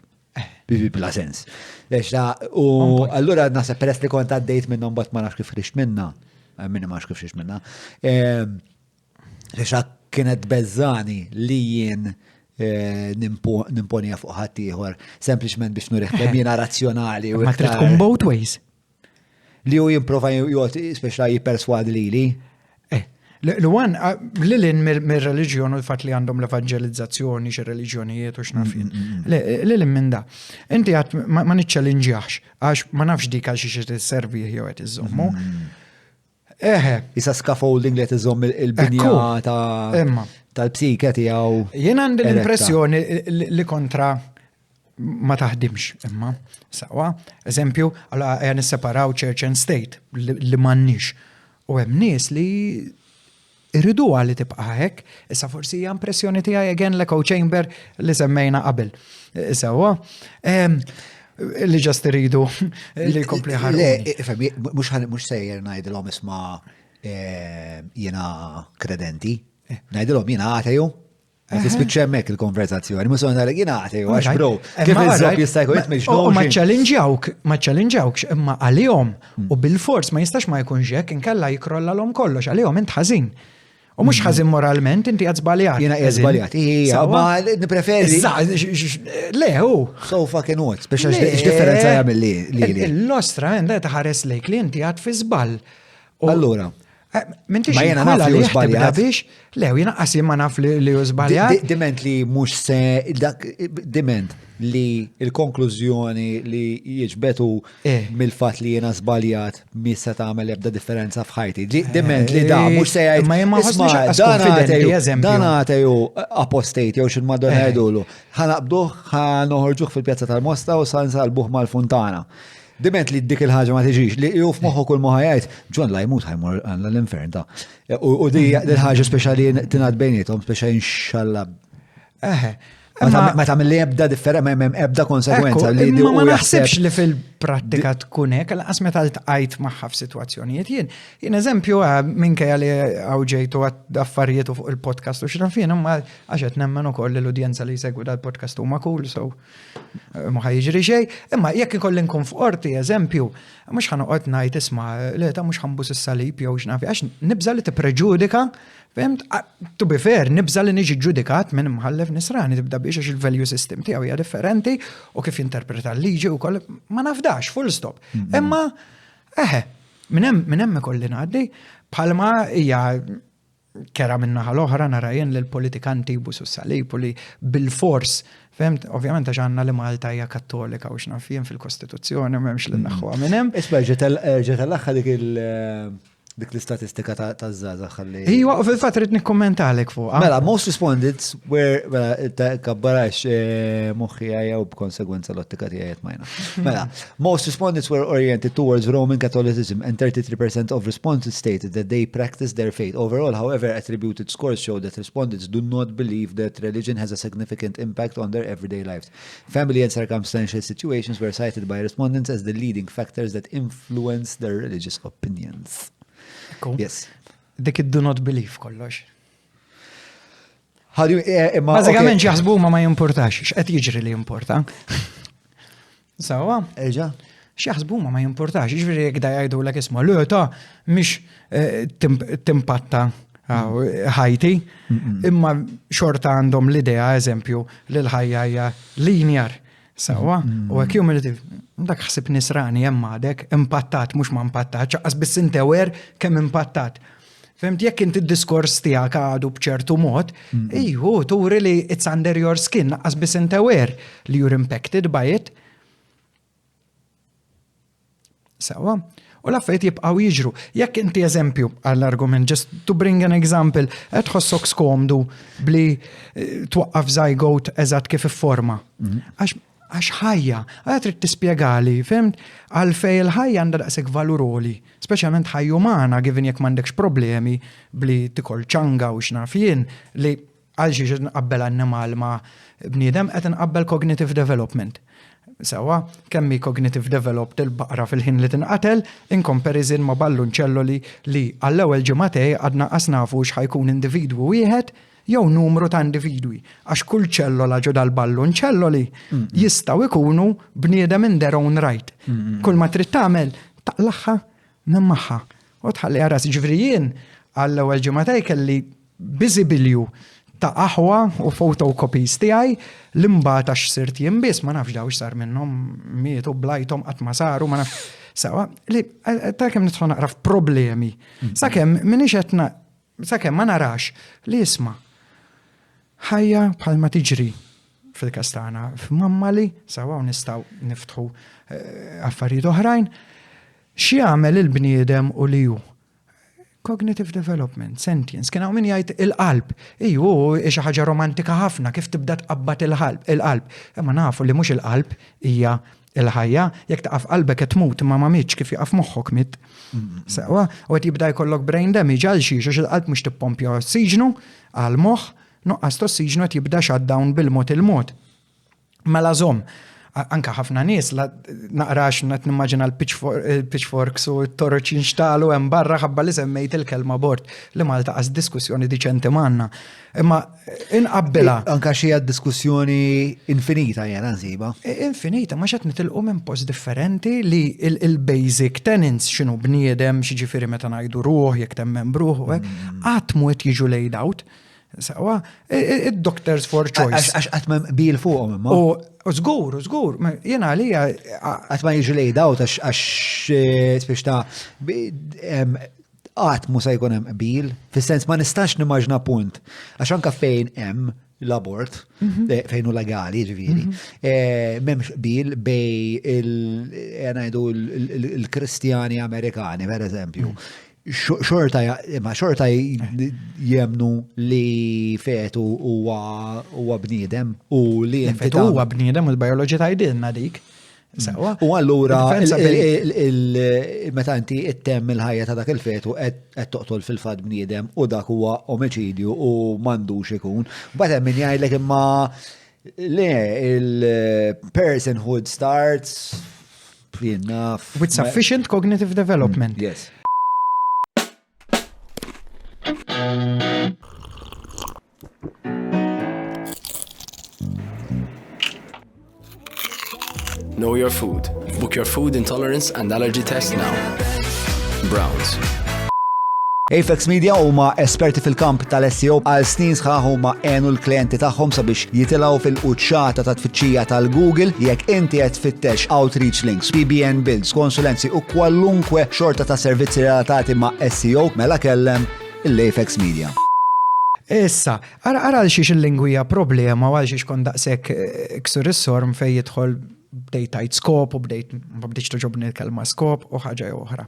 Bla sens. U allura naħseb peress li kont għaddejt minnhom bat ma nafx kif ħriġt minna, eh, minna ma nafx kif ħriġt minna. Ehm, Lexa kienet beżani li jien eh, nimponija fuq ħaddieħor sempliċement biex nurih kemm jiena razzjonali.
Ma trid tkun both ways.
Li hu jimprova jgħod speċa jipperswadi lili.
Eh, l-wan, lilin mir-reliġjon u l-fat li għandhom l-evangelizzazzjoni, xi reliġjonijiet u x'nafin. Mm, mm, mm. Lilin minn da. Inti għat ma niċċellinġjax, għax ma nafx dik għal xi xi servi jew qed iżommu.
Eħe. Isa scaffolding li qed iżomm il-binja ta' tal-psike tiegħu.
Jien għandi l-impressjoni li kontra ma taħdimx imma sawa. Eżempju, għala għan nisseparaw church and state li m'għandniex. U hemm nies li irriduha li tibqa' hekk, issa forsi hija impressjoni tiegħi again l-echo chamber li semmejna qabel. Sewwa. Li ġast iridu li jkompli ħarbu.
Le, ifhem, mhux sejjer ngħidilhom isma' jiena kredenti. Eh. Ngħidilhom jiena ateju. Tispiċċa hemmhekk il-konverzazzjoni, mhux ngħidlek jiena ateju għax bro. Kif iż-żobb jista' jkun jitmix
Ma ċċellinġjawk, ma ċċellinġjawkx, imma għalihom hmm. u bil-fors ma jistax ma jkunx hekk inkella jikrollalhom kollox għalihom int ħażin. U mhux hmm. ħażin moralment, inti qed żbaljat.
Jiena qiegħed żbaljat. Ija, ma nippreferi.
Le, hu.
So fucking what, speċa x'differenza jagħmel li.
L-ostra għandha taħares lejk li inti għad fi żball.
Allura,
Eh, m'intix Ma jena naf li żbaljat. Biex, le, jena qas ma naf li hu żbaljat.
Diment li mhux se dak diment li il-konklużjoni li jiġbetu eh. mill-fatt li jena żbaljat mi se tagħmel ebda differenza f'ħajti. Diment li da mhux se jgħid.
Ma jien ma ħossniex
Dan għateju apostate jew x'il-Madonna eh. jgħidulu. Ħanaqbduh, ħanoħorġuh fil-pjazza tal-Mosta u sa nsalbuh mal-funtana. Diment li dik il-ħaġa ma tiġix, li ju f'moħħu kull ma ħajajt, John la jmut ħajmur għandna l-infern ta' U di l-ħaġa speċjali tingħad bejnietom, speċa inxalla.
Eħe.
Ma tagħmel li ebda differenza, ma hemm ebda konsekwenza
li ma ma naħsibx li fil-prattika tkun hekk, lanqas meta ltqajt magħha f'sitwazzjonijiet jien. Jien eżempju eh, minkejja li hawn ġejtu affarijiet fuq il-podcast u x'naf jien, imma għax qed nemmen ukoll li l-udjenza li jsegwu dal-podcast huma cool, so ma ħa jiġri xejn, imma jekk ikolli nkun f'qorti, eżempju, mhux ħa noqgħod ngħid isma' le ta' mhux ħambus is-salib jew x'naf, għax nibża' li tippreġudika, fhimt? To be fair, nibża' li niġi ġudikat minn imħallef nisrani tibda biex għax il-value system tiegħu hija differenti u kif jinterpreta l-liġi wkoll ma nafdax, full stop. Imma eħe, minn hemm ikolli ngħaddi bħalma hija. Kera min-naħa l-oħra nara jien li l-politikanti jbusu s-salib u li bilfors, fhimt, ovvjament għax għandna li Malta hija Kattolika u x'naf jien fil-Kostituzzjoni m'hemmx li nneħħuha minn hemm.
Isma' erġa' tellagħha dik il- dik l-istatistika taż-żgħażagħ ħalli.
Iwa, u fil-fatt rrid nikkummentalek fuqha.
Mela, most respondents were, mela, ta' kabbarax eh, moħħi għajja u b'konsegwenza l-ottika tiegħi qed majna. Mela, most respondents were oriented towards Roman Catholicism and 33% of responses stated that they practice their faith. Overall, however, attributed scores show that respondents do not believe that religion has a significant impact on their everyday lives. Family and circumstantial situations were cited by respondents as the leading factors that influence their religious opinions. Yes.
Dik id-do not believe kollox.
Eh,
Bażikament jaħsbu ma ma jimpurtax, x'qed jiġri li jimporta. Sawa?
Eġa.
X'jaħsbu ma ma jimpurtax, jiġifieri jekk da jgħidulek isma' le ta' mhix eh, timpatta ah, ħajti, imma xorta għandhom l-idea, eżempju, li l-ħajja hija linear. Sawa, u accumulative, dak ħsib nisrani hemm għadek, impattat mhux ma impattat, ċaqqas biss intewer kemm impattat. Fhimt jekk inti d-diskors tiegħek għadu b'ċertu mod, iju turi li it's under your skin, naqqas biss inti aware li you're impacted by it. Sawa. U l-affarijiet jibqgħu jiġru. Jekk inti eżempju għall-argument, just to bring an example, qed tħossok skomdu bli eh, twaqqaf zygote eżatt kif ifforma. Mhm. Għax għax ħajja, għajja trid tispjegali, fhimt, għalfej il-ħajja għandha daqshekk valur għoli, speċjalment ħajja umana, given jekk m'għandekx problemi bli tikol ċanga u x'naf jien, li għal xiex qed nqabbel annimal ma' bniedem, qed inqabbel cognitive development. Sewwa, kemm hi cognitive developed il-baqra fil-ħin li tinqatel in comparison ma' ballun ċelloli li għall-ewwel ġimgħatej għadna qas nafu x'ħa jkun individwu wieħed jew numru ta' individwi, għax kull ċellola ġo dal-ballun ċelloli jistgħu jkunu bniedem in their own right. Kull ma trid tagħmel taqlagħha minn magħha u tħalliha ras. Ġifieri jien għall-ewwel ġimgħatej kelli biżibilju ta' aħwa u photocopies tiegħi li mbagħad għax sirt jien biss ma nafx daw x'sar minnhom mietu blajthom qatt ma saru ma nafx. Sawa, li ta' kemm nidħol naqra f'problemi. Sakemm m'iniex qed Sakemm ma narax li isma' ħajja bħalma tiġri fil-każ tagħna f'mammali, sewwa u nistgħu niftħu eh, affarijiet oħrajn, x'jagħmel il-bniedem u li hu. Cognitive development, sentience, kien hawn min jgħid il-qalb. Iju, xi ħaġa romantika ħafna kif tibda tqabbad il-qalb. Imma nafu li mhux il-qalb hija Il-ħajja, jekk taqaf qalbek qed tmut imma ma mietx kif jaqaf moħħok miet. Sewwa, u qed jibda jkollok brain damage għal xiex għax il-qalb mhux tippompja ossiġnu għal moħħ, nuqqas t'ossiġnu qed jibda shutdown bil-mod il-mod. Mela żomm, anka ħafna nies naqrax qed nimmaġina l-pitchforks u t-toroċ jinxtalu hemm barra ħabba li semmejt il-kelma abort li Malta qas diskussjoni diċenti m'għandna. Imma inqabbilha.
Anka xi diskussjoni infinita jena nsiba.
Infinita, ma xed nitilqu minn post differenti li il-basic tenants x'inhu bniedem, x'ġifieri meta ngħidu ruħ, jekk temmen bruħ, mm. qatt mu qed jiġu laid out. Sawa, id-doctors for choice.
Għax qatt ma bil fuqhom imma.
U żgur, żgur, jiena għalija.
Qatt ma jiġu laid out għax eh, spiex ta' Qatt mhu se jkun hemm qbil, fis-sens ma nistax nimmaġna punt, għax anke fejn hemm l-abort, mhm. eh, fejn hu legali ġifieri, mhm. eh, m'hemmx qbil bej eh, ngħidu l-Kristjani Amerikani, per eżempju. Mhm. Xorta, ma xorta jemnu li fetu huwa bniedem u li
fetu huwa bniedem u l-bioloġi tgħidilna dik.
Sewa. U allura meta inti ittemm il-ħajja ta' dak il-fetu qed toqtol fil-fatt bniedem u dak huwa omiċidju u m'għandux ikun. Mbagħad hemm min jgħidlek imma le il-personhood starts
enough. With sufficient cognitive development.
Yes.
Know your food. Book your food intolerance and allergy test now. Browns.
Apex Media huma esperti fil-kamp tal-SEO għal snin sħaħ huma għenu l-klijenti tagħhom sabiex jitilgħu fil-quċċata ta' tfittxija tal-Google jekk inti qed tfittex outreach links, PBN builds, konsulenzi u kwalunkwe xorta ta' servizzi relatati ma' SEO mela kellem l-Apex Media.
Issa, ara għal xiex il-lingwi hija problema u għal xiex kont daqshekk eh, ksur is-sorm fejn jidħol bdejt tajt skop u bdejt ma bdejtx toġobni l-kelma skop u ħaġa jew oħra.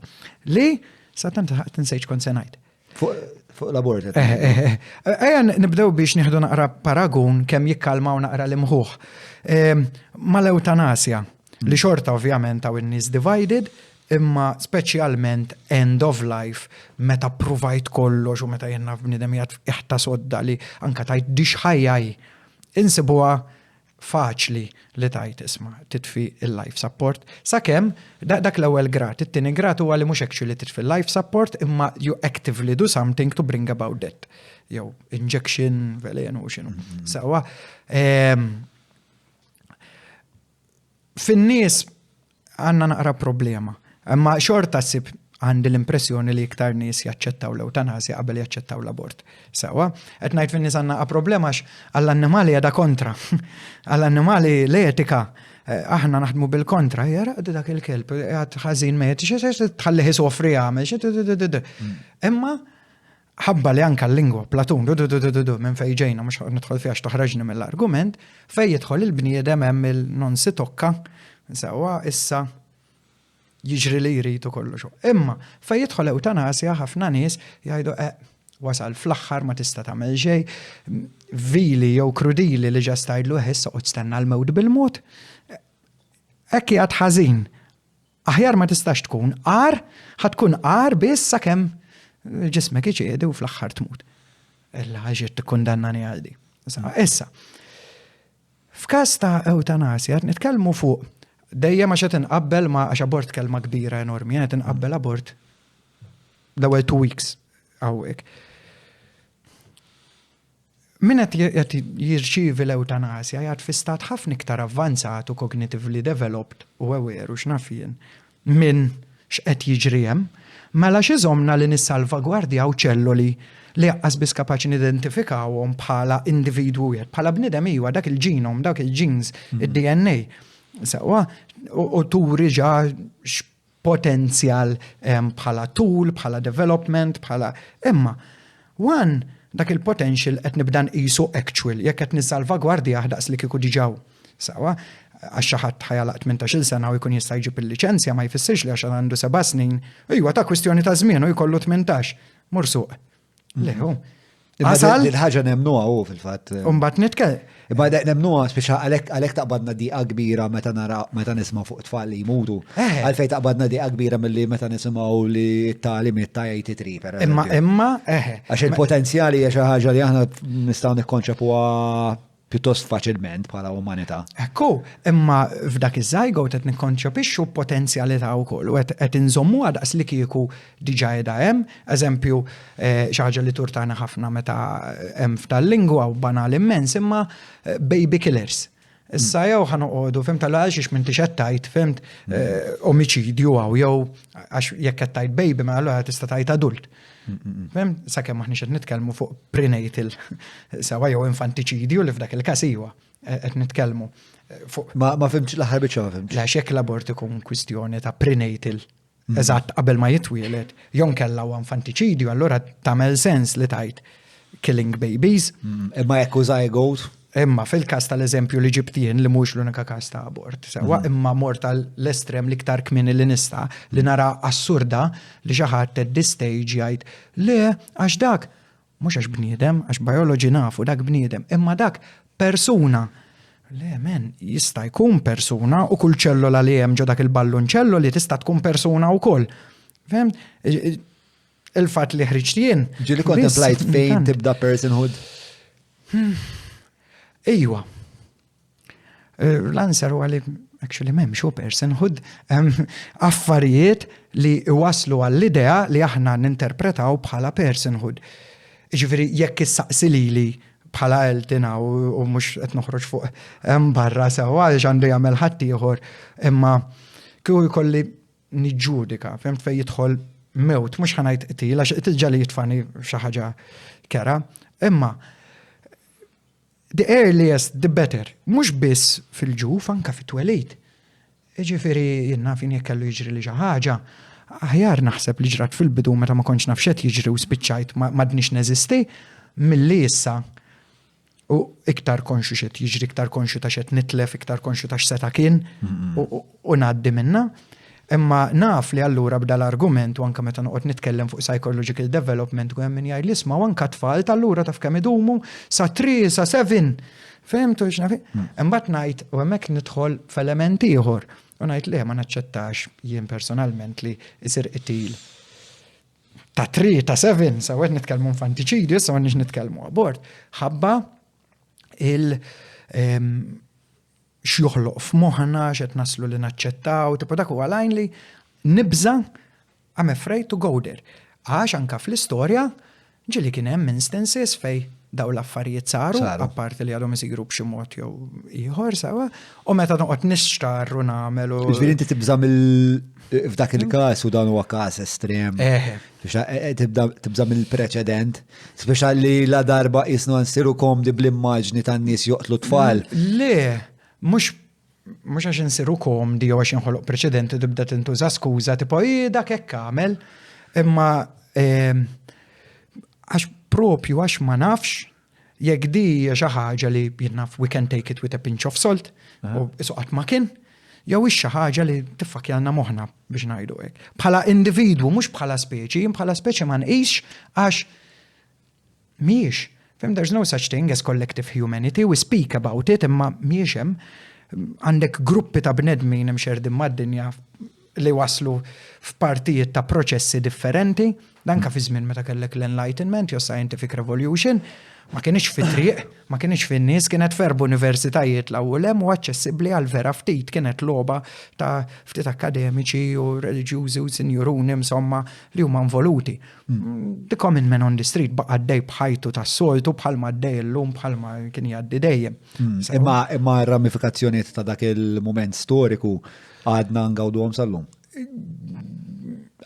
Li sa tant tinsejx kont se ngħid.
Fuq l-abort.
Eh, eh, eh. Ejja nibdew biex nieħdu naqra paragun kemm jikkalmaw naqra l-imħuħ. Ehm, mal-eutanasja, li xorta ovvjament hawn in-nies divided, imma speċjalment end of life meta provajt kollox u meta jenna bniedem jgħat iħta sodda li anka tajt dix ħajja hi. Insibuha faċli li tajt isma' titfi il-life support. Sakemm dak l-ewwel grad, it-tieni grad huwa li mhux actually titfi l-life support imma you actively do something to bring about death. Jew injection, velenu u x'inhu. Sewwa. Ehm, Fin-nies għandna naqra problema. Imma xorta ssib għandi l-impressjoni li iktar nies jaċċettaw l-ewtanasja qabel jaċċettaw l-abort. Sewwa, qed ngħid fin-nies għandna problema għax għall-annimali għadha kontra. Għall-annimali l-etika eh, aħna naħdmu bil-kontra, jara dak il-kelb, għad ħażin mejt, tħallih isofri għamel, imma Ħabba li anke l-lingwa, Platun, du du du du du, minn fejn ġejna, mhux ħa nidħol fiha għax toħroġni mill-argument, fejn jidħol il-bniedem hemm il-non si tocca, sewwa issa jiġri li jrid u kollox. Imma fejn jidħol ewtanasja ħafna nies jgħidu eh, wasal fl-aħħar ma tista' tagħmel xejn, vili jew krudili li ġast tgħidlu eh issa qgħod stenna l-mewt bil-mod. Hekk qiegħed ħażin. Aħjar ma tistax tkun, agħar ħa tkun agħar biss sakemm ġismek iċedi u fl-aħħar tmut. Illa għax tikkundannani għal di. Issa, f'każ ta' eutanasja qed nitkellmu fuq dejjem għax qed inqabbel ma' għax abort kelma kbira enormi, qed inqabbel abort l-ewwel two weeks hawnhekk. Min qed jirċievi l-ewtanasja jgħad fi stat ħafna iktar avvanzat u cognitively developed u aware u x'naf jien minn x'qed jiġri hemm. Mela x'iżommna li nissalvagwardjaw ċelloli li aqqas biss kapaċi nidentifikawhom bħala individwu wieħed, bħala bniedem iwa dak il-genome, dawk il-genes, id-DNA. Sewwa, u turi ġa potenzjal bħala tool, bħala development, bħala imma one dak il-potential qed nibda nqisu actual jekk qed nissalvagwardjah daqs li kieku diġà hu. Sewwa, għax xi ħadd ħa jagħlaq 18-il sena u jkun jista' jġib il-liċenzja ma jfissirx li għax għandu seba' snin, iwa ta' kwistjoni ta' żmien u jkollu 18. Mur suq. Le, hu.
Asal. Il-ħaġa nemnuha hu fil-fatt.
Umbat nitkel.
Imma nemnuha speċa għalhekk taqbadna diqa kbira meta nara meta nisma' fuq tfal li jmutu. Eh. Għalfejn taqbadna diqa kbira milli meta nisimgħu li t-tagħlimiet ta' 83 per
Imma imma eħe.
Għax il-potenzjali hija xi ħaġa li aħna nistgħu nikkonċepuha pjuttost faċilment bħala umanità.
Ekku, imma f'dak iż-zygote qed nikkonċepixxu potenzjalità wkoll u qed inżommuha daqs li kieku diġà qiegħda hemm. Eżempju, eh, xi ħaġa li turtana ħafna meta hemm f'tal-lingwa u banali immens, imma eh, baby killers. Issa jew ħa noqogħdu, fimt għal għalxiex m'intix qed tgħid, fimt, eh, omiċidju hawn jew għax jekk qed tgħid baby ma allura tista' tgħid adult. Fem, sakemm aħniex qed nitkellmu fuq prenatal sewa jew infantiċidju li f'dak il-każ iwa eh, qed nitkellmu
eh, fuq. Ma ma fimx l-aħħar biċċa ma fimx.
Le jekk l-abort ikun kwistjoni ta' prenatal mm. eżatt qabel ma jitwielet, jew nkella huwa infantiċidju, allura tagħmel sens li tajt killing babies.
Mm, imma jekk hu zygote?
Imma fil-każ tal-eżempju li ġibt jien li mhux l-unika każ ta' abort, sewwa, mhm. imma mort l-estrem l-iktar kmieni li nista' li nara assurda li xi ħadd at this stage jgħid le għax dak mhux għax bniedem, għax biology nafu dak bniedem, imma dak persuna. Le, men, jista' jkun persuna u kull ċellola li hemm ġo dak il-ballun ċelloli tista' tkun persuna wkoll. Fem? Il-fatt li ħriġt jien.
Ġieli kontemplajt fejn tibda personhood?
Hmm. Ejwa. Eh, l-answer huwa li actually m'hemmx hu personhood affarijiet li waslu għall-idea li aħna ninterpretaw bħala personhood. Ġifieri jekk issaqsi lili bħala Elton u mhux qed noħroġ fuq barra sewwa għaliex għandu jagħmel ħaddieħor imma kieku jkolli niġġudika, fhimt fejn jidħol mewt, mhux ħa ngħid qtil, għax qtil ġa li jitfani xi ħaġa kera, imma the earliest the better, mhux biss fil-ġuf anka fit-twelid. Jiġifieri jien naf jien jekk kellu jiġri li xi ħaġa, aħjar naħseb li ġrat fil-bidu meta ma kontx naf x'qed jiġri u spiċċajt m'għadnix neżisti, milli issa u iktar konxju x'qed jiġri, iktar konxju ta' x'qed nitlef, iktar konxju ta' x'seta' kien u ngħaddi minnha. Imma naf li allura b'da l-argument u anke meta noqgħod nitkellem fuq psychological development u hemm min jgħid li isma' u anke tfal t'allura taf kemm idumu sa 3 sa 7. Fehmtu x'naf? Imbagħad ngħid u hemmhekk nidħol f'element ieħor u ngħid le ma naċċettax jien personalment li jsir qtil ta' 3 ta' 7 sa qed nitkellmu infantiċidju issa m'għandniex nitkellmu abort. Ħabba il ehm, x'joħloq f'moħħna, x'qed naslu li naċċettaw, tipo dak huwa lajn li nibża I'm afraid to go there. Għax anka fl-istorja ġieli kien hemm instances fej daw l-affarijiet saru, apparti li għadhom isiru b'xi mod jew ieħor sewa, u meta noqgħod nixtarr u nagħmel u.
Ġifieri inti tibża' mill f'dak il-każ u dan huwa każ estrem. Eh, tibża' mill-preċedent, speċa li la darba qisna nsiru komdi bl-immaġni tan-nies joqtlu tfal.
Le, mhux mhux għax insiru komdi jew għax inħoloq preċedenti tibda tintuża skuża tipo i dak hekk għamel, imma ehm, għax propju għax ma nafx jekk di hija xi ħaġa li jien naf we can take it with a pinch of salt u isu qatt ma kien, jew hix xi ħaġa li tiffakjalna moħħna biex ngħidu hekk. Bħala individwu mhux bħala speċi, jien bħala speċi ma nqisx għax Mhijiex. Fim, there's no such thing as collective humanity, we speak about it, imma mhijiex hemm. Għandek gruppi ta' bnedmin imxerdin mad-dinja li waslu f'partijiet ta' proċessi differenti, anke fi żmien meta kellek l-Enlightenment jew Scientific Revolution, ma kienx fit-triq, ma kienx fin-nies, kienet f'erba' universitajiet l u lem u aċċessibbli għal vera ftit, kienet logħba ta' ftit akkademiċi u reliġjużi u sinjuruni insomma li huma involuti. The common man on the street baqa' għaddej b'ħajtu tas-soltu bħalma għaddej illum bħalma kien jgħaddi dejjem.
Hmm. Imma imma r-ramifikazzjonijiet ta' dak il-mument storiku għadna ngawduhom sal-lum.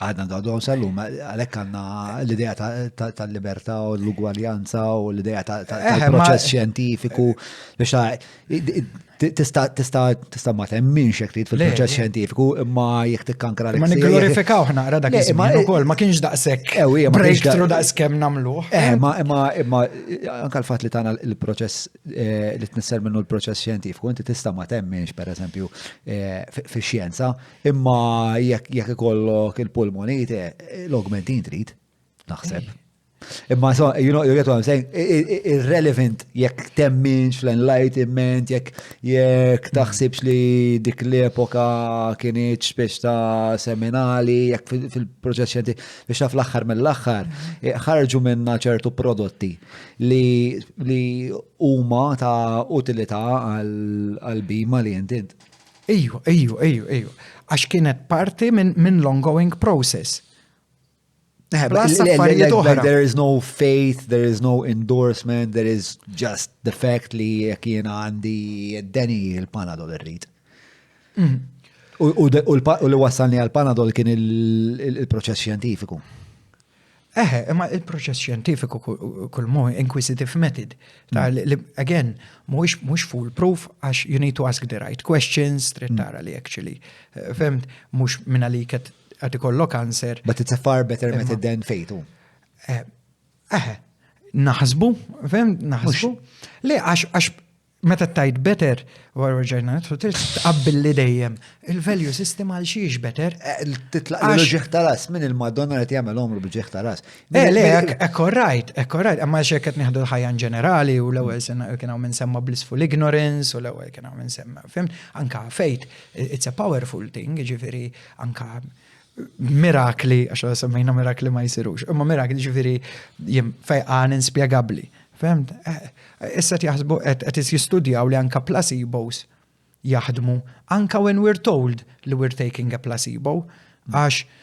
Għadna ngawduhom sal-lum, għalhekk għandna l-idea tal-libertà u l-ugwaljanza u l-idea eh, tal-proċess xjentifiku biex Tista' tista' tista' ma temminx jekk trid fil-proċess xjentifiku, imma jekk tikkankra
Ma nigglorifikaw naqra dak iż-żmien ukoll, ma kienx daqshekk breakthrough daqs kemm nagħmluh.
Eh, ma imma imma anke l-fatt li tagħna l-proċess eh, li tnisser minnu l-proċess xjentifiku, inti tista' ma temminx pereżempju eh, fix-xjenza, imma jekk ikollok il-pulmonite, l-augmentin trid, naħseb. Imma so, you know, you get what I'm saying, irrelevant jekk temminx fl-enlightenment, jekk jekk mm. taħsibx li dik l-epoka kienieċ biex ta' seminali, jekk fil-proċess xjenti, biex ta' fl-aħħar mill-aħħar, mm. eh, ħarġu minna ċertu prodotti li li huma ta' utilità għal-bima li jintint.
Ejju, ejju, ejju, ejju. Għax kienet parti minn l-ongoing process.
Eh, Plus affarijiet oħra. There is no faith, there is no endorsement, there is just the fact li jekk jiena għandi deni il-Panadol irrid. Mm. U li wassalni għal-Panadol kien il-proċess xjentifiku.
Eħe, imma il-proċess xjentifiku kull mu inquisitive method. Mm. Again, mhuwiex foolproof għax you need to ask the right questions, trid mm. tara li actually. Eh, Femt, mhux minn għalik qed ikollok kanser.
But it's a far better method than fate.
Eh, eh, naħsbu, fem, naħsbu. Le, għax meta tajt better, wara ġejna nidħlu trid tqabbil li dejjem. Il-value system għal xiex better.
Eh, titlaq l ġieħ ta' ras, minn il-Madonna li jagħmel omru bil-ġieħ ta' ras.
Eh, le, ekko right, ekko right, imma xek qed nieħdu l-ħajja in ġenerali u l-ewwel sena kien hawn minn semma blissful ignorance u l-ewwel kien hawn minn semma, fim, anka faith, it's a powerful thing, ġifieri anka mirakli, għax semmejna mirakli ma jsirux, imma mirakli ġifieri jiem fejqan inspjegabbli. Fehmt? Eh, issa qed jaħsbu qed jistudjaw li anka placebos jaħdmu anka when we're told li we're taking a placebo għax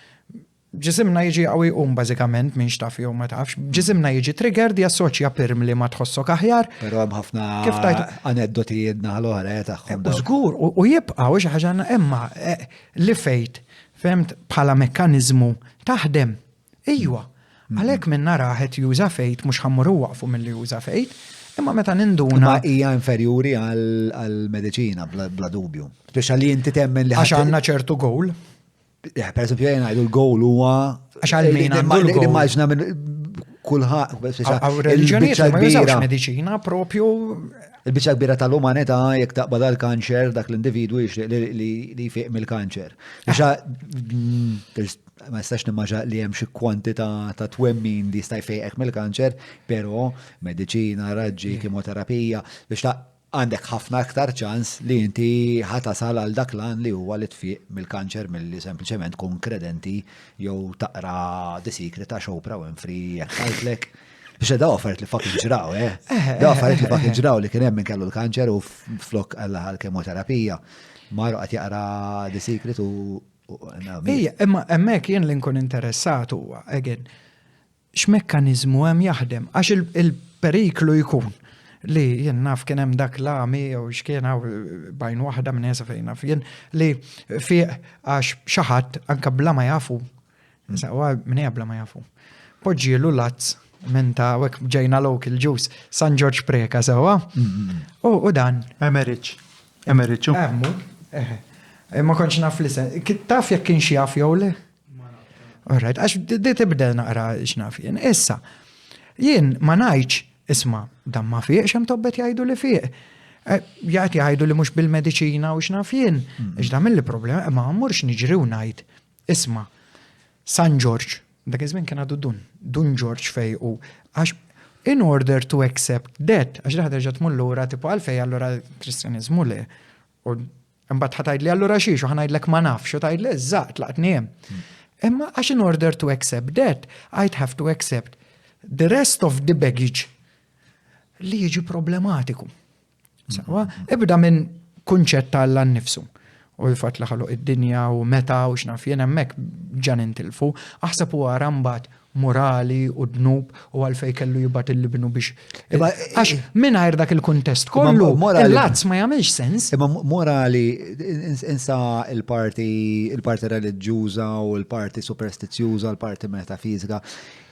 Ġisimna jiġi qawwi jqum bażikament minn x'taf jew ma tafx. Ġisimna jiġi triggered jassoċja pirm li ma tħossok aħjar.
Però hemm ħafna Kif tajt aneddoti naħa l-oħra eh, tagħhom.
U żgur, u jibqgħu xi ħaġa imma eh, li fejt, fehmt bħala mekkaniżmu taħdem. Ejwa, mm. għalhekk minn naraħet juża fejt mhux ħammur waqfu milli juża fejt, imma meta ninduna.
Ma hija inferjuri għall-mediċina bla dubju. Biex għalli inti temmen li
Għax għandna ċertu goal.
Per eżempju, jena ngħidu l-goal huwa.
Għax għal min għandu l-goal.
Immaġna minn Kulħadd,
reliġjonijiet ma jużawx mediċina propju.
Il-biċċa kbira tal-umanità jekk taqbad għall-kanċer dak l-individwu jixtieq li jfiq mill-kanċer. Biċċa ma nistax nimmaġa li hemm xi kwantità ta' twemmin li jista' jfejqek mill-kanċer, però mediċina, raġġi, kimoterapija, biex ta' għandek ħafna aktar ċans li inti ħa tasal għal dak l-għan li huwa li tfiq mill-kanċer milli sempliċement tkun kredenti jew taqra The Secret għax Oprah Winfrey hekk qaltlek. Biex daw affarijiet li fucking ġraw, eh? Daw affarijiet li fucking ġraw li kien hemm min kellu l-kanċer u flok għalla għal kemoterapija. Maru qed jaqra The Secret u
Ejja, imma hemmhekk jien li nkun interessat huwa, again, x'mekkaniżmu hemm jaħdem, għax il-periklu jkun li jien naf kien hemm dak l-għami jew x'kien hawn bajn waħda minn esa fejn naf jien li fiq għax xi ħadd anke bla ma jafu. Sewwa minn hija bla ma jafu. Poġġielu lazz minn ta' hekk ġejna local juice San Ġorġ Preka sewwa. U dan.
Emeriċ. Emeriċ.
Emmu. Ma kontx naf li se. Taf jekk kienx jaf jew le? Alright, għax di tibdel naqra x'naf jien. Issa, jien ma ngħidx isma' dan ma fiqx hemm tobbet jgħidu li fiq. Eh, jgħid jgħidu li mhux bil-mediċina u x'naf jien. Għax da mill problema ma mmurx niġri u ngħid isma' San Ġorġ, dak iż-żmien kien għadu Dun, Dun Ġorġ fejqu għax in order to accept that, għax daħ terġa' tmur lura tipo għalfej allura Kristjaniżmu le. U Imbagħad ħa tgħidli allura xiex u ħa ngħidlek ma nafx u tgħidli eżatt tlaqtni hemm. Imma għax in order to accept that, I'd have to accept the rest of the baggage li jiġi problematiku. Sawa, ibda minn kunċett ta' Alla nnifsu u l-fatt li ħaloq id-dinja u meta u x'naf jien hemmhekk ġa nintilfu. Aħseb u ara mbagħad morali u dnub u għalfej kellu jibgħat il-libnu biex. Għax mingħajr dak il-kuntest kollu, il-lazz ma jagħmilx sens.
Imma morali insa il-parti il-parti reliġjuża u l-parti superstizzjuża, l-parti metafizika.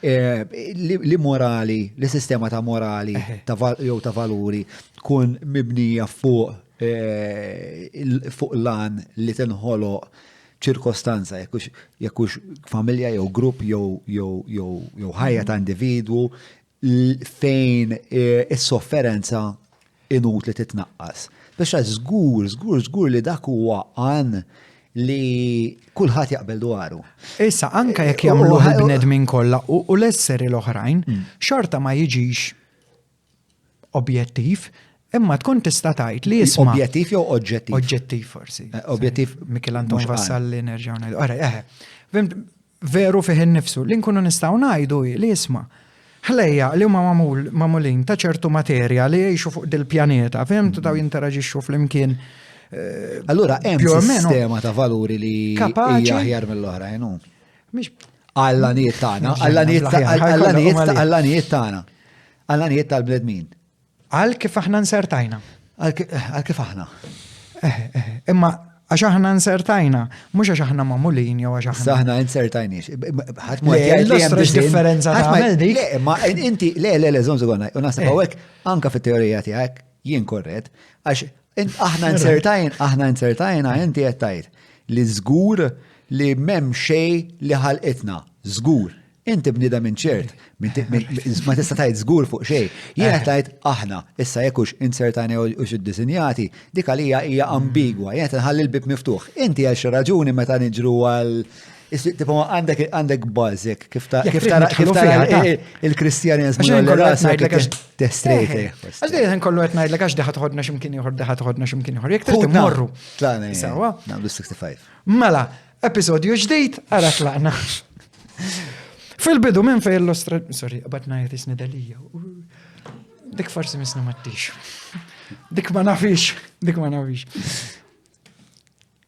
Eh, li morali, li sistema ta' morali jew ta' valuri tkun mibnija fuq eh, fuq lan li tinħoloq ċirkostanza, jekk hux familja jew grupp jew jew jew jew ħajja ta' individwu fejn e, is-sofferenza inutli titnaqqas. Biex żgur, żgur, żgur li dak huwa għan li kulħadd jaqbel dwaru.
Issa anka jekk jagħmlu il-bnedmin kollha u l-esseri l-oħrajn, mm. xorta ma jiġix objettiv, imma tkun tista' tgħid li jisma'.
Objettiv jew oġġettiv?
Oġġettiv forsi.
Eh, objettiv.
Michel Anton Vassalli nerġgħu ngħidu. Ara, eħe. Fimt, veru fih innifsu li nkunu nistgħu ngħidu li jisma' ħlejja li huma magħmulin ta' ċertu materja li jgħixu fuq dil-pjaneta, fhimt daw jinteraġixxu flimkien.
Eh, Allura hemm sistema ta' valuri li hija aħjar mill-oħrajn. Għall-għanijiet tagħna, għall-għanijiet tagħna. Għall-għanijiet tal-bnedmin.
Għal kif aħna nsertajna.
Għal kif aħna.
Eh, eh, imma għax aħna nsertajna, mhux għax aħna magħmulin jew għax aħna.
Aħna insertajniex.
Ħadd ma jgħid li hemm differenza tagħmel dik.
Le, ma inti le le le żomm sekonda, u naħseb eh. hawnhekk anke fit-teorija tiegħek jien korrett, għax aħna insertajn, aħna insertajna inti qed tgħid li żgur li m'hemm xejn li ħalqitna, żgur. Inti bniedem inċert, ma tista' tgħid żgur fuq xejn. Jien qed tgħid aħna, issa jekk hux inzertani u iddisinjati, dik għalija hija ambigwa, jien qed inħalli l-bieb miftuħ. Inti għal xi raġuni meta niġru għal Tipo għandek għandek basic kif ta' kif tara kif tara il-Kristjaneżmu testrejt.
Għax dejjem kollu qed ngħidlek għax diħa toħodna x'imkien ieħor, diħa toħodna x'imkien ieħor. Jekk trid immorru.
Tlaqna. Sawa. Nagħmlu 65.
Mela, Episodju ġdid, ara tlaqna. Fil-bidu minn fej l-ostra... Sorry, qabat najt isni delija. Dik forsi misna mattix. Dik ma nafix, dik ma nafix.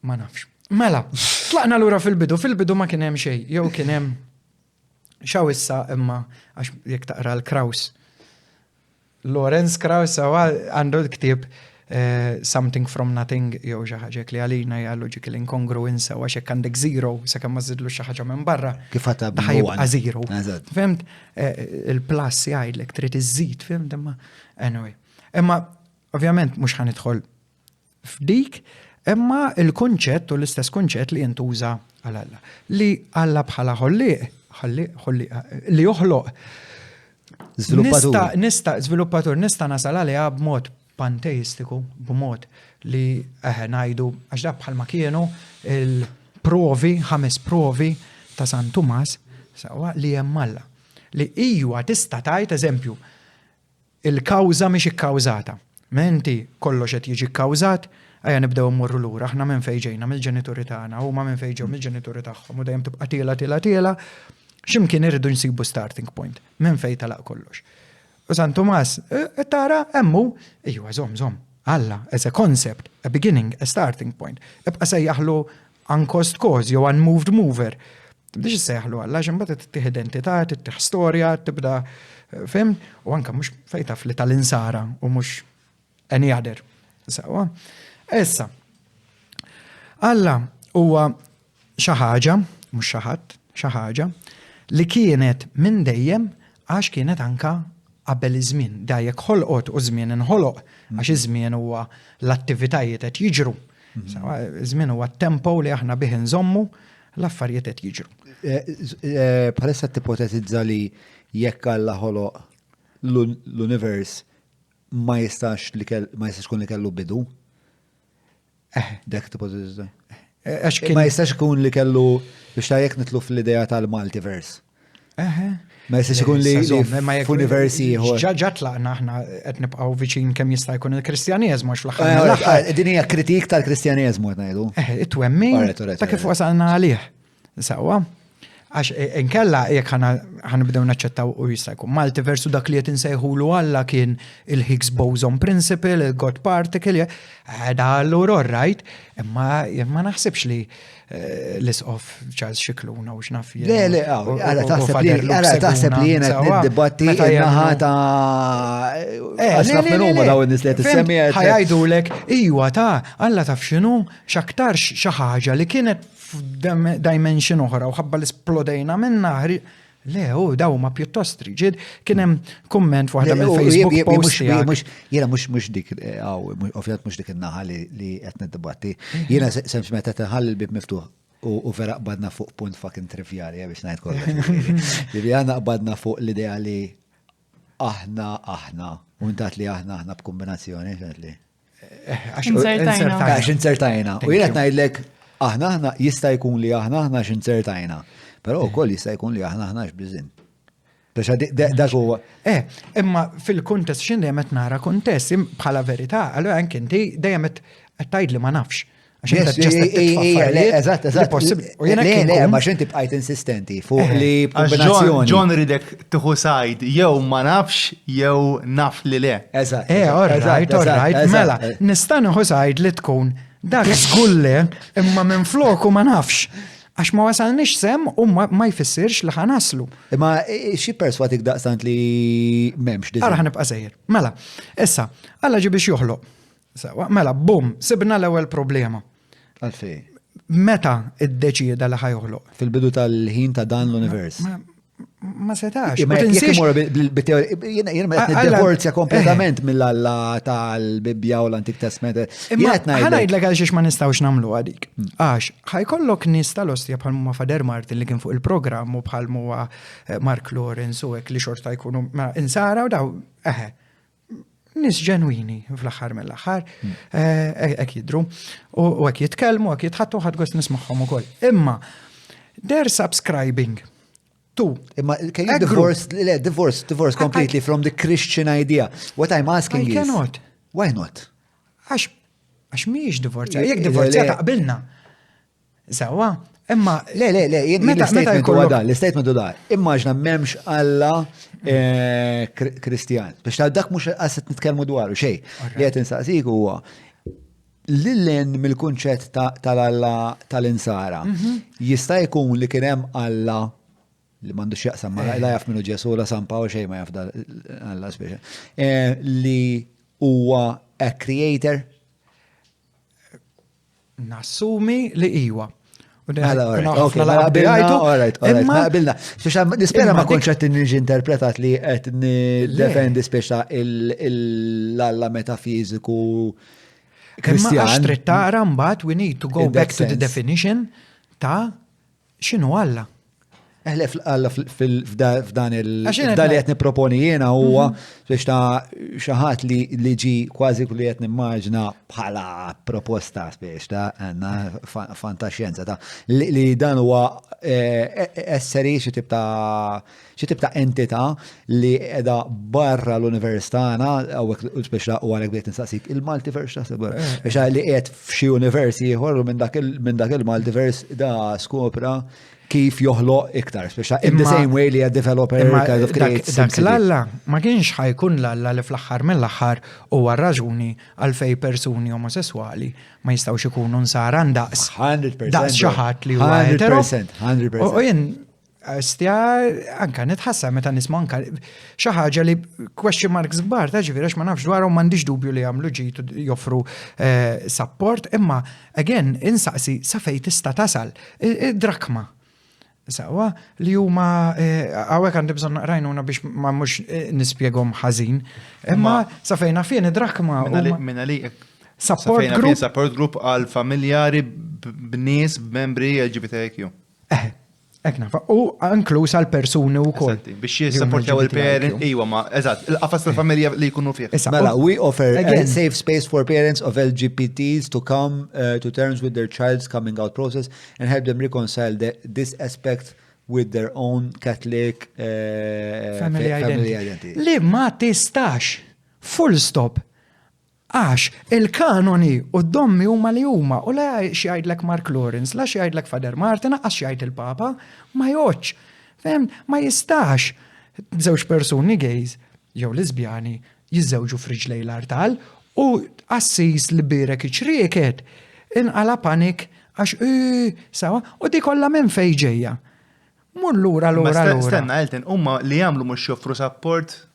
Ma nafx. Mela, tlaqna lura fil-bidu, fil-bidu ma kien hemm xejn, jew kien hemm xaw issa imma għax jekk taqra l-Kraus Lawrence Krauss sewwa għandu l-ktieb eh, Something from Nothing jew xi ħaġa li għalina hija logical incongruence sew għax hekk għandek zero sakemm ma żidlu xi ħaġa minn barra.
Kif ħadd
jibqa' zero. Fimt? Eh, il-plus jgħidlek trid iżżid, fimt imma anyway. Imma ovvjament mhux ħanidħol f'dik, imma l-kunċett u l-istess kunċett li jintuża għal Alla. Li Alla bħala ħollieq, ħollieq, ħollieq, li joħloq.
Żviluppatur.
Nista, nista, żviluppatur, nista nasal għaliha b'mod panteistiku, b'mod li eħe ngħidu għax dak bħalma kienu il-provi, ħames provi ta' San Tumas, sewwa li hemm Alla. Li iwa tista' tgħid eżempju, Il-kawża mhix ikkawżata. Mela inti kollox qed jiġi kkawżat, ejja nibdew immorru lura, aħna minn fejn ġejna, mill-ġenituri tagħna, huma minn fejn ġew, mill-ġenituri tagħhom u dejjem tibqa' tiela' tiela' tiela' xi mkien irridu nsibu starting point, minn fejn telaq kollox. U San Tumas, qed tara, hemm hu, ijwa żomm żomm, Alla as a concept, a beginning, a starting point. Ibqa' sejjaħlu uncaused cause jew unmoved mover. Tibdiex issejjaħlu Alla għax imbagħad tittih identità, tittih storja, tibda fim, u anke mhux fejn taf li tal-insara u mhux any other. Sewwa. Issa, Alla huwa xi ħaġa, mhux xi ħadd, xi ħaġa, li kienet minn dejjem għax kienet anka qabel iż-żmien. Da jekk ħolqot u żmien inħoloq, għax iż-żmien huwa l-attivitajiet qed jiġru. Iż-żmien huwa t-tempo li aħna bih inżommu l-affarijiet qed jiġru.
Eh, eh, bħalissa tipotetizza li jekk Alla ħoloq l-univers ma jistax li ma jistax kun li kellu bidu. Eh. Dak tipotezza. Eh, ma jistax ikun li kellu biex ta' jekk nitlu fl-idea tal-multiverse. Ma jistax ikun li f'universi ieħor.
Ġa tlaqna aħna qed nibqgħu viċin kemm jista' jkun il-Kristjaneżmu għax fl-aħħar.
Eh, din hija kritik tal-Kristjaneżmu qed ngħidu.
Eh, it-twemmin ta' kif wasalna għalih. Sewwa. Għax eh, inkella jekk ħanibdew naċċettaw u jista' jkun multiverse u dak li qed insejħulu Alla kien il-Higgs boson principle, il-God particle, eh, da allura all right, imma ma naħsibx li eh, l-isqof Charles Scicluna u x'naf
jien. Le, le, għala taħseb li għala taħseb li jiena qed niddibatti naħa ta' għax naf min huma dawn in-nies li qed issemmi.
Ħajajdulek, iwa ta' Alla taf x'inhu x'aktarx xi ħaġa li kienet f'dimension oħra u ħabba li splodejna minna Le, u daw ma pjuttost riġid, kien hemm kumment waħda mill-Facebook post.
Jiena mhux mhux dik, eh, ovvjament mhux dik in-naħa li qed niddibatti. Jiena sempliċement qed inħalli l-bib miftuħ u vera qbadna fuq punt fucking trivjali eh, biex ngħid kollox. Li għandna qbadna fuq l-idea li aħna aħna u intat li aħna aħna b'kombinazzjoni, li.
Għax
Għax inzertajna. U jien qed ngħidlek aħna aħna jista' jkun li aħna aħna għax inzertajna. Però wkoll jista' jkun li aħna aħna għax biżin. Dak huwa.
Eh, imma fil-kuntest x'in dejjem qed nara kuntest bħala verità, allura anke inti dejjem qed tgħid li ma nafx.
Eżatt, eżatt. U jena le, ma xinti bqajt insistenti fuq eh. li
kombinazzjoni. John ridek tuħu sajd, jew ma nafx, jew naf li le.
Eżatt.
Eh, all right, all right, mela, nista' nieħu sajd li tkun dak żgulle imma minn floku ma nafx. Għax ma wasalniex sem u ma jfissirx li ħanaslu.
Imma eh, xi perswatik daqstant li m'hemmx
Ara ħanibqa' sejjer. Mela, issa, Alla ġi biex joħloq. Sewa, mela, bum, sibna l-ewwel problema.
Għalfej.
Meta iddeċieda li ħajoħloq?
Fil-bidu tal-ħin ta' dan l-univers.
Ma setax.
Ma tinsiex. Jiena ma qed niddivorzja kompletament eh. mill-Alla tal-Bibbja u l-Antik Testament.
Imma ħanajdlek għal xiex ma nistgħux nagħmlu għadik. Hmm. Għax ħajkollok nies tal-ostja bħal ma Fader Martin li kien fuq il-programm u bħal huwa eh, Mark Lawrence u hekk li xorta jkunu insara u daw eħe. Nis ġenwini fl-aħħar mill-aħħar, hmm. eh, hekk jidru, u hekk jitkellmu, hekk jitħattu ħadd gost nismagħhom ukoll. Imma they're subscribing to.
Imma can you divorce, le, divorce, divorce completely from the Christian idea. What I'm asking
I is. cannot.
Why not?
Għax, għax miex divorzja, jekk divorzja taqbilna. Sewa, imma.
Le, le, le, jien l-statement huwa dan, l-statement huwa dan. Immaġna m'hemmx Alla eh, Kristjan. Biex ta' dak mhux qas nitkellmu dwaru xejn. Li qed insaqsik huwa lillen mill-kunċett tal-Alla tal-insara. Mhm. Jista' jkun li kien hemm Alla li m'għandux jaqsam ma la jaf minnu Ġesu la San Pawl xejn ma jaf Alla speċa. Eh, li huwa a creator
Nassumi li iwa.
Mela, qbilna. Nispera ma kontx qed niġi interpretat li qed niddefendi speċa l-alla metafiżiku
Kristjan. Imma trid tara mbagħad we need to go back to the definition ta' x'inhu Alla.
Eħlef Alla f'dan il- li qed nipproponi jiena huwa mhm. biex ta' xi ħadd li ġi kważi kulli qed nimmaġna bħala proposta biex ta' għandna fantaxjenza ta' li dan huwa eh, esseri xi tip ta' xi tip ta' entità li qiegħda barra l-univers tagħna, hawnhekk speċa u għalhekk bdejt nistaqsik il-multiverse taħseb eh. biex li qiegħed f'xi univers ieħor u minn dak il-multiverse da skopra kif joħloq iktar, speċa in the same way li a developer kind of creates.
Dak l-alla ma kienx ħajkun l-alla li fl-aħħar mill-aħħar huwa raġuni għalfej persuni omosessuali ma jistgħux ikunu nsara ndaqs.
100%.
Daqs xi ħadd li huwa
100%. 100%.
U jien Stja, anka nitħassa meta nisma' anka xi ħaġa li question marks kbar ta' ġifieri għax ma nafx dwarhom m'għandix dubju li jagħmlu ġid u joffru eh, support, imma again insaqsi sa fejn tista' tasal. Id-drakma. Sawa li huma eh, hawnhekk għandi bżonn naqrajnuna biex ma mhux eh, nispjegahom ħażin. Imma sa fejn naf jien id-drakma.
Minna li Support group. Support group għal familjari b'nies b'membri LGBTIQ.
Eh, Ek nafa. U inkluż għal persuni u koll.
Biex jissapportjaw il-parent, iwa ma, eżatt, il-qafas tal-familja li jkunu fih.
Mela, we offer a safe space for parents of LGBTs to come uh, to terms with their child's coming out process and help them reconcile the, this aspect with their own Catholic uh,
family, family identity. Li ma tistax, full stop, Għax il-kanoni u d-dommi huma li huma u la x'jgħidlek Mark Lawrence, la x'jgħidlek Father Martin, lanqas x'jgħid il-Papa, ma jgħoddx. Fhimt? Ma jistax żewġ persuni gays jew lesbjani jiżżewġu f'riġlej l-artal u qassis li bierek iċ-ċrieket inqala' panik għax ii sawa u di kollha minn fejn ġejja. Mur lura lura lura.
Stenna Elton, huma li jagħmlu mhux joffru sapport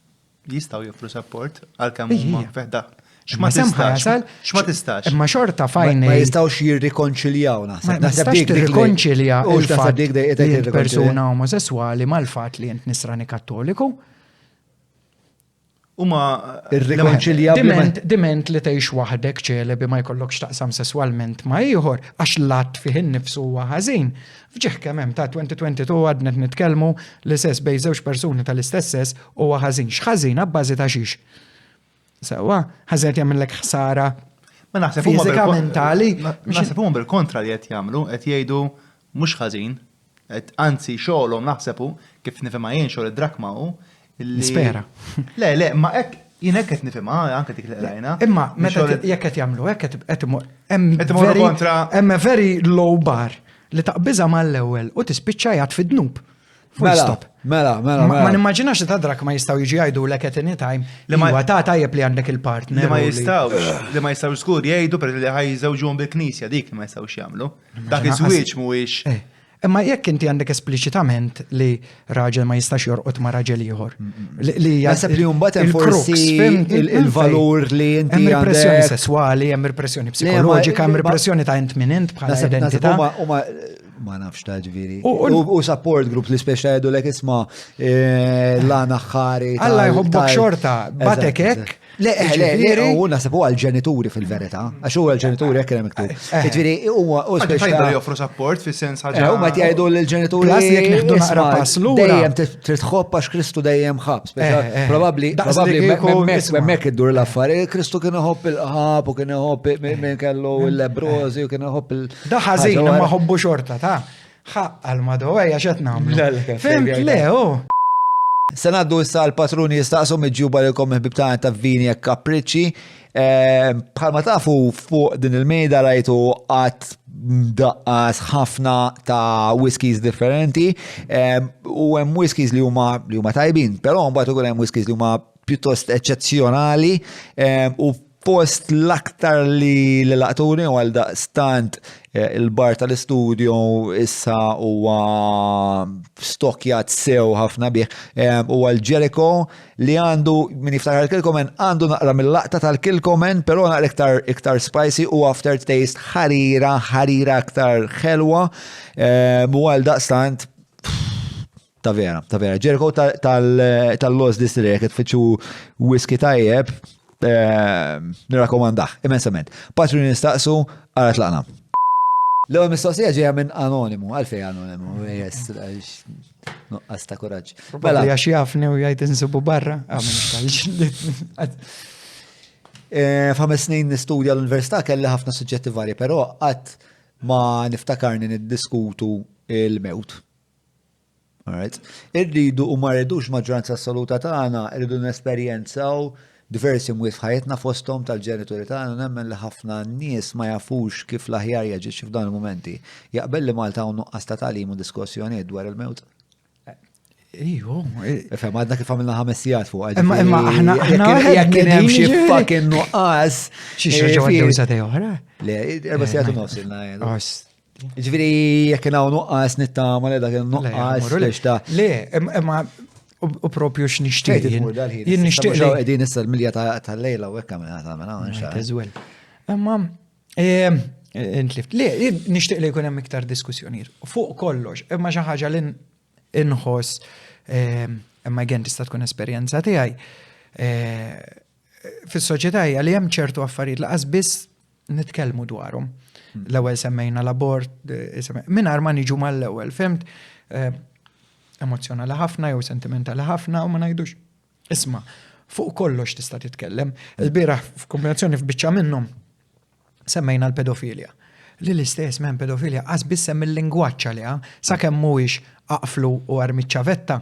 Jistgħu joffru support għalkemm huma feħda. X'ma tistax. X'ma tistax.
Imma xorta fajn.
Ma jistgħux jirrikonċiljaw naħseb.
Ma jistax tirrikonċilja il-fatt li persuna omosessuali mal-fatt li int nisrani kattoliku.
Huma
irrikonċiljabbli.
Diment li tgħix waħdek ċelebi ma jkollokx taqsam sesswalment ma' ieħor għax l-att fih innifsu huwa ħażin. F'ġieħ kemm hemm ta' 2022 għadna qed nitkellmu li sess bejn żewġ persuni tal-istess sess huwa ħażin. X'ħażin abbażi ta' xiex? Sewwa, ħażin qed jagħmillek ħsara
Ma naħseb
fiżika, mentali.
Naħseb huma bil-kontra li qed jagħmlu, qed jgħidu mhux ħażin, anzi xogħolhom naħseb hu, kif nifhimha jien xogħol id-drakma hu
Nispera.
Le, le, ma hekk jien hekk qed nifhimha anke dik li qrajna.
Imma meta jekk qed jagħmlu hekk qed hemm kontra hemm very low bar li taqbiżha mal-ewwel u tispiċċa jgħad fid-dnub. Full
mela,
stop.
Mela, mela,
mela. Ma nimmaġinax li ta' drak ma jistgħu jiġu jgħidulek at any time li ma ta' tajjeb li għandek il-partner.
Li ma jistgħux, li ma jistgħux żgur jgħidu per li ħaj jżewġuhom bil-knisja dik li ma jistgħux jagħmlu. Dak iż-żwieġ mhuwiex.
Eh. Imma jekk inti għandek espliċitament li raġel ma jistax jorqod ma' raġel ieħor.
Li Naħseb li mbagħad hemm forsi il-valur li inti
Hemm repressjoni sesswali, hemm repressjoni psikoloġika, hemm repressjoni ta' int min int bħala identità.
Ma nafx ta' ġifieri. U support group li speċa jgħidu lek isma' eh, l-għana ħari.
Alla jħobbok xorta, batek hekk.
Le, eh, le, le, u naħseb huwa l-ġenituri fil-verità, għax huwa l-ġenituri hekk hemm miktub. Eh, eh. Jiġifieri huwa
u speċi. joffru support fis-sens ħaġa.
Huma jgħidu l-ġenituri.
Plus jekk nieħdu naqra pass lura.
Dejjem trid tħobb għax Kristu dejjem ħabb. Probabbli, probabbli hemmhekk iddur l-affari. Kristu kien iħobb il-ħab u kien iħobb minn kellu l-lebrożi u kien iħobb il.
Da ħażin imma ħobbu xorta ta' Ħaqq għal-mado, ejja x'qed nagħmlu. Fimt le, oh.
Se ngħaddu issa għal patruni jistaqsu miġjuba lilkom ħbib tagħna ta' Vini e Capricci. Ehm, bħalma tafu fuq din il-mejda rajtu qatt daqqas ħafna ta' whiskies differenti ehm, u hemm whiskies li huma li huma tajbin, però mbagħad ukoll hemm whiskies li huma pjuttost eċċezzjonali ehm, u Fost l-aktar li li laqtuni u għal daqstant eh, il-bar tal-istudio issa huwa stokjat sew ħafna bih eh, huwa l-Jericho li għandu min jiftakar il-Kilkomen għandu naqra mill-laqta tal-Kilkomen però naqra iktar iktar spicy u aftertaste ħarira ħarira aktar ħelwa eh, u għal daqstant Ta' vera, ta' vera. Ġerko tal-Lost Distillery, jek tfittxu whisky tajjeb, eh, nirrakkomandah, immensament. Patruni nistaqsu, għara tlaqna. L-ewwel mistoqsija ġejja minn anonimu, għalfej anonimu, yes. Nuqqas ta' kuraġġ.
Mela għax jafni u jgħid insibu barra. Ah,
eh, f'ħames snin nistudja l-università kelli ħafna suġġetti varji, però qatt ma niftakarni niddiskutu il-mewt. Alright. Irridu u ma rridux maġġoranza assoluta tagħna irridu nesperjenzaw diversi mwiet f'ħajjitna fosthom tal-ġenituri tagħna nemmen li ħafna nies ma jafux kif l-aħjar jaġixxu f'dawn il-mumenti. Jaqbel li Malta hawn nuqqas ta' tagħlim u diskussjonijiet dwar il-mewt?
Iju.
Ifhem, għadna kif għamilna ħames sigħat fuq.
Imma imma aħna aħna
jekk kien hemm xi fucking nuqqas.
Xi xi għaddew sagħtej oħra?
Le, erba' sigħat u nofs ilna. Ġifieri jekk kien hawn nuqqas nittama li dak nuqqas biex
ta' Le, imma u propju x'nixtieq.
Jien nixtieq li qegħdin issa l-milja tal-lejla u hekk għamilha tagħmel
Imma eh, intlift. Le, nixtieq li jkun hemm iktar diskussjonijiet. Fuq kollox, imma xi ħaġa li inħoss eh, imma again tista' tkun esperjenza tiegħi. Eh, fis-soċjetà hija li hemm ċertu affarijiet laqas biss nitkellmu dwarhom. Hmm. L-ewwel semmejna l-abort, eh, mingħajr ma niġu mal-ewwel, fimt? Eh, emozjonali ħafna jew sentimentali ħafna u ma ngħidux. Isma' fuq kollox tista' titkellem. Il-bieraħ f'kombinazzjoni f'biċċa minnhom semmejna l-pedofilja. Li l-istess men pedofilja qas biss hemm il-lingwaġġ għaliha, sakemm mhuwiex aqflu u armi ċ-ċavetta.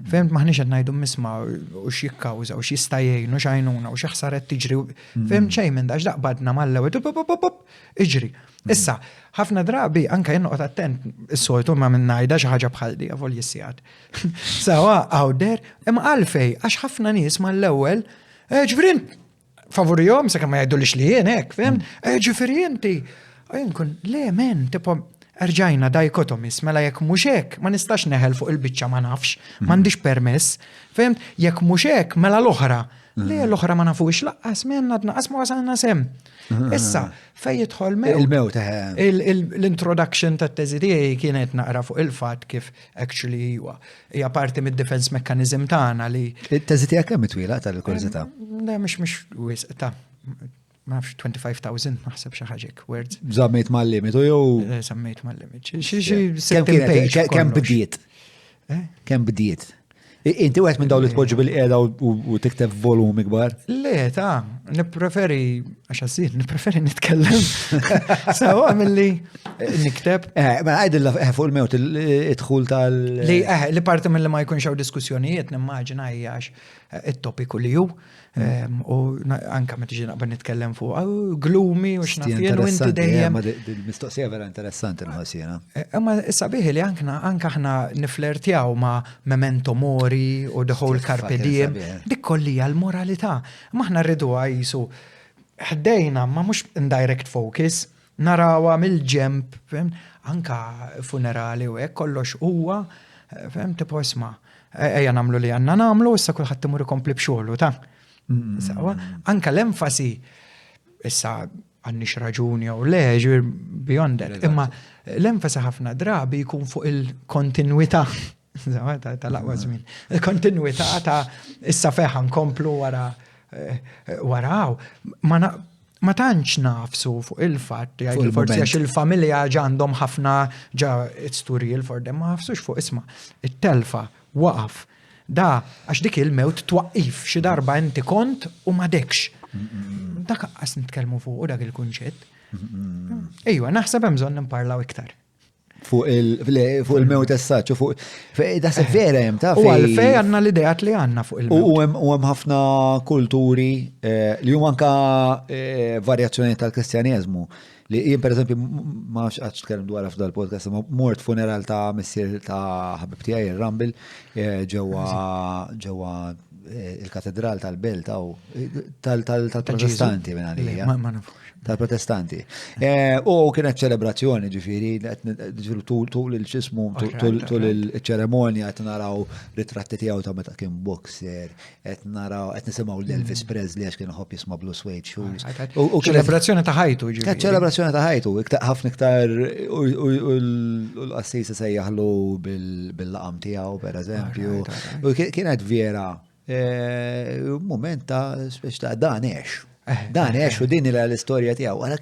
Fhimt m'aħniex qed ngħidu misma' u x'jikkawża u x'jista' jgħin u x'għajnuna u xi ħsara qed tiġri. Fhimt xejn minn dax daqbadna mal-ewwel iġri. Issa, ħafna drabi anke jien noqgħod attent is-soltu ma minn ngħidha xi ħaġa bħal di avolja sigħat. Sawa out there, imma għalfej għax ħafna nies mal-ewwel, eh, ġifieri Favurihom sakemm ma jgħidulix li jien hekk, fem? Mm. Eh, ġifieri inti. Jien kun, le men, tipo, erġajna dichotomies, mela jekk mhux hekk, ma nistax neħel fuq il-biċċa ma nafx, mm. m'għandix permess, fehmt? Jekk mhux hekk, mela l-oħra. Le mm. l-oħra ma nafux laqqas men għadna qas ma wasalna sem. Issa, fej jidħol
mewt. Il-mewt, eh.
L-introduction ta' teżi tiegħi kienet naqra fuq il-fatt kif actually huwa hija parti mid-defense mechanism tagħna li.
It-teżi tiegħek kemm twila tal-kurżità?
Le mhux mhux wisq ta' ma nafx 25,000 naħseb xi ħaġa words.
Żammejt mal-limitu jew?
Żammejt mal-limit. Xi xi
Kemm bdiet? Eh? Kemm bdiet? Inti wieħed minn dawn li tpoġġi bil-qiegħda u tikteb volumi kbar?
Le, ta' nippreferi, għax għażil, nippreferi nitkellem. Sawa milli nikteb.
Eh, ma għajdilla eh, fuq il-mewt id-dħul tal.
Li, eh, li parti mill-li ma jkunx hawn diskussjonijiet nimmaġina hija għax it-topiku li hu. Ehm, u anka meta ġi naqbel nitkellem fuq oh, gloomy u x'naf jien u inti dejjem.
Il-mistoqsija vera interessanti nħoss jiena.
Eh, imma sabiħ li anka anka aħna niflertjaw ma' memento mori u the whole carpe diem. Dik kollija l-moralità. Ma aħna rriduha jisu ħdejna ma mhux indirect focus, narawha mill-ġemp, anka funerali u hekk kollox huwa, eh, fem tipo isma' Ejja nagħmlu li għandna nagħmlu, issa kulħadd imur ikompli b'xogħlu ta'. Sawa, anka l-enfasi issa għandix raġuni jew le, ġir beyond that. Imma l-enfasi ħafna drabi jkun fuq il-kontinwità tal-aqwa żmien. Il-kontinwità ta' issa feħa nkomplu wara eh, wara Ma ma tantx nafsu fuq il-fatt jgħidu forsi għax il-familja ġa għandhom ħafna ġa it's too real for them, ma nafsux fuq isma' it-telfa waqaf. Da għax dik il-mewt twaqqif xi darba inti kont u ma dekx. Dak qas nitkellmu fuq dak il-kunċett. Ejwa, naħseb hemm bżonn nimparlaw iktar.
Fuq il-mewt essaċ, fuq. Da se vera hemm ta'
U għalfej għandna l-ideat li għandna fuq
il-mewt. U hemm ħafna kulturi eh, li huma anka eh, varjazzjoni tal-Kristjaneżmu. Li jien pereżempju ma nafx qatt tkellem dwar f'dal podcast, ma mort funeral ta' missier ta' ħabib tiegħi ir-Rambil eh, ġewwa ġewwa il-katedral tal-belt tal-Protestanti minn għalija.
Ma nafux.
Tal-Protestanti. Eh, u kienet ċelebrazzjoni ġifiri, ġifiri tul il-ċismu, tul il-ċeremonja qed naraw ritratti tiegħu ta' meta kien boxer, qed naraw qed nisimgħu l-Elvis mm. Presley għax kien ħobb jisma' Blue Suede Shoes.
U ċelebrazzjoni ta' ħajtu ġifiri.
Kienet ċelebrazzjoni ta' ħajtu, ħafna iktar u l-qassis sejjaħlu bil-laqam tiegħu, per eżempju. U kienet vera eh, moment ta' speċ ta' dan għex. Dan għex u din l-istorja tiegħu, għara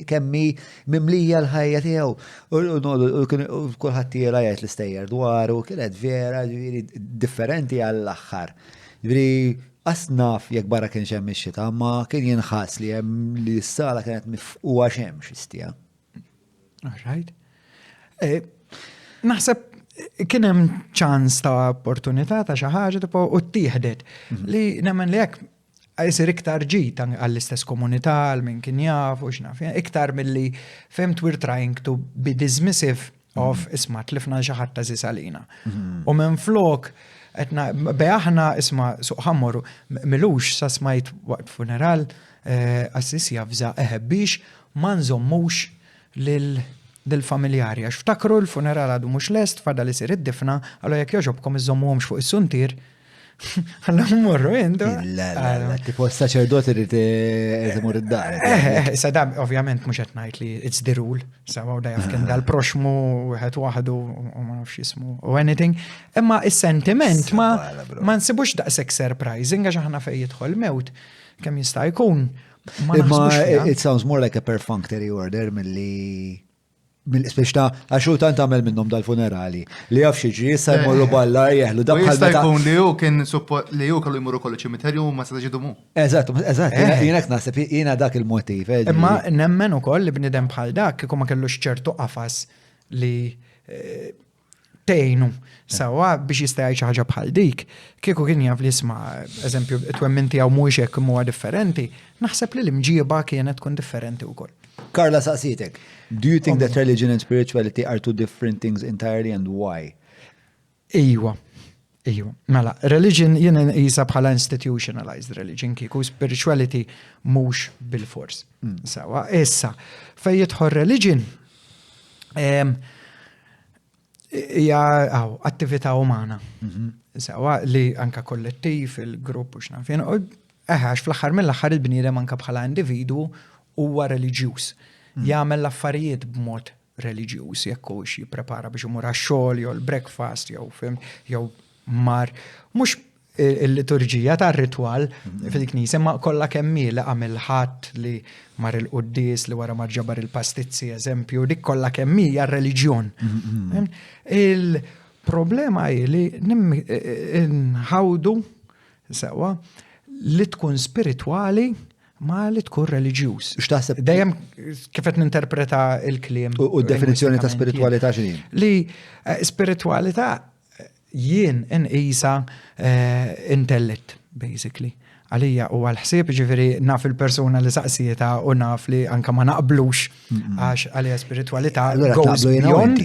kemmi mimlija l-ħajja tiegħu. U kulħadd tiela jgħid l-istejjer dwaru, kienet vera ġifieri differenti għall-aħħar. Ġifieri qas naf jekk barra kienx hemm ix-xita, ma kien jinħass li hemm li s-sala kienet mifquha xemx istija.
All right. Eh, naħseb kien hemm ċans ta' opportunità ta' xi ħaġa tipo u ttieħdet mhm. li nemmen li hekk jsir iktar ġid għall-istess komunità, għal min kien jaf u x'naf, iktar milli fhimt we're trying to be dismissive of mhm. isma' tlifna xi ħadd għażiż għalina. Mhm. U minn flok etna beaħna isma' suq ħammor milux sa smajt waqt funeral eh, assis jafża eħe biex ma nżommux lil familjari għax ftakru l-funeral għadu mhux lest fadal isir id-difna, allura jekk jogħġobkom iżommuhomx fuq is-suntier Għalla mmorru, intu.
Tipo s-saċerdot irid eh, imur id-dar.
Eh, eh, issa da, ovvjament, mhux qed ngħid li it's the rule, sawa u da jaf kien dal-proxmu wieħed waħdu u ma nafx jismu u anything. Imma is-sentiment ma ma nsibux daqshekk surprising għax aħna fejn jidħol mewt kemm jista' jkun.
Imma it sounds more like a perfunctory order milli Speċi ta' għax hu tant għamel minnhom dal-funerali li jaf xi issa jmorru balla jeħlu
dak bħal Jista' jkun li hu kien li hu kellu jmur ukoll ċimiterju u ma setax idumu.
Eżatt, eżatt, eh. jiena hekk naħseb jiena dak il-motiv.
Eh, Imma nemmen ukoll li bniedem bħal dak kieku ma kellux ċertu qafas li eh, tgħinu sewwa biex jista' jgħid xi ħaġa bħal dik, kieku kien jaf li isma' eżempju it-twemmin tiegħu mhuwiex hekk imma huwa differenti, naħseb li l-imġieba kienet tkun differenti wkoll.
Karla saqsietek, do you think that religion and spirituality are two different things entirely and why?
Iwa, iwa. Mela, religion jien nqisha bħala institutionalized religion kieku spirituality mhux bilfors. Mm. Sawa, issa, fejn jidħol religion, hija attività umana. Mhm. Sewa li anka kollettiv, il-grupp u x'naf jien. Eħe, għax fl-aħħar mill-aħħar il-bniedem anka bħala individwu huwa reliġjuż. Mm. Jagħmel l-affarijiet b'mod reliġjuż, jekk hux jipprepara biex imur għax-xogħol jew l-breakfast jew fim jew mar. Mhux il-liturġija tar-ritwal fil-knisja ma kollha kemm hi li qam il-Ħadd li mar il-quddies li wara mar ġabar il-pastizzi eżempju, dik kollha kemm hi hija reliġjon. Il-problema hi li nħawdu sewwa li tkun spiritwali ma li tkun reliġjuż.
X'taħseb?
Dejjem kif qed ninterpreta l-kliem.
U d-definizzjoni ta' spiritwalità x'inhi?
Li eh, spiritwalità jien inqisha intellett, basically. Għalija huwa l-ħsieb, ġifieri naf il-persuna li saqsietha u naf li anka ma naqblux għax għalija spiritwalità
goes beyond.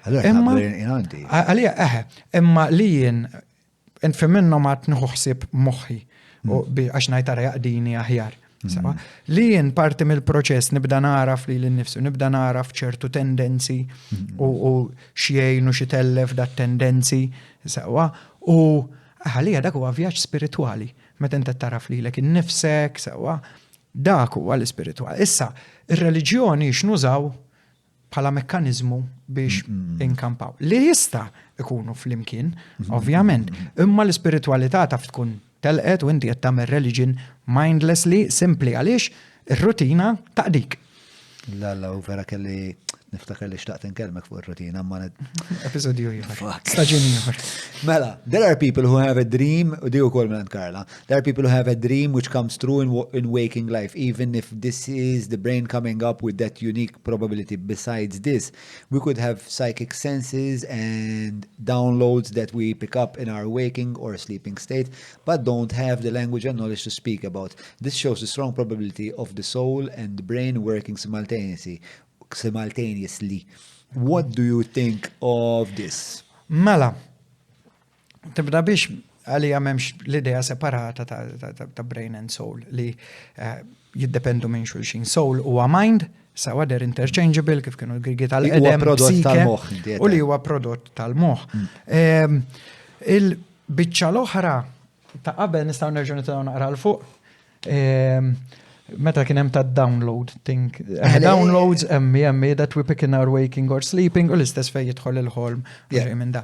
Imma għalija eħe, imma li jien fi minnhom għad nieħu ħsieb moħħi u għax ngħid ara jaqdini aħjar. Sewa? Li jien parti mill-proċess nibda naraf li l-nifsu, nibda naraf ċertu tendenzi u, u xjejn u xitellef dat tendenzi, sewa, u għalija dak huwa vjaġġ spiritwali. Meta inti taraf lilek innifsek, sewa, dak huwa l-ispiritwali. Issa, ir-reliġjoni x'nużaw bħala mekkaniżmu biex inkampaw. Li jista' ikunu flimkien, ovvjament, imma l-ispiritwalità taf tkun telqet u inti qed tagħmel religion mindlessly, simply għaliex ir-rutina taqdik.
La la u vera kelli niftakar li xtaqt inkellmek fuq ir-rutina ma
Episodju ieħor. Staġun ieħor.
Mela, there are people who have a dream, u di wkoll minn Karla, There are people who have a dream which comes true in, in waking life, even if this is the brain coming up with that unique probability. Besides this, we could have psychic senses and downloads that we pick up in our waking or sleeping state, but don't have the language and knowledge to speak about. This shows the strong probability of the soul and the brain working simultaneously. simultaneously. What do you think of this?
Mela, Tibda biex għalija m'hemmx l-idea separata ta' brain and soul li eh, jiddependu minn xulxin. Soul huwa mind, sawa they're interchangeable kif kienu l-Grigi tal-qedem.
prodott tal-moħħ.
U li huwa prodott tal-moħħ. Mm. Ehm, il-biċċa l-oħra ta' qabel nistgħu nerġgħu nitilgħu naqra l fuq. Ehm, meta kien hemm ta' download think eh, downloads emmi emmi that we pick in our waking or sleeping u l-istess fejn jidħol il-ħolm minn da.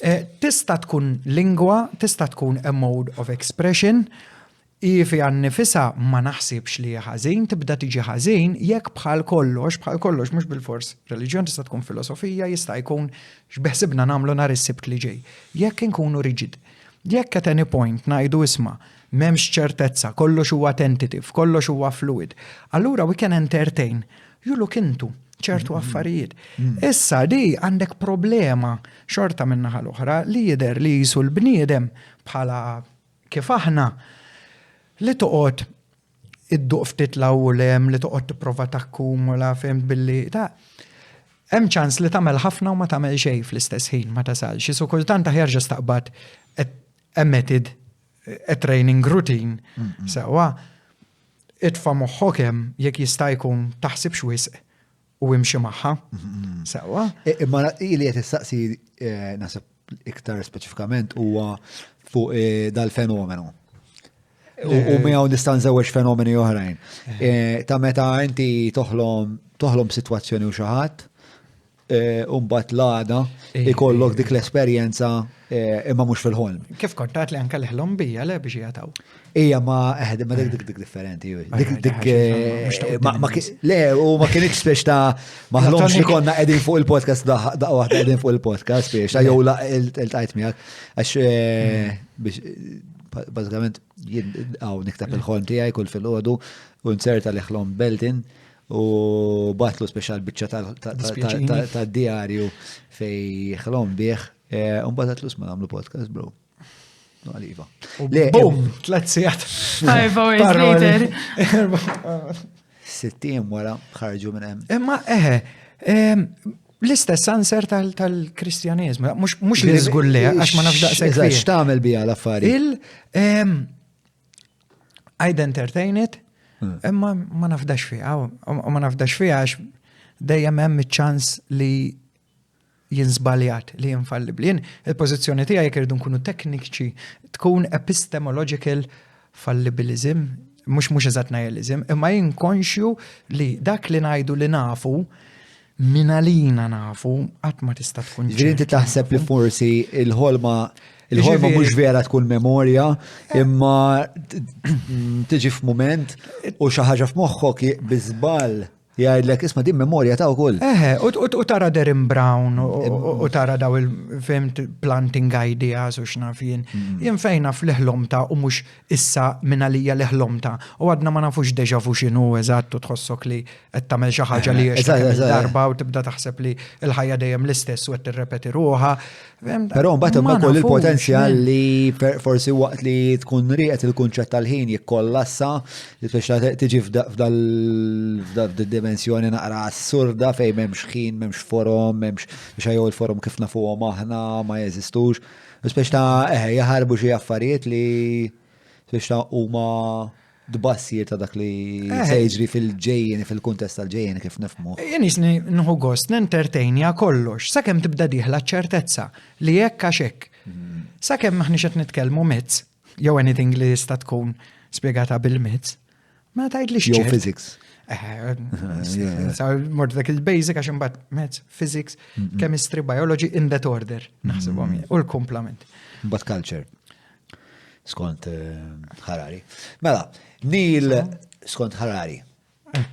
Eh, tista' tkun lingwa, tista' tkun a mode of expression. Hi fiha nnifisha ma naħsibx li hi ħażin, tibda tiġi ħażin jekk bħal kollox, bħal kollox mhux bilfors reliġjon tista' tkun filosofija, jista' jkun x'beħsibna nagħmlu nhar is-Sibt li ġej. Jekk inkunu rigid. Jekk at any point ngħidu isma' m'hemmx ċertezza, kollox huwa tentative, kollox huwa fluid, allura we can entertain, you look into ċertu affarijiet. Issa di għandek problema xorta min-naħa l-oħra li jidher li qisu l-bniedem bħala Kif aħna, li toqgħod idduq ftit 'l hawn u 'l hemm, li toqgħod tipprova takkumula, fhimt, billi ta' hemm ċans li tagħmel ħafna u ma tagħmel xejn fl-istess ħin, ma tasalx. Isu kultant aħjar ġast taqbad a method, a training routine, sewwa, itfa' moħħok hemm jekk jista' jkun taħsibx wisq u imxi magħha. Sewwa.
E, imma li qed issaqsi eh, naħseb iktar speċifikament huwa fuq eh, dal-fenomenu. U eh. miegħu nista' nżewweġ fenomeni oħrajn. Ta' meta inti toħlom toħlom sitwazzjoni u xi ħadd, u mbagħad l-għada ikollok dik l-esperjenza imma mhux fil-ħolm.
Kif kont li anke l-ħlom bija le biex jagħtaw.
Ija ma eħed ma dik dik dik differenti. Dik dik eh, ma le u ma kienx biex ta' maħlomx li konna qegħdin fuq il-podcast daqqa waħda qegħdin fuq il-podcast biex ta' jew la iltqajt miegħek għax eh, biex bażikament jien hawn niktab il-ħolm tiegħi kull filgħodu u nserta li ħlom Beltin u batlu speċjal biċċa tad-diarju fej ħlom bih eh, u mbagħad għatlu sma nagħmlu podcast bro. Għaliva.
Bum, tlet sigħat.
Five hours later.
Sittim wara ħarġu minn hemm.
Imma eħe, l-istess answer tal-Kristjaneżmu, mhux li żgur le, għax ma nafx daqshekk.
Eżatt, x'tagħmel biha l-affari?
Il I'd entertain it, hmm. imma ma nafdax fiha, u ma nafdax fiha għax dejjem hemm iċ-ċans li jien żbaljat, li jien fallibbli. Jien il-pożizzjoni tiegħi jekk irridu nkunu tekniċi tkun epistemological fallibilism, mhux mhux eżatt nihilism, imma jien konxju li dak li ngħidu li nafu minn għalina nafu qatt ma tista' tkun.
Ġifieri inti taħseb li forsi il-ħolma il-ħolma mhux vera tkun memorja, imma tiġi f'mument u xi ħaġa f'moħħok bi żball Jgħidlek isma' din memorja ta' wkoll.
Eħe, u tara Derren Brown u tara daw il-fimt planting ideas u x'naf jien. Mm. Jien fejn naf li ħlomta u mhux issa minn għalija li ħlomta. U għadna ma nafux deja vu x'inhu eżatt u tħossok li qed tagħmel xi ħaġa li darba u tibda taħseb li l-ħajja dejjem l-istess u qed tirrepeti ruħha.
Però mbagħad hemm ukoll il-potenzjal li forsi waqt li tkun rieqed il-kunċett tal-ħin jikkollassa li biex tiġi f'dal-dimensjoni naqra assurda fejn m'hemmx ħin, m'hemmx forom, m'hemmx biex jew il-forom kif nafuhom aħna ma jeżistux. Biex ta' eħe jaħarbu xi affarijiet li biex ta' huma tbassir ta' dak li eh. se jiġri fil-ġejjeni, fil-kuntest tal-ġejjeni kif nifhmu.
Jien jisni nħu gost nentertainja kollox, sakemm tibda dieħla ċertezza li hekk għax hekk. Mm. Sakemm maħniex qed nitkellmu mezz, jew anything li jista' tkun spjegata bil-mezz, ma tgħidlix
Jew physics.
Eh, mort dak il-basic għax imbagħad mezz, physics, chemistry, biology in that order, naħsibhom mm. u l-kumplament.
But culture. Skont eh, Harari. Mela, Neil, skont Harari.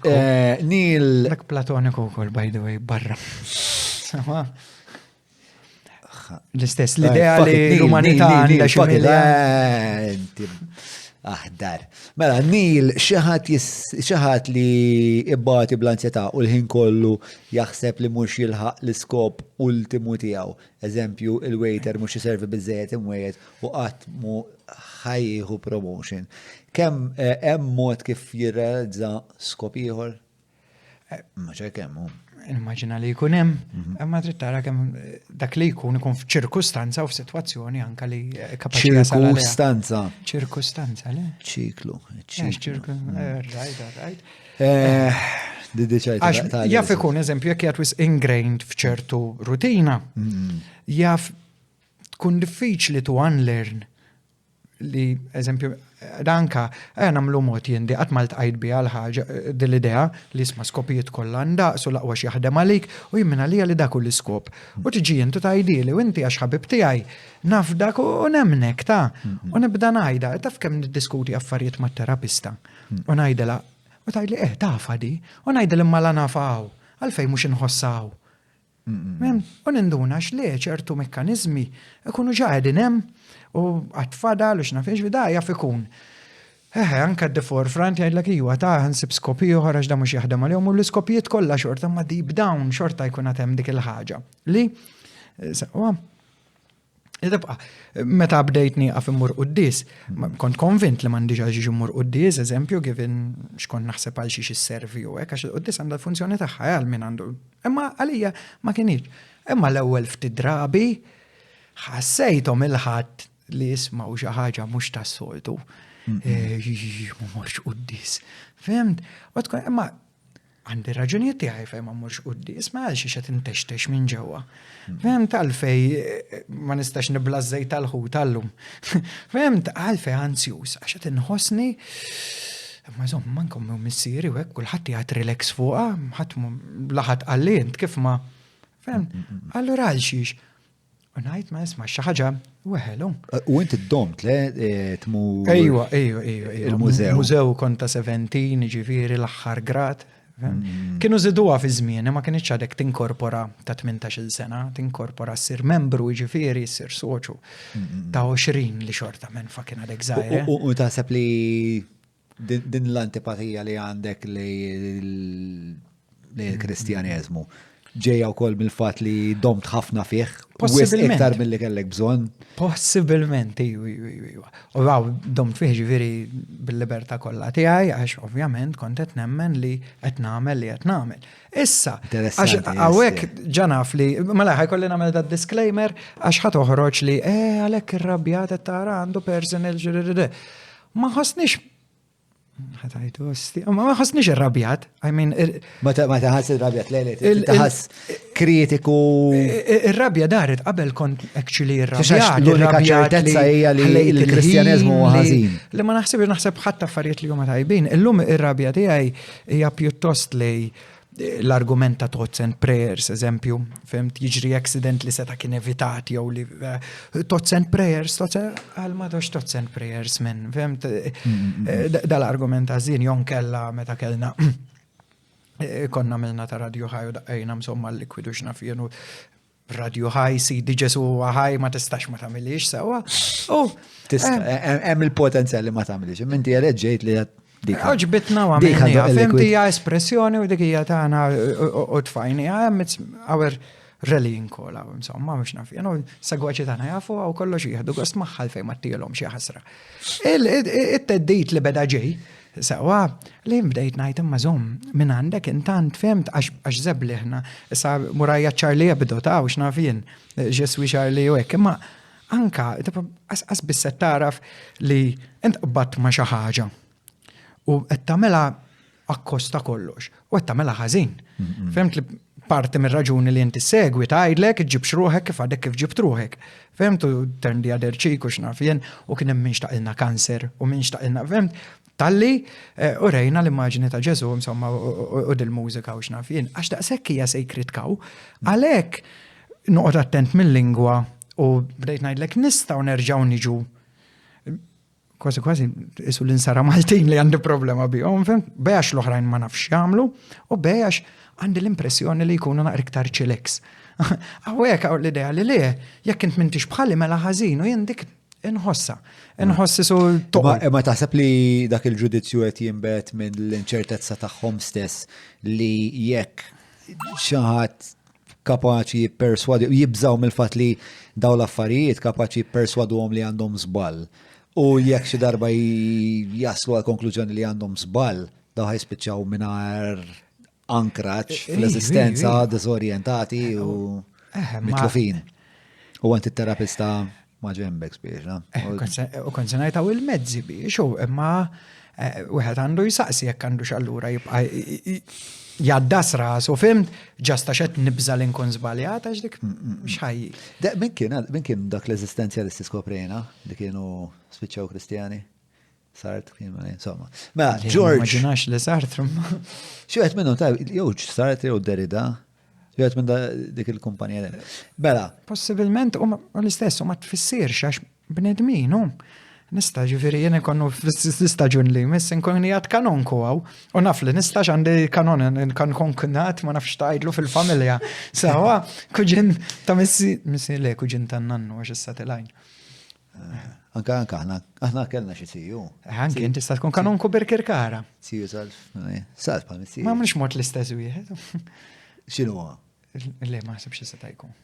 Eh, Neil.
Dak platoniku wkoll, by the way, barra. Sama. L-istess, l-idea li l-umanità għandha xi
Aħdar. Mela, Neil, xi ħadd li ibbati bl-ansjetà u l-ħin kollu jaħseb li mhux jilħaq l-iskop ultimu tiegħu. Eżempju, il-waiter mhux jiservi biżejjed imwejjed u qatt mu ħa jieħu promotion. Kemm eh, hemm mod kif jirrealizza skop ieħor? Eh, ma ċe kemm hu.
Immaġina li jkun hemm, mhm. imma trid tara kemm eh, dak li jkun ikun f'ċirkustanza u f'sitwazzjoni anka li
kapaċi Ċirkustanza.
Ċirkustanza, le?
Ċiklu.
Ċiklu. Right, right. Jaf ikun, eżempju, jekk jgħat ingrained f'ċertu rutina, mm. jaf tkun diffiċli to unlearn. li eżempju danka eh, nagħmlu mod jien di qatt ma ltqajt biha l-ħaġa eh, din l-idea li isma' skopijiet kollha ndaqs u l-aqwa x'jaħdem għalik u jien minn għalija li dak hu l-iskop. U tiġi int u tgħidili u inti għax ħabib tiegħi nafdak u nemnek ta' u nibda ngħidha taf kemm niddiskuti affarijiet mat-terapista u ngħidilha u tgħidli eh tafha di u ngħidilha imma la nafha hawn għalfejn mhux inħossha hawn. U ninduna x'le ċertu mekkaniżmi ikunu ġa qegħdin hemm u għad fadal u x'naf ix da jaf ikun. Eħe, anke the forefront jgħidlek iwa ta' nsib skop ieħor għax da mhux jaħdem għalihom u l-iskopijiet kollha xorta ma deep down xorta jkun għad hemm dik il-ħaġa li eh, sewwa Tibqa, meta bdejt nieqaf immur quddies, kont konvint li m'għandix għal xiex immur quddies, eżempju, given x'kont naħseb għal xiex isservi u hekk, għax il-quddies għandha l-funzjoni tagħha eh, għal min għandu. Imma għalija ma kinitx. Imma l-ewwel ftit drabi ħassejthom il-ħadd li jismgħu xi ħaġa mhux tas-soltu. Eh, ma morx quddies. Fimt? Imma Għandi raġunijiet tiegħi fejn ma mmurx quddies, ma għal xiex qed intextex minn ġewwa. Fehmt għalfej eh, ma nistax nibla żejt tal-ħut tal-lum. Fehmt għalfej anzjuż għax qed inħossni Ma żomm, ma nkommu missieri u hekk kulħadd jgħid relax fuqha, ħadd laħat qalli int kif ma. Fehmt? Allura għal xiex? U ngħid ma isma' xi ħaġa weħelu.
U inti domt le eh, tmur.
Ejwa, ejwa, ejwa.
Il-mużew.
Mużew kont ta' 17, ġifieri l-aħħar grad. Mm. Kienu żiduha fi żmien, ma kienx għadek tinkorpora ta' 18-il sena, tinkorpora ssir membru, ġifieri ssir soċu mm. ta' 20 li xorta men fa' kien għadek żgħir. Eh?
U taħseb li din l-antipatija li għandek li l-Kristjaneżmu ġejja wkoll mill-fatt li domt ħafna fih,
Possibilment.
iktar milli kellek bżonn.
Possibilment, iju, iju, iju. U għaw, domt fih ġifieri bil-libertà kollha tiegħi għax ovvjament kont qed nemmen li qed nagħmel li qed nagħmel. Issa, għax hawnhekk ġanaf li, mela ħajkolli nagħmel da disclaimer għax ħa toħroġ li eh għalhekk irrabjat qed tara għandu personal Ma ħossnix ħatajtu, ma ħossnix irrabjat, I mean.
Ma taħass irrabjat, le, le, taħass kritiku.
Ir-rabja daret qabel kont actually irrabjat.
L-unika ċertezza hija li l-Kristjaneżmu huwa ħażin.
Li ma naħseb naħseb ħadd affarijiet li huma tajbin. Illum ir-rabja tiegħi hija pjuttost li l-argument ta' thoughts and prayers, eżempju, fimt, jiġri accident li seta' kien evitat jew li eh, thoughts and prayers, thoughts and, għal ma dox thoughts and prayers minn, fimt, eh, eh, dal-argument għazin, jon kella meta kellna konna milna ta' radio ħaj u daqqajna insomma l-likwidu x'naf jenu Radio ħaj, sidi Ġesu huwa ħaj, ma tistax ma tagħmilix sewwa.
U tista' eh. hemm il-potenzjal li ma tagħmilix. Inti ġejt li
dik. Oġbitna u għamilniha. Fimt hija espressjoni u dik hija tagħna u tfajniha hemm our rallying call insomma mhux naf jien segwaċi tagħna jafu għaw kollox jieħdu gost magħha fejn ma tielhom xi ħasra. It-teddit li beda ġej Sewwa, li bdejt ngħid imma żomm minn għandek intant fhimt għax żebliħna. Issa murajja Charlie Hebdo ta' u x'naf jien, je suis Charlie u hekk, imma anka qas biss qed tagħraf li int qbadt ma' xi ħaġa u qed tagħmilha akkost ta' kollox u qed tagħmilha ħażin. Fhimt li parti mir-raġuni li inti segwi tgħidlek ġibx ruħek kif għadek kif ġibt ruħek. Fhimt u turn the other cheek u x'naf jien u kien hemm min xtaqilna kanser u min xtaqilna fhimt talli eh, u rejna l-immaġni ta' Ġesu insomma u dil-mużika u x'naf jien għax daqshekk hija sacred cow. Għalhekk noqgħod attent mill-lingwa u bdejt ngħidlek nistgħu nerġgħu niġu kważi kważi isu l-insara Maltin li għandi problema bihom, fim? Bejax l-oħrajn ma nafx jagħmlu u bejax għandi l-impressjoni li jkunu naqra iktar ċileks. Hawnhekk hawn l-idea li le, jekk int m'intix bħali mela ħażin u jien dik inħossa. Inħoss isu
toqgħod. Ma taħseb li dak il-ġudizzju qed jinbet minn l-inċertezza tagħhom stess li jekk xi ħadd kapaċi jipperswadi, jibżaw mill-fatt li daw l-affarijiet kapaċi jipperswaduhom li għandhom żball. U jekk xi darba jaslu għal konklużjoni li għandhom żball, daw ħajspiċċaw mingħajr ankraġġ fl-eżistenza, diżorjentati u mitlufin. U għant it-terapista ma ġembek biex, no?
U kont se ngħid il-mezzi biex, u imma eh, wieħed għandu jsaqsi jekk għandu x'allura jibqa' jgħaddas rasu, fhimt, ġast għax qed nibża' li nkun żbaljat għax dik x'ħajji.
Min kien min kien dak l-eżistenzjalisti skoprejna li kienu spiċċaw Kristjani? Sartre, kien insomma. Mela, George.
Immaġinax li Sartre.
Xi wieħed minnhom ta' jew Sartre jew Derrida. Xi wieħed minn dik il-kumpanija. Mela.
Possibilment u l-istess u ma tfissirx għax Bnedmin, hu. Nista' ġifieri jien inkunu fl-istaġun li jmiss inkun qiegħed kanonku hawn. U naf li nista' għandi kanon kankonknat ma nafx tgħidlu fil-familja. Sawa, kuġin ta' missi, missi le kuġin ta' nannu għax issa tilajn.
Eh, anka anka aħna aħna kellna xi siju.
Eh, anki inti tista' tkun kanonku Birkirkara.
Siju salf, eh, salf bħal
Ma mhux mod l-istess wieħed.
X'inhu?
Le ma ħsibx se jkun.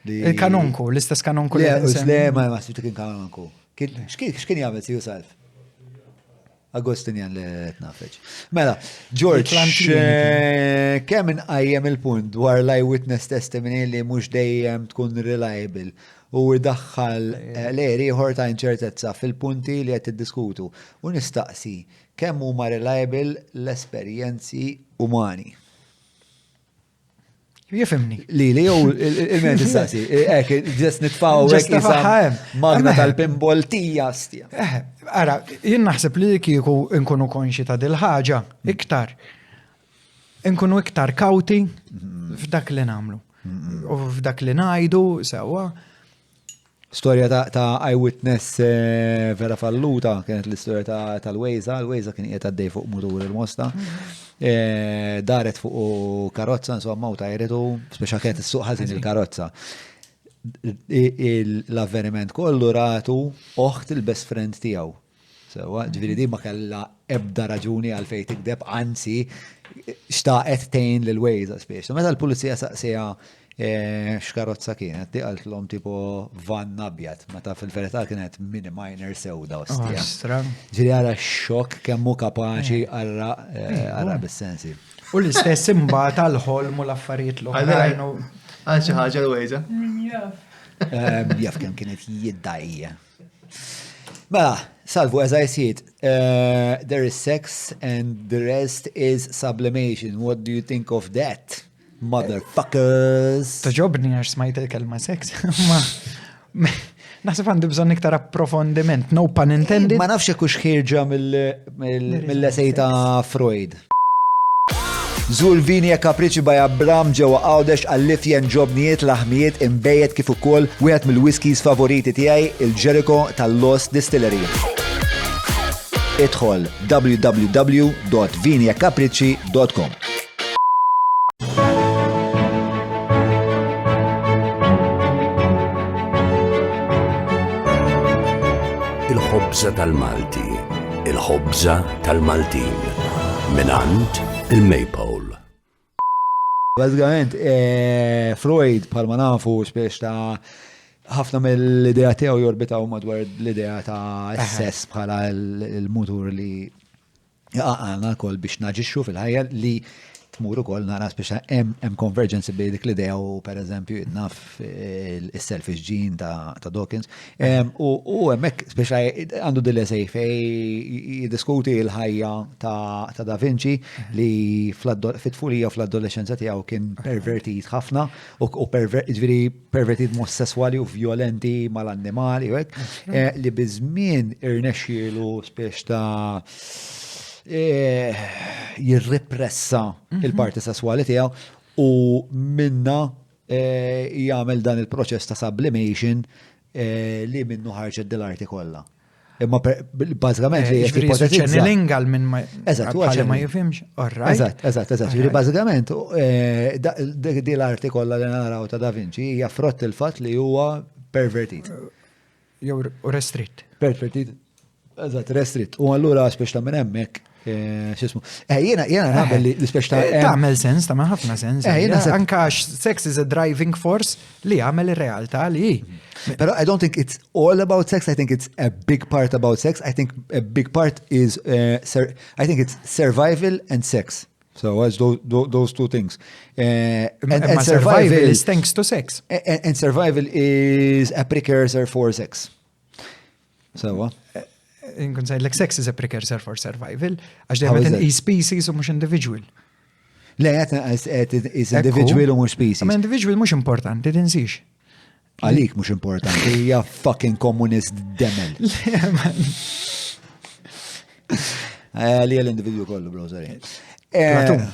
Il-kanonku, l-istess kanonku.
Le, le, ma ma kien kanonku. X'kien jagħmel Siju Salf? Agostinjan li tnafeċ. Mela, George, eh, kemm inqajjem il-punt dwar l-eyewitness testimony li mhux dejjem tkun reliable u idaħħal eh, lejer ieħor ta' inċertezza fil-punti li qed tiddiskutu u nistaqsi kemm huma reliable l-esperjenzi umani.
Jifimni.
Li li jew il-men tistaqsi. Ek, ġest nitfaw
Ġest nitfaħħa
Magna tal-pinball tija stja.
Eh, ara, jien naħseb li kieku nkunu konxi ta' dil-ħaġa iktar. Nkunu iktar kawti f'dak li nagħmlu. U f'dak li ngħidu sewwa.
Storja ta' eyewitness eh, vera falluta kienet l-istorja tal-Wejza, l-Wejza kien qiegħed għaddej fuq mutur il-Mosta. Eh, daret fuq karozza insomma u tajritu, speċa kienet issuq ħażin il-karozza. L-avveniment kollu ratu oħt il-best friend tiegħu. Sewa, ġifieri di ma kellha ebda raġuni għalfejn tikdeb, anzi xtaqet tgħin lil Waze spiex. Meta l-pulizija saqsija eh, x'karozza kienet, di qaltlhom tipo van abjad, meta fil-verità kienet mini minor sewda
ostja.
Ġifieri ara x-xokk kemm hu kapaċi għarra eh, għarra bis-sensi.
U l-istess imbagħad għall-ħolm u l-affarijiet l-oħrajn.
Għal xi ħaġa l-Waze.
Min jaf.
Eh, jaf kemm kienet jiddajja. Mela, Salvu, as I see it, uh, there is sex and the rest is sublimation. What do you think of that? Motherfuckers!
Toġobni għax smajt il-kelma sex. Ma naħseb għandi bżonn iktar approfondiment, no pun intended.
Ma nafx hekk hux ħierġa mill-esej ta' Freud. Żur Vini e Capricci by Abram ġewwa Għawdex għall-ifjen ġobnijiet, laħmijiet, inbejjed kif ukoll wieħed mill-whiskies favoriti tiegħi, il-Jericho tal-Lost Distillery. Idħol www.viniecapricci.com.
Il-ħobża tal-Malti, il-ħobża tal-Maltin, mingħand il-Maypole.
Bażikament, eh, Freud bħalma nafu spiex ta' ħafna mill-idea tiegħu jorbitaw madwar l-idea ta' sess bħala l-mutur li Għana kol biex naġixxu fil-ħajja li tmur ukoll nara speċa hemm convergence bejn dik l-idea u pereżempju naf is-selfish gene ta' Dawkins. U hemmhekk speċa għandu dil-esej fej jiddiskuti l-ħajja ta' Da Vinci li fit-tfulija u fl-adolescenza tiegħu kien pervertit ħafna u ġifieri pervertit mod sesswali u vjolenti mal-annimali u hekk, eh, li biż-żmien irnexxielu spiex ta' eh, jirripressa mhm. il-parti sesswali tiegħu u minna eh, jagħmel dan il-proċess ta' sublimation li minnu ħarġet dil-arti kollha. Imma bażikament li
qed ipotizza. Channeling għal minn ma Eżatt, huwa ma jifhimx.
Eżatt, eżatt, eżatt. Ġifieri bażikament eh, di l-arti kollha li naraw ta' Da Vinci hija frott il-fatt li huwa pervertit.
Jew restritt.
Pervertit. Eżatt, restritt. U allura spex ta' minn hemmhekk eh, x'ismu. Eh, jiena jiena naqbel li l-ispex ta'
Tagħmel sens, tagħmel ħafna sens. Anka sex is a driving force li jagħmel ir-realtà li hi.
Però I don't think it's all about sex, I think it's a big part about sex. I think a big part is, uh, I think it's survival and sex. So it's those, those two things.
Uh, and, and survival is thanks to sex.
And, and survival is a precursor for sex. Sewa.
Eh, inkun like sex is a precursor for survival, għax dejjem qed species u mhux individual.
Le, qed is individual u mhux species.
Ma individual mhux importanti, tinsix.
Għalik mhux importanti, hija fucking komunist demel. Eh, li l-individu kollu, bro, sorry. Eh,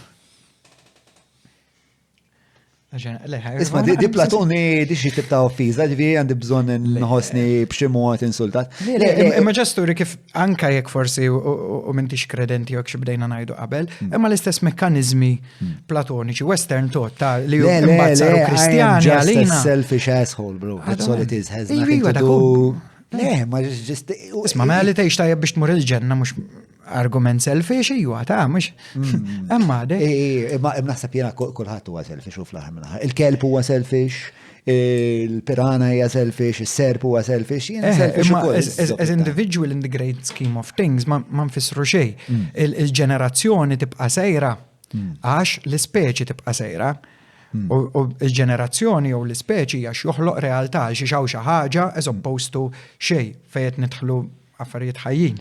Isma, di Platoni di xi tip ta' offiża, ġifieri għandi bżonn nħossni b'xi mod insultat.
Imma ġasturi kif anka jekk forsi u m'intix kredenti jekk xi bdejna ngħidu qabel, hmm. imma l-istess mekkaniżmi hmm. platoniċi, western thought ta' li
imbagħad saru Kristjani għalina. Selfish asshole, bro. That's all it is. Has nothing to do. Le, ma
just. Isma' ma li tgħix tajjeb biex tmur il-ġenna mhux argument selfish iwa ta' mhux. Hmm. Imma
għadek. Imma naħseb jiena kulħadd huwa selfish u fl-aħħar mill-aħħar. Il-kelb huwa selfish, il-pirana hija selfish, is-serp huwa selfish, jiena eh, selfish ukoll.
As individual in the great scheme of things ma nfissru xejn. Hmm. Il-ġenerazzjoni tibqa' sejra hmm. għax l-ispeċi tibqa' sejra. U l-ġenerazzjoni jew l-ispeċi għax joħloq realtà għal xi xi ħaġa as opposed to xejn fejn qed nidħlu affarijiet ħajjin.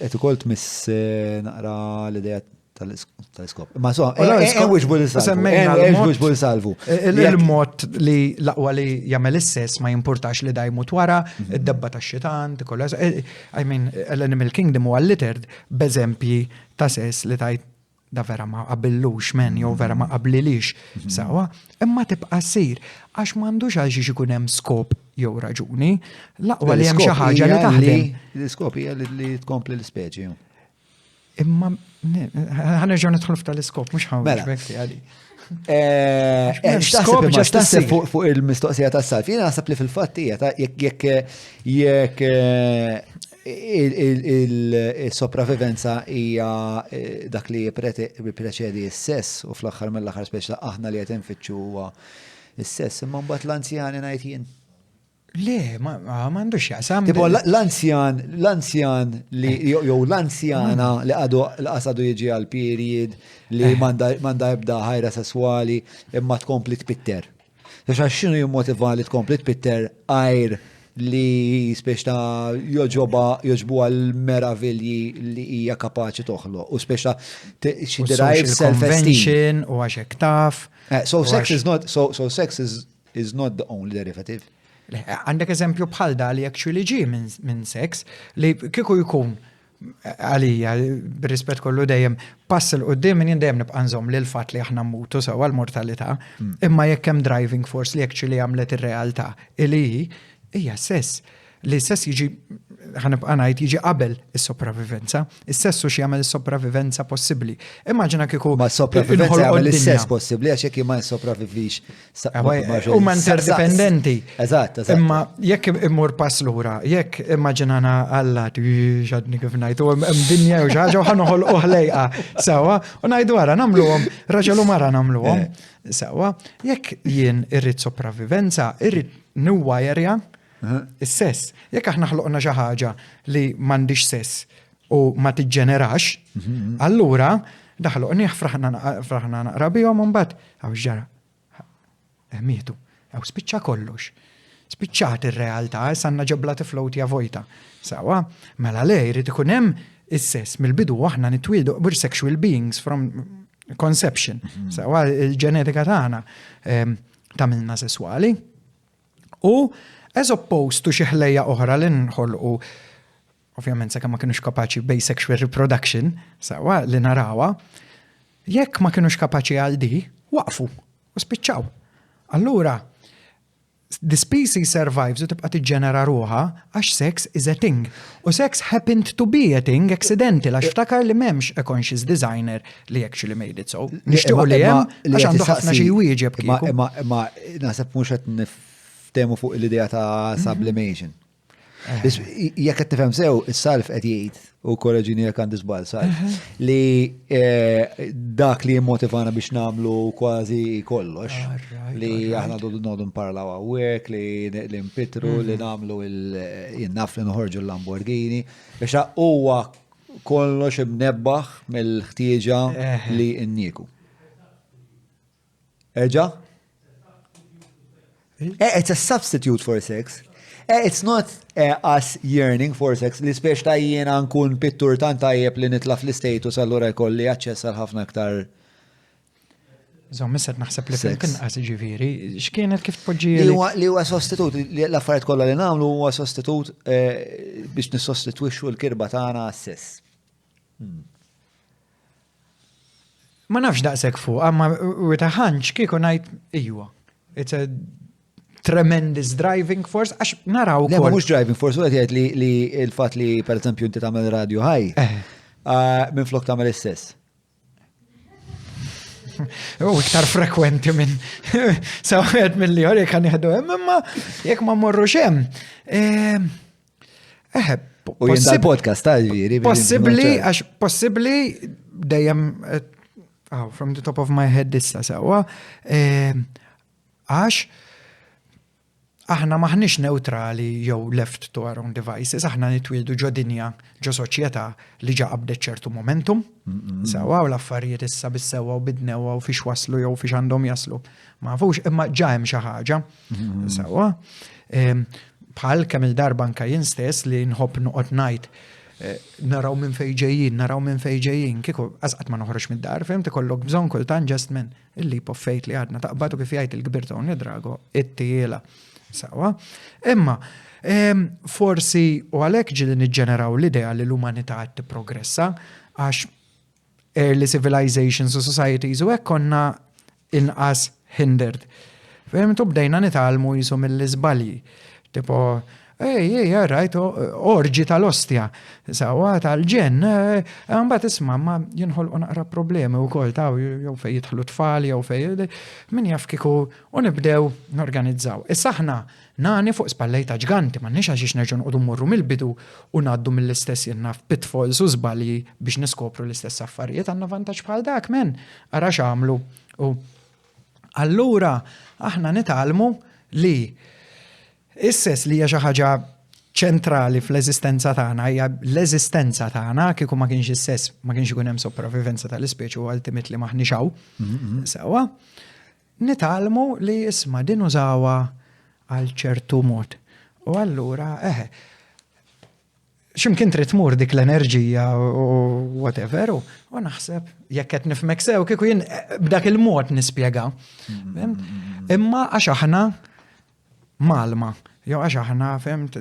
Qed ukoll tmiss eh, naqra l-idea tal-iskop. Ma so, wiġbu l-salvu. salvu.
Il-mod li l-aqwa li jagħmel is-sess ma jimpurtax li dajmu wara, mhm. id-debba tax-xitan, eh, I mean, l-Animal Kingdom huwa littered b'eżempji ta' sess li tajt da vera ma qabillux men jew vera ma qablilix mhm. sawa, imma tibqa' ssir għax m'għandux għal xiex ikun hemm skop jew raġuni, l-aqwa li hemm xi ħaġa li taħdem.
L-iskop hija li tkompli l-ispeċi.
Imma ħanerġgħu nidħlu f'tal-iskop mhux ħawn mela. għali.
Eh, eh, x'taħseb fuq il-mistoqsija tas-salf? Jiena naħseb li fil-fatt hija jekk jekk eh, il-sopravivenza hija dak li jippreċedi s-sess u fl-aħħar mill-aħħar speċi aħna li qed infittxu huwa s-sess, imma mbagħad l-anzjani ngħid jien.
Le, ma għandux jaqsam.
Tipo l-anzjan, l-anzjan li jew l-anzjana li għadu l-qasadu jiġi għal period li eh. manda ebda ħajra sesswali imma tkompli tpitter. Biex għax xinu jimmotiva li tkompli tpitter għajr li spiex ta' joġoba joġbu għal meravilji li hija kapaċi toħloq u spiex ta'
she derives self-esteem. U għax taf.
Eh, so sex is not so, so sex is is not the only derivative.
Għandek eżempju bħal da li actually ġie minn sex li kieku jkun għalija, bir-rispett kollu dejjem, pass il qudiem minn dejjem nibqa' nżomm li l-fatt li aħna mmutu sewa l-mortalità, hmm. imma jekk hemm driving force li actually għamlet ir-realtà li hija sess. Li sess jiġi ħanibqa' ngħid jiġi qabel is-sopravivenza. Is-sess hu jagħmel is-sopravivenza possibbli. Immaġina kieku
Ma sopravivenza jagħmel is-sess possibbli għax jekk ma jsopravivix
Huma interdipendenti.
Eżatt, eżatt.
Imma jekk immur pass lura, jekk immaġinana Alla xadni kif ngħid, u hemm dinja jew xi ħaġa u ħanoħolqu ħlejqa sewwa u ngħidu ara nagħmluhom raġel u mara nagħmluhom eh. sewwa. Jekk jien irrid sopravivenza, irrid niwajerja is-sess. Jekk aħna ħloqna xi ħaġa li m'għandix sess u ma tiġġenerax, mhm. allura daħloqnieh fraħna naqra bihom u mbagħad hawn ġara. Eh, mietu. Ew spiċċa kollox. Spiċċat ir-realtà, issa għandna ġebla tiflowtja vojta. Sawa, mela le jrid ikun hemm is-sess mill-bidu aħna nitwieldu we're sexual beings from conception. Mhm. Sawa, il-ġenetika tagħna ehm, tagħmilna sesswali. U as opposed to xi ħlejja oħra li nħolqu ovvjament sakemm ma kinux kapaċi b'asexual reproduction, sawa li narawha, jekk ma kinux kapaċi għal di, waqfu u spiċċaw. Allura, the species survives u tibqa' tiġġenera ruħha għax sex is a thing. U sex happened to be a thing accidental għax ftakar li m'hemmx a conscious designer li actually made it so. Nixtiequ li hemm għax għandu ħafna xi jwieġeb
kieku. Imma imma naħseb mhux qed niftehmu fuq l-idea ta' sublimation. Eh. Jekk qed tifhem sew, is-salf qed jgħid u korreġini jekk għandi żball salf li eh, dak li jimmotivana biex nagħmlu kważi kollox li aħna dodu nodu nparlaw hawnhekk li npitru li mhm. nagħmlu il-naf li noħorġu l-Lamborghini biex huwa kollox imnebbaħ mill-ħtieġa eh. li nnieku. Erġa? Eh, it's a substitute for sex. Eh, it's not eh, us yearning for sex li spiex ta' jiena nkun pittur tan tajjeb li nitla fl-status allura jkolli aċċess għal ħafna aktar.
Żomm, issa naħseb li fil inqas ġifieri, x'kienet kif tpoġġi
Li huwa sostitut, li l-affarijiet kollha li nagħmlu huwa sostitut eh, biex nissostitwixxu l-kirba tagħna għas-sess. Hmm.
Ma nafx daqshekk fuq, ma with a hunch kieku ngħid ijwa. It's a tremendous driving force, għax naraw.
Le, mhux driving force, u qed jgħid li l-fatt li pereżempju inti tagħmel radio ħaj, eh. ah, minn flok tagħmel is-sess.
U iktar frekwenti minn sawet mill liħor jekk għan hemm, imma jekk ma morrux hemm. Ehm, eh,
u jien podcast ta' ġifieri.
Possibbli, għax possibbli dejjem eh, oh, from the top of my head issa sewwa. Ehm, għax Aħna m'aħniex newtrali jew left to our own devices, aħna nitwieldu ġo dinja, ġo soċjetà li ġa qabdet ċertu momentum. Sewwa u l-affarijiet issa bis-sewwa u bidnewha u fiex waslu jew fiex għandhom jaslu. Ma nafux, imma ġa hemm xi ħaġa. Sewwa. Bħal kemm il-darba anke jien stess li nħobb noqgħod ngħid eh, naraw minn fejn ġejjin, naraw minn fejn ġejjin, kieku qatt ma noħroġ mid-dar, fhimt ikollok bżonn kultant just men Il-leap of faith li għadna taqbad u kif jgħid il-kbir Tony Drago, it-tiela. Sawa. Imma, forsi u għalhekk ġieli niġġeneraw l-idea li l-umanità qed tipprogressa għax early civilizations u societies u hekk konna inqas hindered. Fehmtu bdejna nitgħallmu jisu mill-iżbalji. Tipo, ej, ej, rajt, orġi tal-ostja, sawa tal-ġen, eh, mbagħad isma' ma jinħolqu naqra problemi wkoll ta' jew fejn jidħlu tfal jew fejn min jaf kieku u nibdew norganizzaw. Issa aħna nani fuq spallej ta' ġganti, m'għandniex għalxiex nerġgħu noqogħdu mmorru mill-bidu u ngħaddu mill-istess jien naf pitfalls u żbalji biex niskopru l-istess affarijiet, għandna vantaġġ bħal dak, men, ara x'għamlu. U Allura aħna nitgħallmu li is-sess li hija xi ħaġa ċentrali fl-eżistenza tagħna hija l-eżistenza tagħna kieku ma kienx is-sess ma kienx ikun hemm sopravivenza tal-ispeċi u ultimately m'aħniex hawn. Mm-hmm. Sewwa. Nitgħallmu li isma' din użawha għal ċertu mod. U allura eħe, x'imkien trid tmur dik l-enerġija u whatever u naħseb jekk qed nifhmek sew kieku jien eh, b'dak il-mod nispjega. Imma għax aħna malma, jew għax aħna fhimt,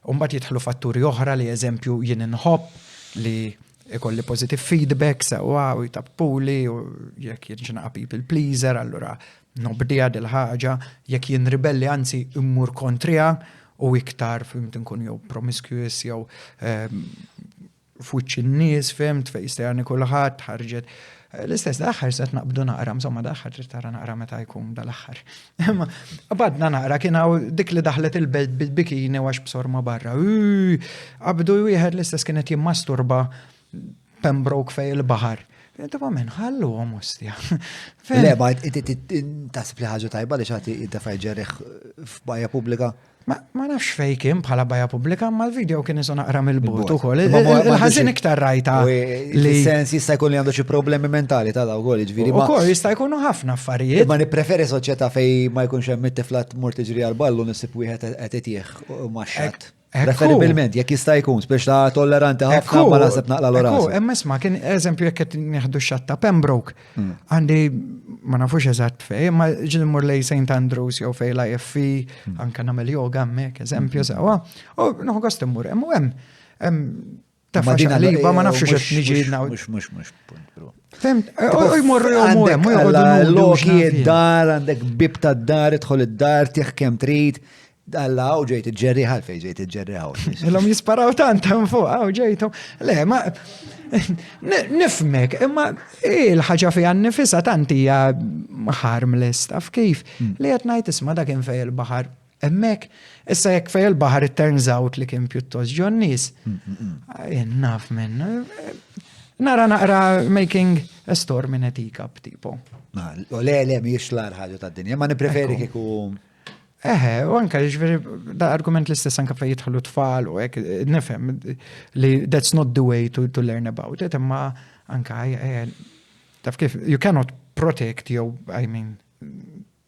u mbagħad jidħlu fatturi oħra li eżempju jien inħobb li ikolli positive feedback sewwa u jtappuli u jekk jien xi people pleaser allura Nobdiha dil-ħaġa, jekk jien ribelli anzi immur kontriha u iktar fhimt inkun jew promiscuous jew ehm, f'wiċċ in-nies fhimt fejn jista' jarni kulħadd ħarġet. L-istess dal-aħħar se naqbdu naqra, insomma dal-aħħar trid tara naqra meta jkun dal-aħħar. Imma qabadna naqra kien hawn dik li daħlet il-belt bil-bikini għax b'sorma barra. Qabdu wieħed l-istess kienet jimmasturba Pembroke fej il-baħar. Inti ma minn ħallu għom ostja.
Le, ma taħseb li ħaġa tajba li xati jintefa' ġerriħ f'bajja pubblika?
Ma nafx fej kien bħala bajja pubblika, ma l-video kien isu naqra mill-bot ukoll. Il-ħażin iktar rajta.
Li sens jista' jkun li għandu xi problemi mentali ta' daw ukoll,
jiġifieri. Ukoll jista' jkunu ħafna affarijiet.
Ma nippreferi soċjetà fej ma jkunx hemm it-tifla tmur tiġri għal-ballu nisib wieħed qed itih ma' xatt. Preferibilment, jekk jista' jkun, spiex ta' tolleranti ħafna ma naħseb naqla l
rasu. Imma isma' kien eżempju jekk qed nieħdu xatt ta' Pembroke, hmm. għandi ma nafux eżatt fej, ma ġil mur lej St. Andrews jew fej l-IFE, hmm. anka nagħmel yoga hemmhekk, eżempju hmm. sewwa. U nieħu gost immur hemm u hemm
Ma din għaliba ma nafx x'qed niġi Mhux mhux mhux
punt bro. Fem, u jmorru jomu hemm, u joqogħdu
Loki id-dar, għandek bib tad-dar, idħol id-dar, tieħ kemm trid. Alla, u ġejt iġġerri ħalfej ġejt iġġerri hawn.
Illhom jisparaw tant hemm fuq, hawn ġejtu. Le, ma nifmek, imma il-ħaġa fiha nnifisha tant hija harmless taf kif hmm. li qed ngħid isma' dak fej il-baħar Hemmhekk, issa jekk fej il-baħar it turns out li kien pjuttost ġon nies, jien naf minn. Nara naqra making a storm in a teacup tipo.
Le,
le,
mhijiex l-agħar ħaġa tad-dinja, ma nippreferi kieku.
Eħe, u anka ġifieri da argument l-istess anka fejn jidħlu tfal u hekk nifhem li that's not the way to, to learn about it, imma anka eh, taf kif you cannot protect jew I mean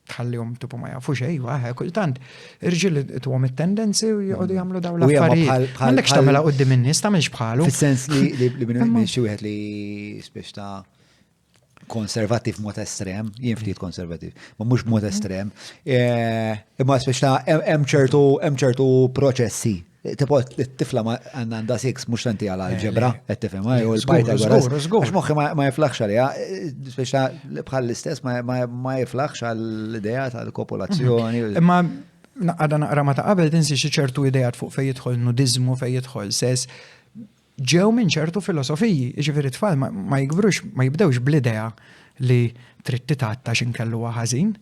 tħallihom tipo ma jafu xejn, waħe, kultant irġiel tuhom it-tendenzi u joqogħdu mm. jagħmlu dawn l-affarijiet. M'għandekx tagħmilha quddiem in-nies, tagħmilx bħalu.
Fis-sens li li minn xi wieħed li spiex ta' konservattiv mod estrem, jien ftit konservattiv, ma mhux b'mod estrem. Eh, imma speċta hemm ċertu hemm ċertu proċessi. Tipo t-tifla ma għandha six mhux tanti għal alġebra, eh, qed tifhem, eh, u l-Pythagoras. Għax moħħi ma jiflaħx għaliha, speċta bħal l-istess ma jiflaħx għall-idea tal-kopulazzjoni.
Imma naqgħda naqra ma ta' qabel tinsi xi ċertu idejat fuq fejn jidħol nudizmu, fejn jidħol sess, ġew minn ċertu filosofiji, jiġifieri t-tfal ma jikbrux, ma jibdewx bl-idea li trid titgħatta x'inkellu huwa ħażin,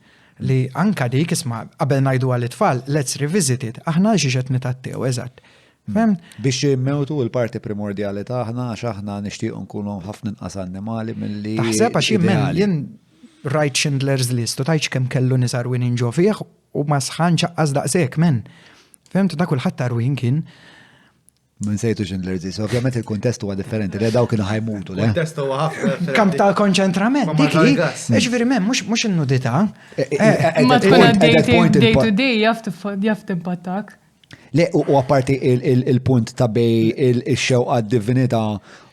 li anka dik isma' qabel ngħiduha lit-tfal, let's revisit it, aħna għal xiex qed nitgħattew eżatt. Fhemt?
Biex immewtu l-parti primordjali tagħna għax aħna nixtiequ nkunu ħafna inqas annimali milli.
Taħseb għax jien jien rajt Schindler's List u tgħidx kemm kellu nies għarwienin ġo fih u ma sħanx aqqas daqshekk, men. Fhemt? Da kulħadd għarwien kien.
Minn sejtu Schindler's List. Ovvjament il-kuntest huwa differenti, le daw kienu ħajmutu, le?
Kuntest huwa ħafna.
Kamp ta' konċentrament, dik hi. Ġifieri m'hemm mhux in-nudità.
Eh, eh, eh, Ma tkun għaddej day to day jaf jaf timpattak.
Le, u apparti il-punt ta' bej il-xewqa divinità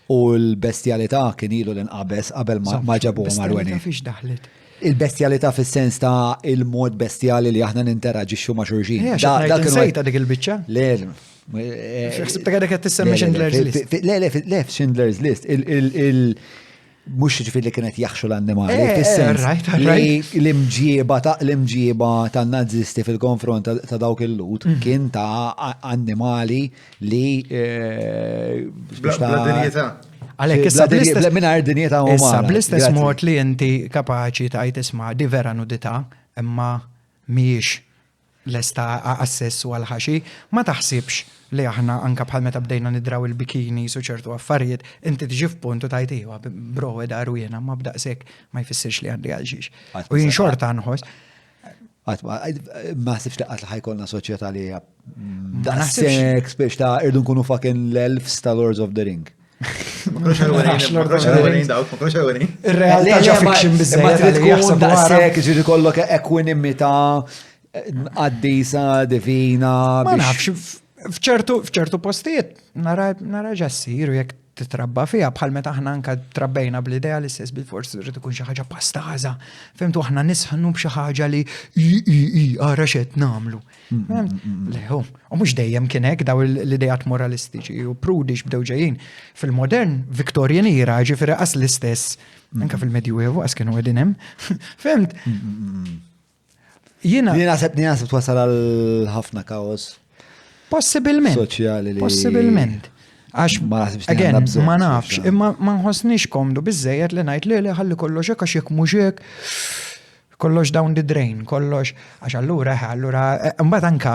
u l-bestjalità kien ilu l-inqabes qabel ma ġabu marweni.
Fiex daħlet.
Il-bestjalità fis-sens ta' il-mod bestjali li aħna ninteraġixxu ma' xulxin.
Da kien sejta dik il-biċċa.
Le,
Ħsibtek għadek qed tissemmi Schindler's List.
Le, le, le, Schindler's List. Il mhux ġifieri li kienet jaħxu l-annimali, eh, eh, fis-sens li l-imġieba ta' l-imġieba tan-nazisti fil-konfront ta' dawk il-lut mhm. kien ta' annimali li eh,
bla dinjità.
Għalhekk issa
bl-istess mingħajr dinjità
umana. Issa bl-istess mod li inti kapaċi tgħid isma' di vera nudità, imma mhijiex lesta għas-sess u għall-ħaxi, ma taħsibx li aħna anke bħal meta bdejna nidraw il-bikinis u ċertu affarijiet, inti tiġi f'punt u tgħid iva, bro, qiegħda għarwiena, ma b'daqshekk ma jfissirx li għandi għal xiex. U jien xorta nħoss.
Qatt ma naħsibx li qatt ħajkollna soċjetà li hija daqshekk biex ta' irdu nkunu fucking l-elves ta' Lords of the Ring.
Ir-realtà ġa fiction biżżejjed.
Ma trid tkun daqshekk, ġifieri kollok ekwinimità qaddisa divina.
Ma nafx, f'ċertu postijiet nara ġa ssir u jekk titrabba fiha bħal meta aħna anka trabbejna bl-idea li sess bil-fors irid ikun xi ħaġa pastaża. Fimtu aħna nisħnu b'xi ħaġa li i i i ara x'qed nagħmlu. Le, u mhux dejjem kien hekk daw l-idejat moralistiċi u prudix bdew ġejjin. Fil-modern Victorian era, ġifieri qas l-istess, anke fil-Medjuevu qas kienu qegħdin hemm. Fimt?
Jiena naħseb naħseb twasal għal ħafna kaos.
Possibilment.
Soċjali li.
Possibilment. Għax, again, ma nafx, imma ma nħossnix komdu biżejjed li ngħid li li ħalli kollox hekk għax jekk mhux hekk. Kollox down the drain, kollox, għax allura, eh, allura, eh, mbagħad anka,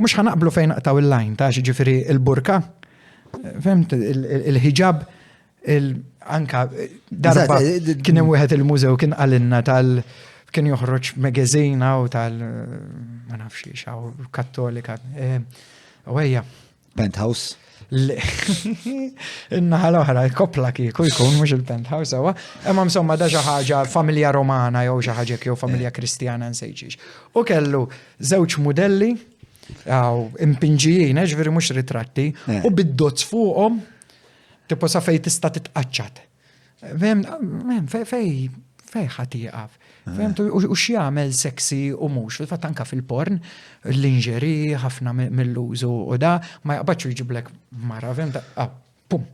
mhux ħanaqblu fejn naqtaw il-lajn, ta' ġifieri il-burka, fehmt, il-ħiġab, anka darba eh, kien hemm wieħed il-mużew kien qalilna tal kien joħroġ magazine hawn tal ma nafx hawn kattolika. U ejja,
Penthouse?
In-naħa l-oħra, il-koppla kieku jkun mhux il-penthouse sewwa. Imma insomma da xi ħaġa familja Romana jew xi ħaġa jew familja Kristjana nsejġix. U kellu żewġ mudelli għaw impinġijin, eh, ġifieri mhux ritratti, eh. u bid-dots fuqhom tipo sa fejn tista' titqaċċat. Fem, fej, fej, fej ħa tieqaf. Fem, u x'jagħmel sexy u mhux. Fil-fatt anka fil-porn, l-lingerie, ħafna mill-użu u da, ma jaqbadx u jġiblek mara, fem, ah, pum.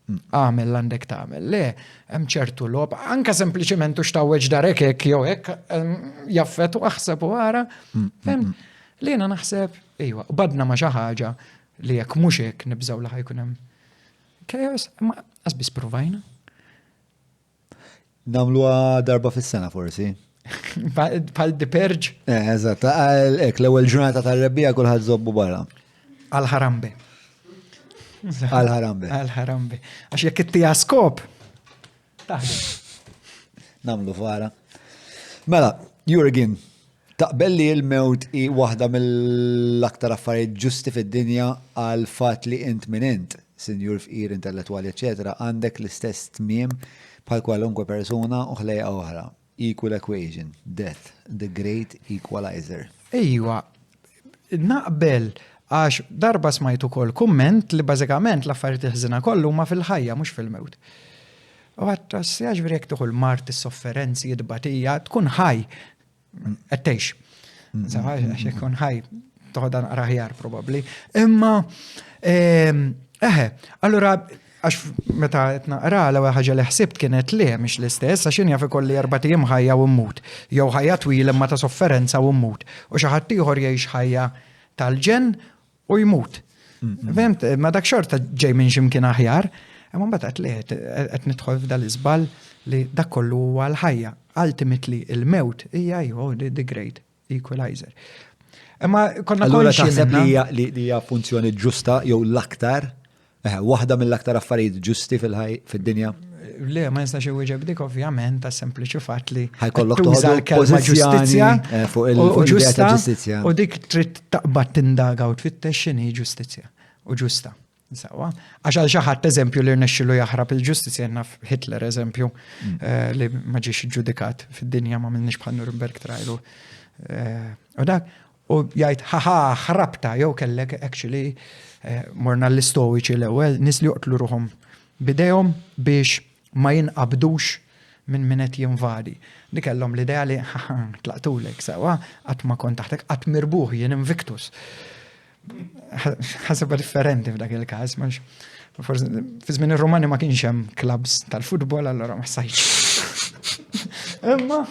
Għamel l-għandek tagħmel. Le, hemm ċertu logħob, anka sempliċement u xtawweġ darek hekk jew hekk jaffet u aħseb u ara. Fem, li jiena naħseb, iwa, badna ma xi ħaġa li jekk mhux hekk nibżgħu li ħajkun hemm Chaos, ma qasbis provajna.
Namluha darba fis-sena forsi.
Bħal The Purge.
Eh, eżatt, ek, l-ewwel ġurnata tar-rebbija kulħadd żobbu barra.
Għal-ħarambe.
Għal-ħarambe.
Għal-ħarambe. Għax jekk ittija skop, taħdem.
Namlu fara. Mela, Jurgen, taqbel li l-mewt hi waħda mill-aktar affarijiet ġusti fid-dinja għal fatt li int min int, sinjur fqir, intellettwali, eċċetera, għandek l-istess tmiem bħal kwalunkwe persuna u ħlejqa oħra. Equal equation, death, the great equalizer.
Ejwa, naqbel għax darba smajt ukoll kumment li bażikament l-affarijiet il-ħżiena kollu huma fil-ħajja mhux fil-mewt. U għadt ossi għax veri jekk tieħu l-mard, is-sofferenzi, it-tbatija, tkun ħaj, qed tgħix. Sawa, għax ikun ħaj, toħodha naqra aħjar probabbli. Imma, ehm, eħe, allura għax meta qed naqra l-ewwel ħaġa li ħsibt kienet le mhix l-istess għax jien jaf ikolli erba' ijiem ħajja u mmut, jew ħajja twila imma ta' sofferenza u mmut. U xi ħadd ieħor jgħix ħajja tal-ġenn u jmut. Fhimt, ma dak xorta ġej minn x'imkien aħjar, imma mbagħad għedt le qed nidħol f'dal-iżball li dak kollu huwa l-ħajja. Ultimately il-mewt hija iva the great equalizer. Imma konna
Allura taħseb li hija funzjoni ġusta jew l-aktar Eħe, waħda mill-aktar affarijiet ġusti fid-dinja.
Le, ma nistax iwieġeb dik ovvjament ta' sempliċi fatt li
ħajkollok tuża
l-kelma ġustizzja
eh, fuq il-ġustizzja.
U dik trid taqbad tindaga u tfittex x'inhi ġustizzja u ġusta. Sawa. Għax għal xi ħadd eżempju li rnexxilu jaħrab il-ġustizzja naf Hitler eżempju mm. eh, li ma ġiex ġudikat fid-dinja ma minniex bħal Nuremberg trial. Eh, u dak U jgħid ħaħa ħrabta jew kellek actually eh, morna l-istoiċi l-ewwel nies li joqtlu ruħhom bidejhom biex ma jinqabdux minn min qed jinvadi. Li kellhom l-idea li ħaħa tlaqtulek sewa qatt ma kont taħtek qatt mirbuħ jien invictus. Ħasibha differenti f'dak il-każ, ma forsi fi żmien ir-Rumani ma kienx hemm clubs tal-futbol allura ma sajtx. Imma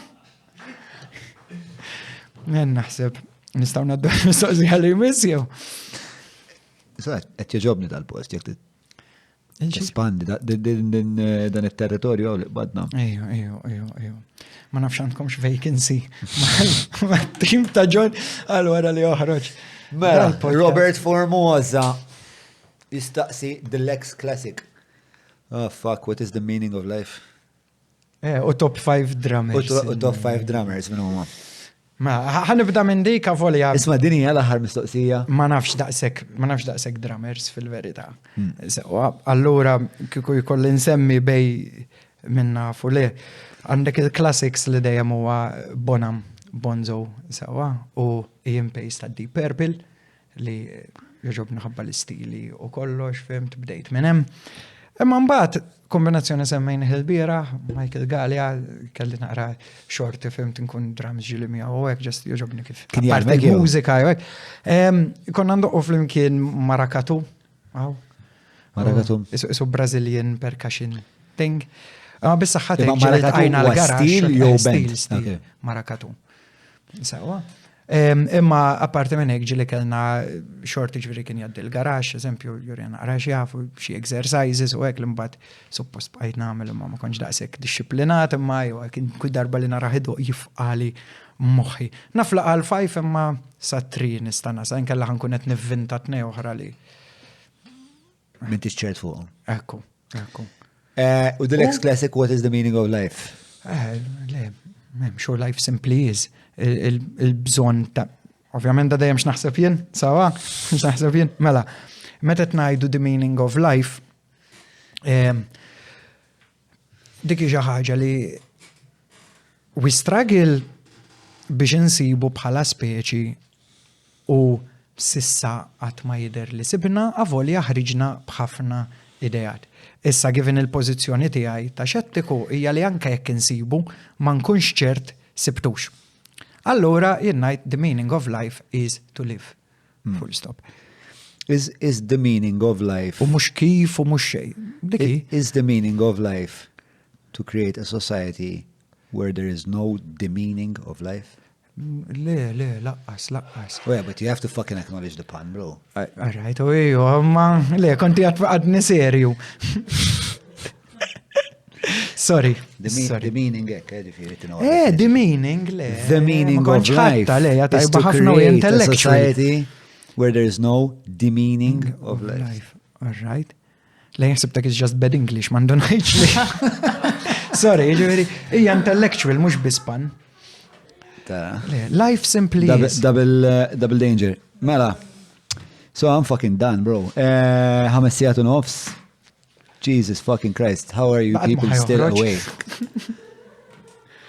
Naħseb nistgħu ngħaddu mistoqsija li jmiss jew.
Sa qed jogħġobni dal-post jekk Espandi dan it-territorju li qbadna.
Ejju, ejju, ejju, ejju. Ma nafx għandkomx vacancy ma' tim ta' John għal wara li joħroġ.
Mela, Robert Formosa jistaqsi the Lex Classic. Oh fuck, what is the meaning of life?
Eh, u top 5 drummers.
U top 5 drummers minn huma.
Ma, ħanibda minn dik avolja.
Isma' din hija l-aħħar mistoqsija.
Ma nafx daqshekk, ma nafx daqshekk drummers fil-verità. Hmm. Sewa, allura kieku jkolli nsemmi bej minna nafu le. Għandek il-classics li dejjem huwa Bonham, Bonzo, sewa, u Ian Pace ta' Deep Purple. li jogħġobni ħabba l-istili u kollox, fimt, bdejt minn hemm. Imma mbagħad kombinazzjoni semmejn il-bieraħ, Michael Galea, kelli naqra xorti fimt nkun drums ġili miegħu u hekk ġest jogħġobni kif.
Kien jagħmel
mużika jew hekk. Konna ndoqqu flimkien Marakatu.
Marakatu.
Isu Brazilian percussion thing. Ma bissa ħadd
Marakatu
stil jew band. Marakatu. Sewa. Imma apparti minn hekk ġieli kellna xorti ġifieri kien jgħaddi l-garax, eżempju, jurina naqra x'jafu, xi exercises u hekk li mbagħad suppost bqajt nagħmel imma ma kontx daqshekk dixxiplinat imma jew kien kull darba li narah idoq jifqali moħħi. Naf laqa l-five imma sa three nista' nasal, inkella ħa nkun qed nivvinta tnej oħra li.
M'intix ċert fuqhom.
Ekku, ekku.
Eh, u the next classic, what is the meaning of life?
Eh, le, m'hemm sure life simply is. Il-bżonn ta' Ovvjament da dejjem x'naħseb jien, sawa, x'naħseb jien, mela, meta ngħidu the meaning of life, ehm, dik hi xi ħaġa li we struggle biex insibu bħala speċi u s'issa qatt ma jidher li sibna avolja ħriġna b'ħafna ideat. Issa given il-pożizzjoni tiegħi ta' xettiku hija li anke jekk insibu ma nkunx ċert sibtux. Allura jien ngħid the meaning of life is to live. Hmm. Full stop.
Is, is the meaning of life.
U mhux kif u mhux xejn.
Is the meaning of life to create a society where there is no demeaning of life?
Le, le, laqqas, laqqas.
Oh yeah, but you have to fucking acknowledge the pun, bro.
Alright, u iju, ma, le, konti għadni serju. Sorry.
The, me sorry. the meaning ek, eh, ġifiri
tinu. Eh, the meaning, le.
The meaning of life.
Le, is to create
a society where there is no demeaning of life.
All right. Le jaħseb is just bad English, mandu ngħidx li. Sorry, ġifieri, hija intellectual mhux biss pan. Life simply
double, double, eh, double danger. Mela, so I'm fucking done, bro. Eh, ħames sigħat u nofs. Jesus fucking Christ, how are you people still awake?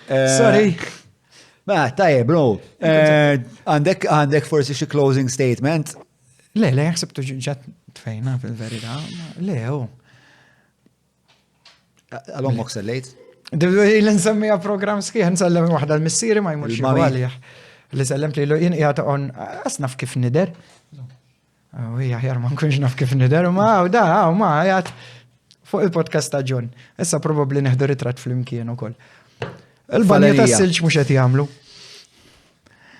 Eh, Sorry.
Ma, tajjeb, bro. Għandek għandek forsi xi closing statement?
Le, le, jaħseb ġat tfejna fil-verità. Le, u.
Għal ommok sellejt?
L-insemmija program sħiħ, nsellem waħda l-missieri ma jmurx għalih. Li sellemt li jien qiegħed on asnaf kif nider. U hija ħjar ma nkunx naf kif nider, ma u da, u ma qiegħed fuq il-podcast ta' John. Issa probabbli neħdu ritratt flimkien ukoll. Il-banja tas-silġ mhux qed jagħmlu.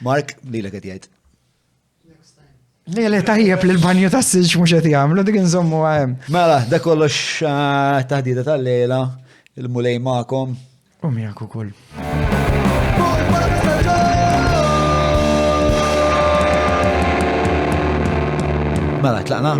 Mark, lilek qed jgħid.
Le, le, tajjeb li l-banju tas silġ mhux qed jagħmlu dik inżommu hemm.
Mela, da kollox ah, taħdida tal-lejla, il-mulej magħkom.
U miegħek ukoll.
Mela, tlaqna?